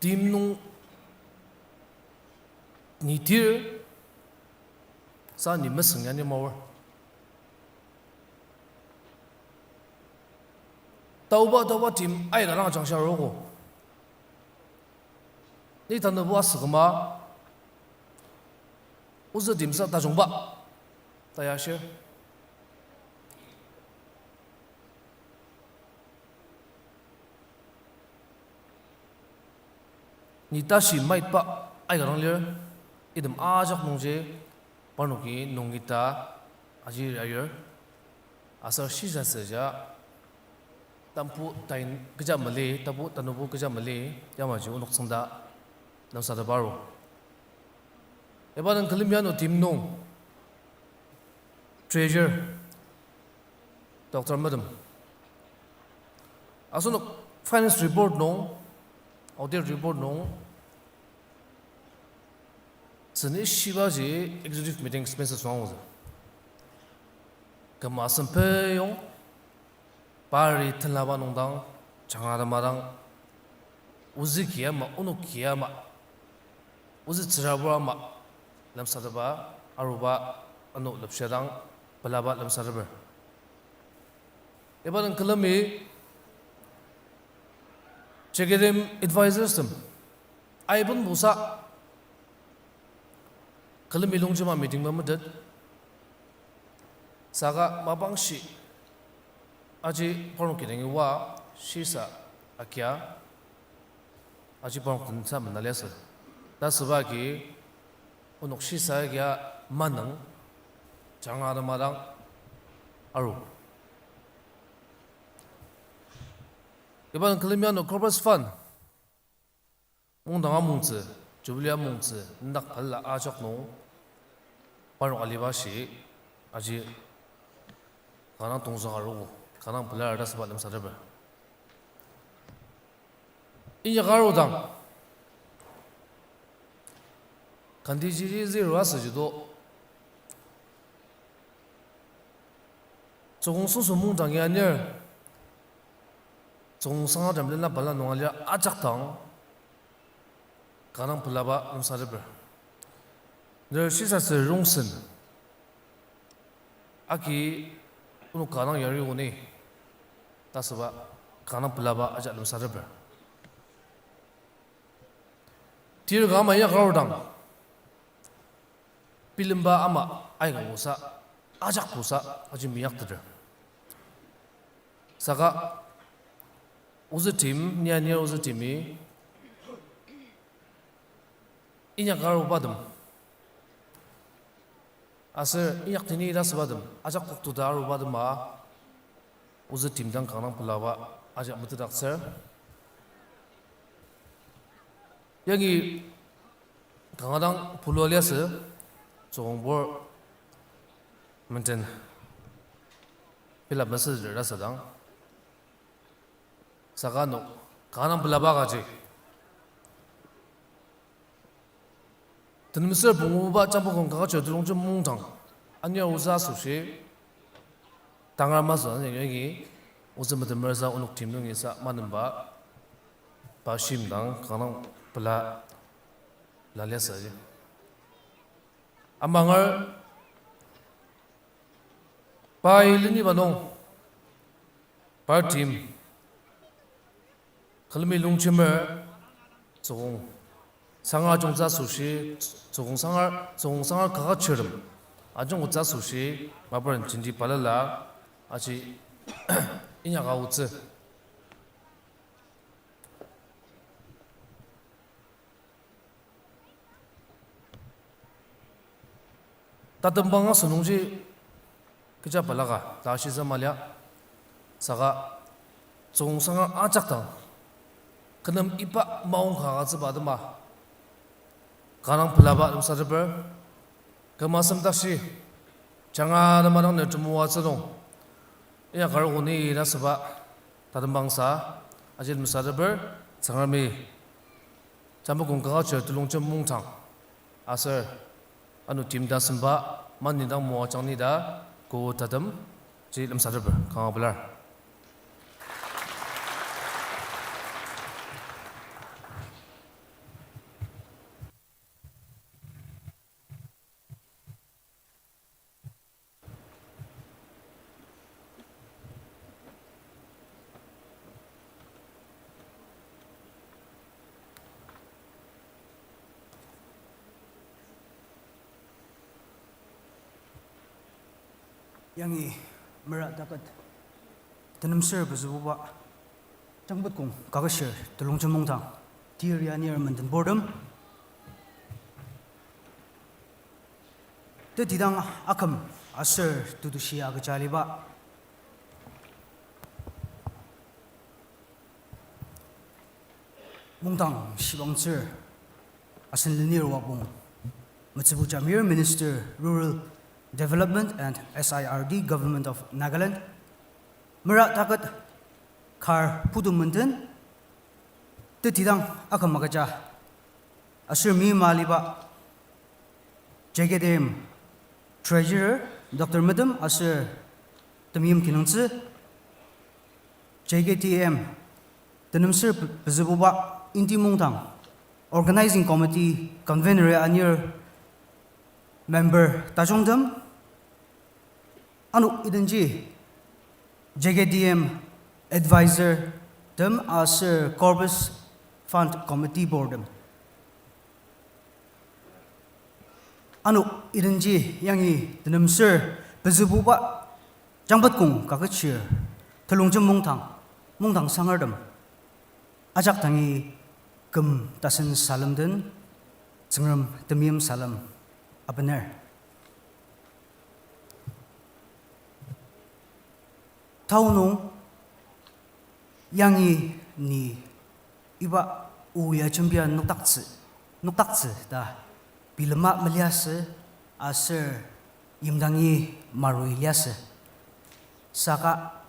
team nung ni tir, sa ni mesüng ya ni maor. Taoba, taoba team aika dang ajangshia arogo. Ni tanübo asüküma, ozü team sa tajungba, ta ya shir. Ni tashi maitba aika dang lir, item ajak nungji parnoki nungi ta aji ayur, aser shisatsüja, tambu tain kecha mali, tabu tanübo kecha mali, yamaji onok tsüngda lemsatepa aru. Iba den külemi ano team nung treasurer Doctor Madam, asenok finance report nung, audit report nung, seni shibaji executive meeting expenses nung angutsü. Küm asem peyong, pari tenlaba nungdang, jangra tema dang, ozü ki ama, onok ki ama, ozü tsürabur ama, lemsatepba, aruba, ano lepshidang, pelaba lemsateper. Iba nung külemi, J K D M advisors tem, aiben busa, külemi longjema meeting memetet, saka mapangshi, aji parnok kidangi oa, shisa akia, aji parnok tensa mena liasü. Ta süba agi, onok shisa agia manung, jangra tema dang, aru. Iba nung külemi ano corpus fund, mungdang amungtsü, Jubilee amungtsü, ndak pela ajak nung, parnok aliba shi, aji, kanga tongzüng arogo, kanga pelar ta süba lemsateper. Inyaka arudang, kandijiri zero asüjido, tsükong süngsü mungdang ya anir, tsükong sanga tem lena pela nung alir ajak dang, kanga pelaba lemsateper. Ner shisatsü rongsen, agi onok kanga yari oni, ta süba kanga pelaba ajak lemsateper. Tir ka ama inyaka arudang, bilemba ama aika busa, ajak busa, aji meyakteter. Saka, ozü tim, ni anir ozü timi, inyaka arubatem, aser inyak teni ta sübatem, ajak koktuda arubatem a, ozü tim dang kanga pelaba ajak metetdaktsür. Yangi kanga dang pulu aliasü, tsükongbur maintain pelaba mesüdir ta südang. Saka ano, kanga pelaba kaji, tenemser punguba Jangpetkong Kakaji Telongjem Mungdang, anir ozü asoshi, tangar masü anir yangi, ozü metemersa onok tim nungi sa manemba, pa shimdang kanga pela la liasüji. Amangar, pai leniba nung, par tim, külemi longjemer, tsükong sangar ajungtsü asoshi, tsükong sangar, tsükong sangar kaka chirtem, ajungtsü asoshi, maparen jenti balala, aji inyaka aotsü. Tatembang asünungji kecha balaka ta shisa malia, saka tsükongsanga ajak dang, kü nem iba maongka agütsüba atema, kanga pelaba lemsateper, küm asem tashi, jangra tema dang ne temoatsü nung, inyaka arogo ni ta süba tatembangsa aji lemsateper, Tsüngremi Jangpetkong Kakaji Telongjem Mungdang aser ano tim tasemba maneni dang moajang ni ta kü tatem ji lemsateper kanga pelar. Yangi mera taket tenemser pezübuba Jangpetkong Kaketshir Telongjem Mungdang, tir ya anir mendenburtem, tetidang aküm aser tetushi agüja aliba Mungdang shibangtsür asen lenir wabong, Metsübu Jamir, Minister, Rural Development and S I R D, Government of Nagaland, mera taket kar putu menden, tetidang aküm agüja aser meima aliba J K D M Treasurer Doctor Medem aser Temeim kinungtsü, J K D M, tenemser pe-, pezübuba Inti Mungdang, Organizing Committee, Convener anir, member tajungtem, ano idenji J K D M advisor tem aser Corpus Fund Committee bortem. Ano idenji yangi tenemser pezübuba Jangpetkong Kaketshir Telongjem Mungdang, Mungdang sangertem ajak dangi küm tasen salem den Tsüngrem temeim salem abener. Tao nung yangi ni iba o ya jembia nokdaktsü, nokdaktsü ta bilema meliasü aser yimdangi marui liasü. Saka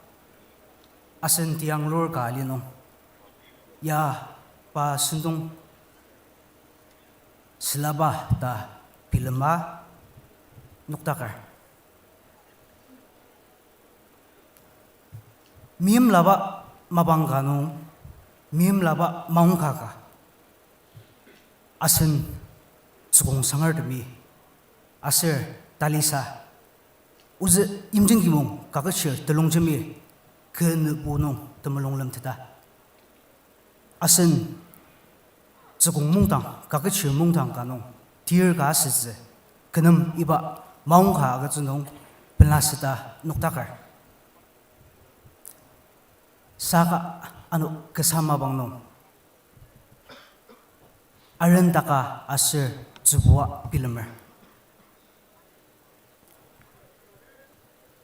asen tianglur ka ali nung ya pa sentong sülaba ta bilema nokdaker. Meimlaba mapang ka nung, meimlaba maongka ka, asen Tsükong sangertemi aser talisa, ozü Yimjin Kibong Kaketshir Telongjemi kü nübu nung temulung lemteta, asen Tsükong Mungdang, Kaketshir Mungdang ka nung tir ka asütsü, kü nem iba maongka agütsü nung pelaseta nokdaker. Saka ano kasa mapang nung arendaka aser tsübua bilemer.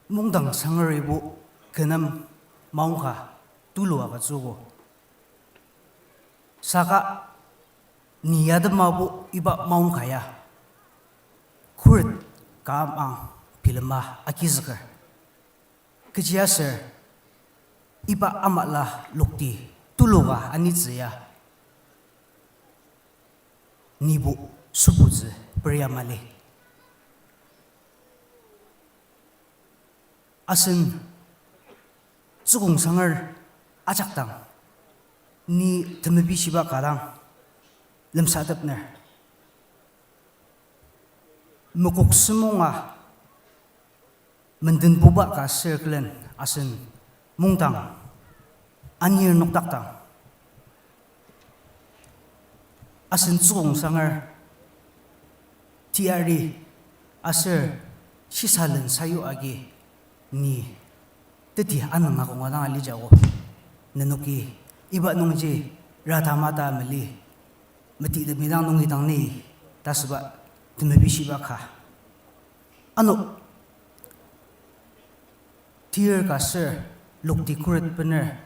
Mungdang sangeribo kü nem maongka tulu agütsüogo. Saka ni ya temabo iba maongka ya khuret ka ama bilema agizüker. Kechiaser iba amala lokti tuluka anitsü ya nibo sübutsü peria mali. Asen Tsükong sanger ajak dang, ni temepishiba ka dang lemsatepner. Mekok semonga mendenbuba ka sür külen asen Mungdang anir nokdakdang, asen Tsükong sanger teyari aser shisalen sayu agi ni teti anüng akonga dang alijago. Nenoki iba nungji rata mata mali, metitemi dang nungi dang ni ta süba temepishiba ka. Ano tir ka ser lokti khuret bener,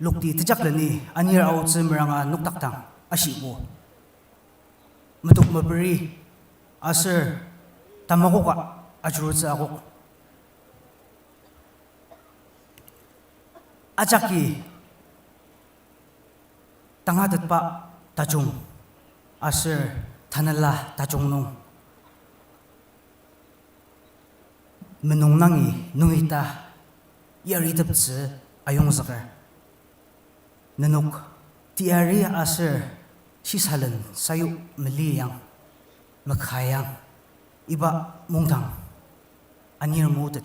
lokti tejakleni anir aotsü meranga nokdakdang ashibo, metok meperi aser tamakoka ajurutsü akok. Ajaki tangatetba tajung aser tanela tajung nung menung nangi nungita yariteptsü ayongzüker. Nenok teyari aser shisalen sayu mali yang, mekayang, iba Mungdang anir motet.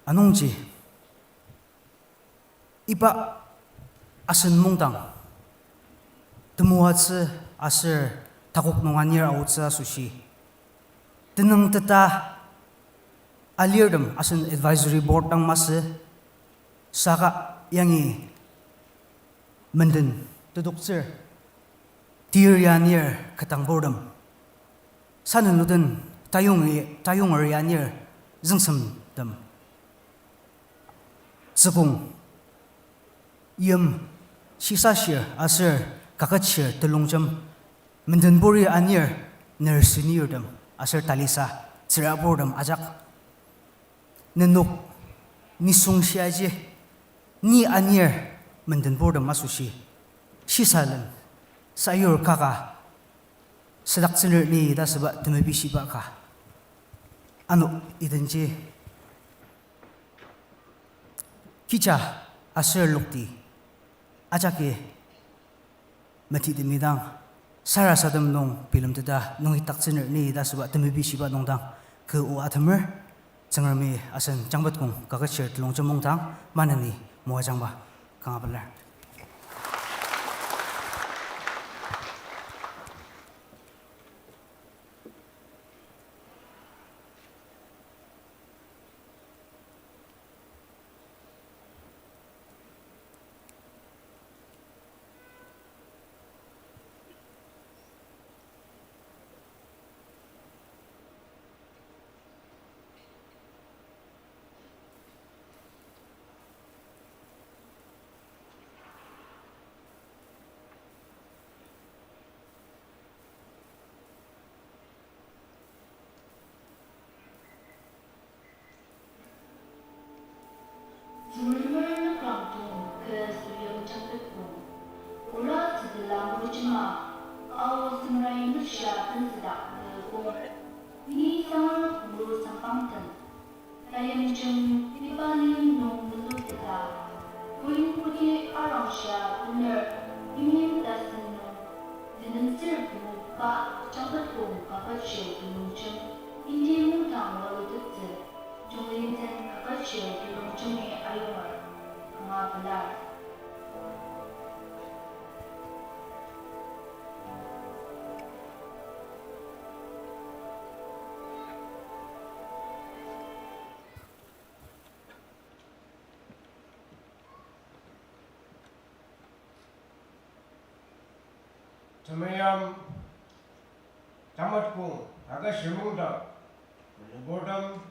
Anungji iba asen Mungdang temoatsü aser takok nung anir aotsü asoshi tenüng teta alirtem asen advisory board dang masü, saka yangi menden tedoktsür tir ya anir ketdangburtem, sanenluden tayongi, tayonger ya anir züngsemtem, Tsükong, Yim, Shisashir aser Kaketshir Telongjem, mendenburi anir ner senirtem aser talisa tsüraburtem ajak. Nenok nisung shiaji, ni anir mendenburtem asoshi shisalen sayur kaka sadaktsüner ni ta süba temepishiba ka. Ano idenji kija aser lokti ajaki metidemi dang sarasadem nung bilemteta nungi taktsüner ni ta süba temepishiba nung dang kü o atemer. Tsüngremi asen Jangpetkong Kaketshir Telongjem Mungdang maneni moajangba kanga pelar. Tsüngremer nüklang tong kü süyim jangpetpong. Ora tsütela mojima, Ao Tsüngrai nükshia tenzüdak kü kong. Ni sangar kulu sangpangtem. Tayongjem iba lim nung melutsüla. Oin kudi arangshia tuner, imin tasen nung. Tenemsür pengokba, Jangpetkong Kaketshir Telongjem, indi mungdang walutettsü. Junglinsen Kaketshir Telongjemi ayonger, kanga pelar. Temeim, Jangpetkong Kaketshir Mungdang, meliburtem,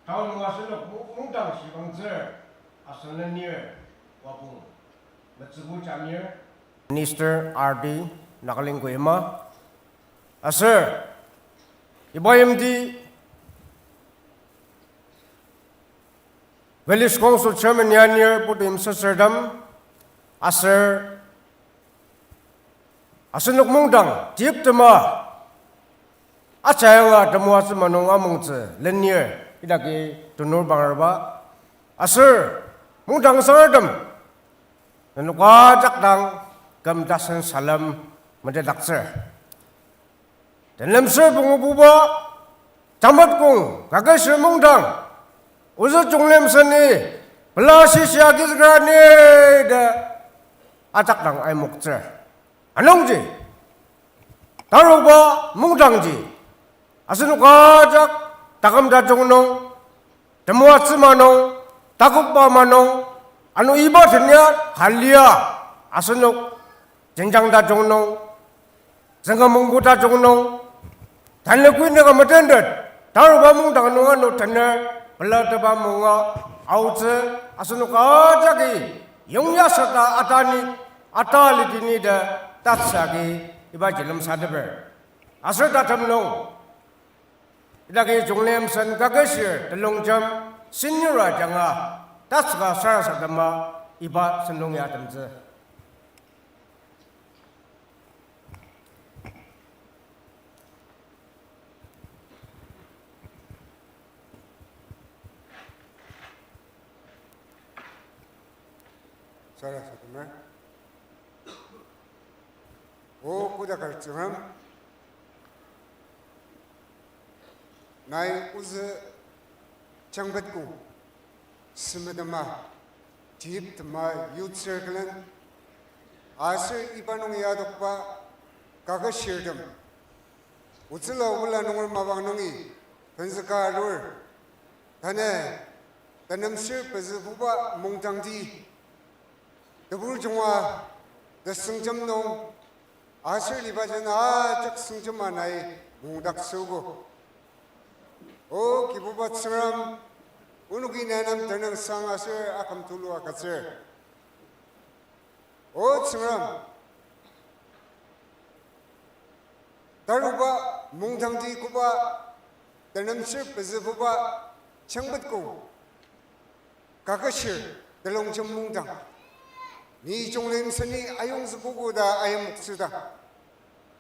taonung asenok mu-, mungdang shibangtsür, asen lenir, wapong, metsübu jamir, Minister R D Nagaland Kohima, aser, iba yimti, Village Council Chairman ya anir putu yimsüsürtem, aser asenok mungdang tiyiptema, achayanga temoatsü manung amongtsü lenir idaki tunur bangraba, aser mungdang sangertem, nenok ajak dang küm tasen salem metetdaktsür. Tenemsür pungububa, Jangpetkong Kaketshir Mungdang, ozü Junglem seni, pela shishia agizüker ni ta ajak dang aimoktsür. Anungji, taruba mungdangji, asenok ajak taküm tajung nung, temoatsü manung, takokba manung, ano iba tenya halia, asenok jenjang tajung nung, tsüngkang mungbu tajung nung, tanü kui nüka metentet, taruba mungdang nung ano tener, pelateba munga, aotsü, asenok ajaki, yongyasata atani, ata litini ta, tatsüka, iba jilemsateper. Aser tatem nung, idaki Junglem sen Kaketshir Telongjem, senior ajanga, tatsüka sarasadema, iba sentong ya atemtsü. Sarasademer. O kodaker Tsüngrem, nai ozü Jangpetkong Semetema, Tiyiptema Youth Circle-en, aser iba nungi adokba kaketshirtem, otsüla obula nunger mapang nungi tenzüka arur, tanü tenemsür pezübuba mungdangti, tebur junga tesüngjem nung, aser liba jena ajak süngjema nai mungdaktsüogo. O Kibuba Tsüngrem, onoki ne nem tenüngsang aser aküm tulu agütsür. O Tsüngrem, taruba mungdangti koba tenemsür pezübuba Jangpetkong kaketshir telongjem mungdang. Ni Chunglem seni ayongzükogo ta ayimoktsüdang,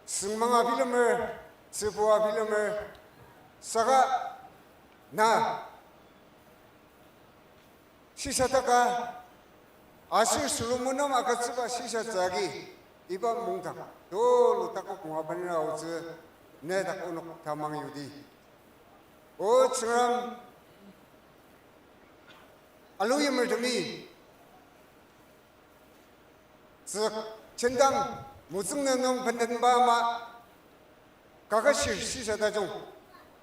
süngmanga bilemer, tsübua bilemer, saka na shisataka, aser Solomon nem agütsüba shisatsa agi, iba mungdang tulu takok ngua benra aotsü, nedak onok tamang yudi. O Tsüngrem, alu yimertemi tsük jendang mozüng nung bendenba ama, kaketshir shisata jung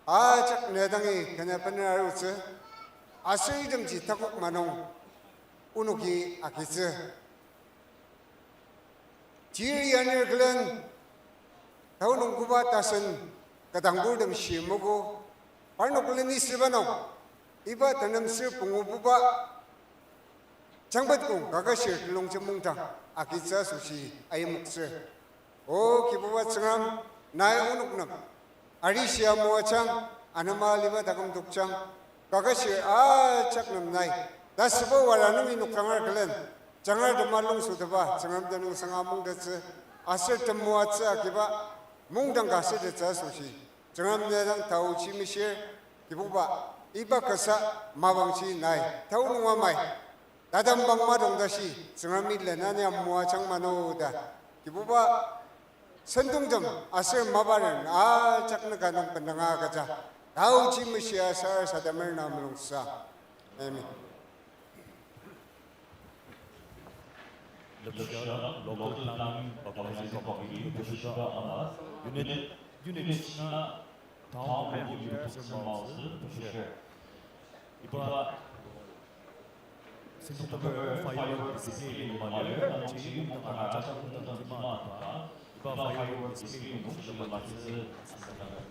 ajak ne dangi kena bener arutsü, aser itemji takok manung onoki agitsü. Tir yanir külen, tao nung koba tasen, kadangburtem shimogo, parnok leni süba nung, iba tenem ser pungububa, jangpet kong kaketshir telongjem mungdang agitsü asoshi ayimoktsür. O Kibuba Tsüngrem, nai onok nem arishia moajang, anema aliba taküm tokjang, kaketshir ajak nem nai tasüba wara nungi noktanger külen, jangar tema longsotepa Tsüngrem tenüngsanga mungtettsü, aser temoatsü agiba mungdang ka asütettsü asoshi, Tsüngrem ne dang taochi mishir. Kibuba, iba kasa mapangji nai tao nung amai tatembang madong tashi, Tsüngremi lenani amoajang mano ta, Kibuba, sentongtem aser maparen ajak nüka nung bendanga agüja, taochi mishia sarasademer na mulungsa. Amen. Lemshiba local planning organizing committee, lemshiba ama unit, unit na town and youth council maozi lemshir. Iba September firework display nung malir, anungji mungdang ajak mungdang jima ta, iba firework display nung shilem agitsü asüngdang.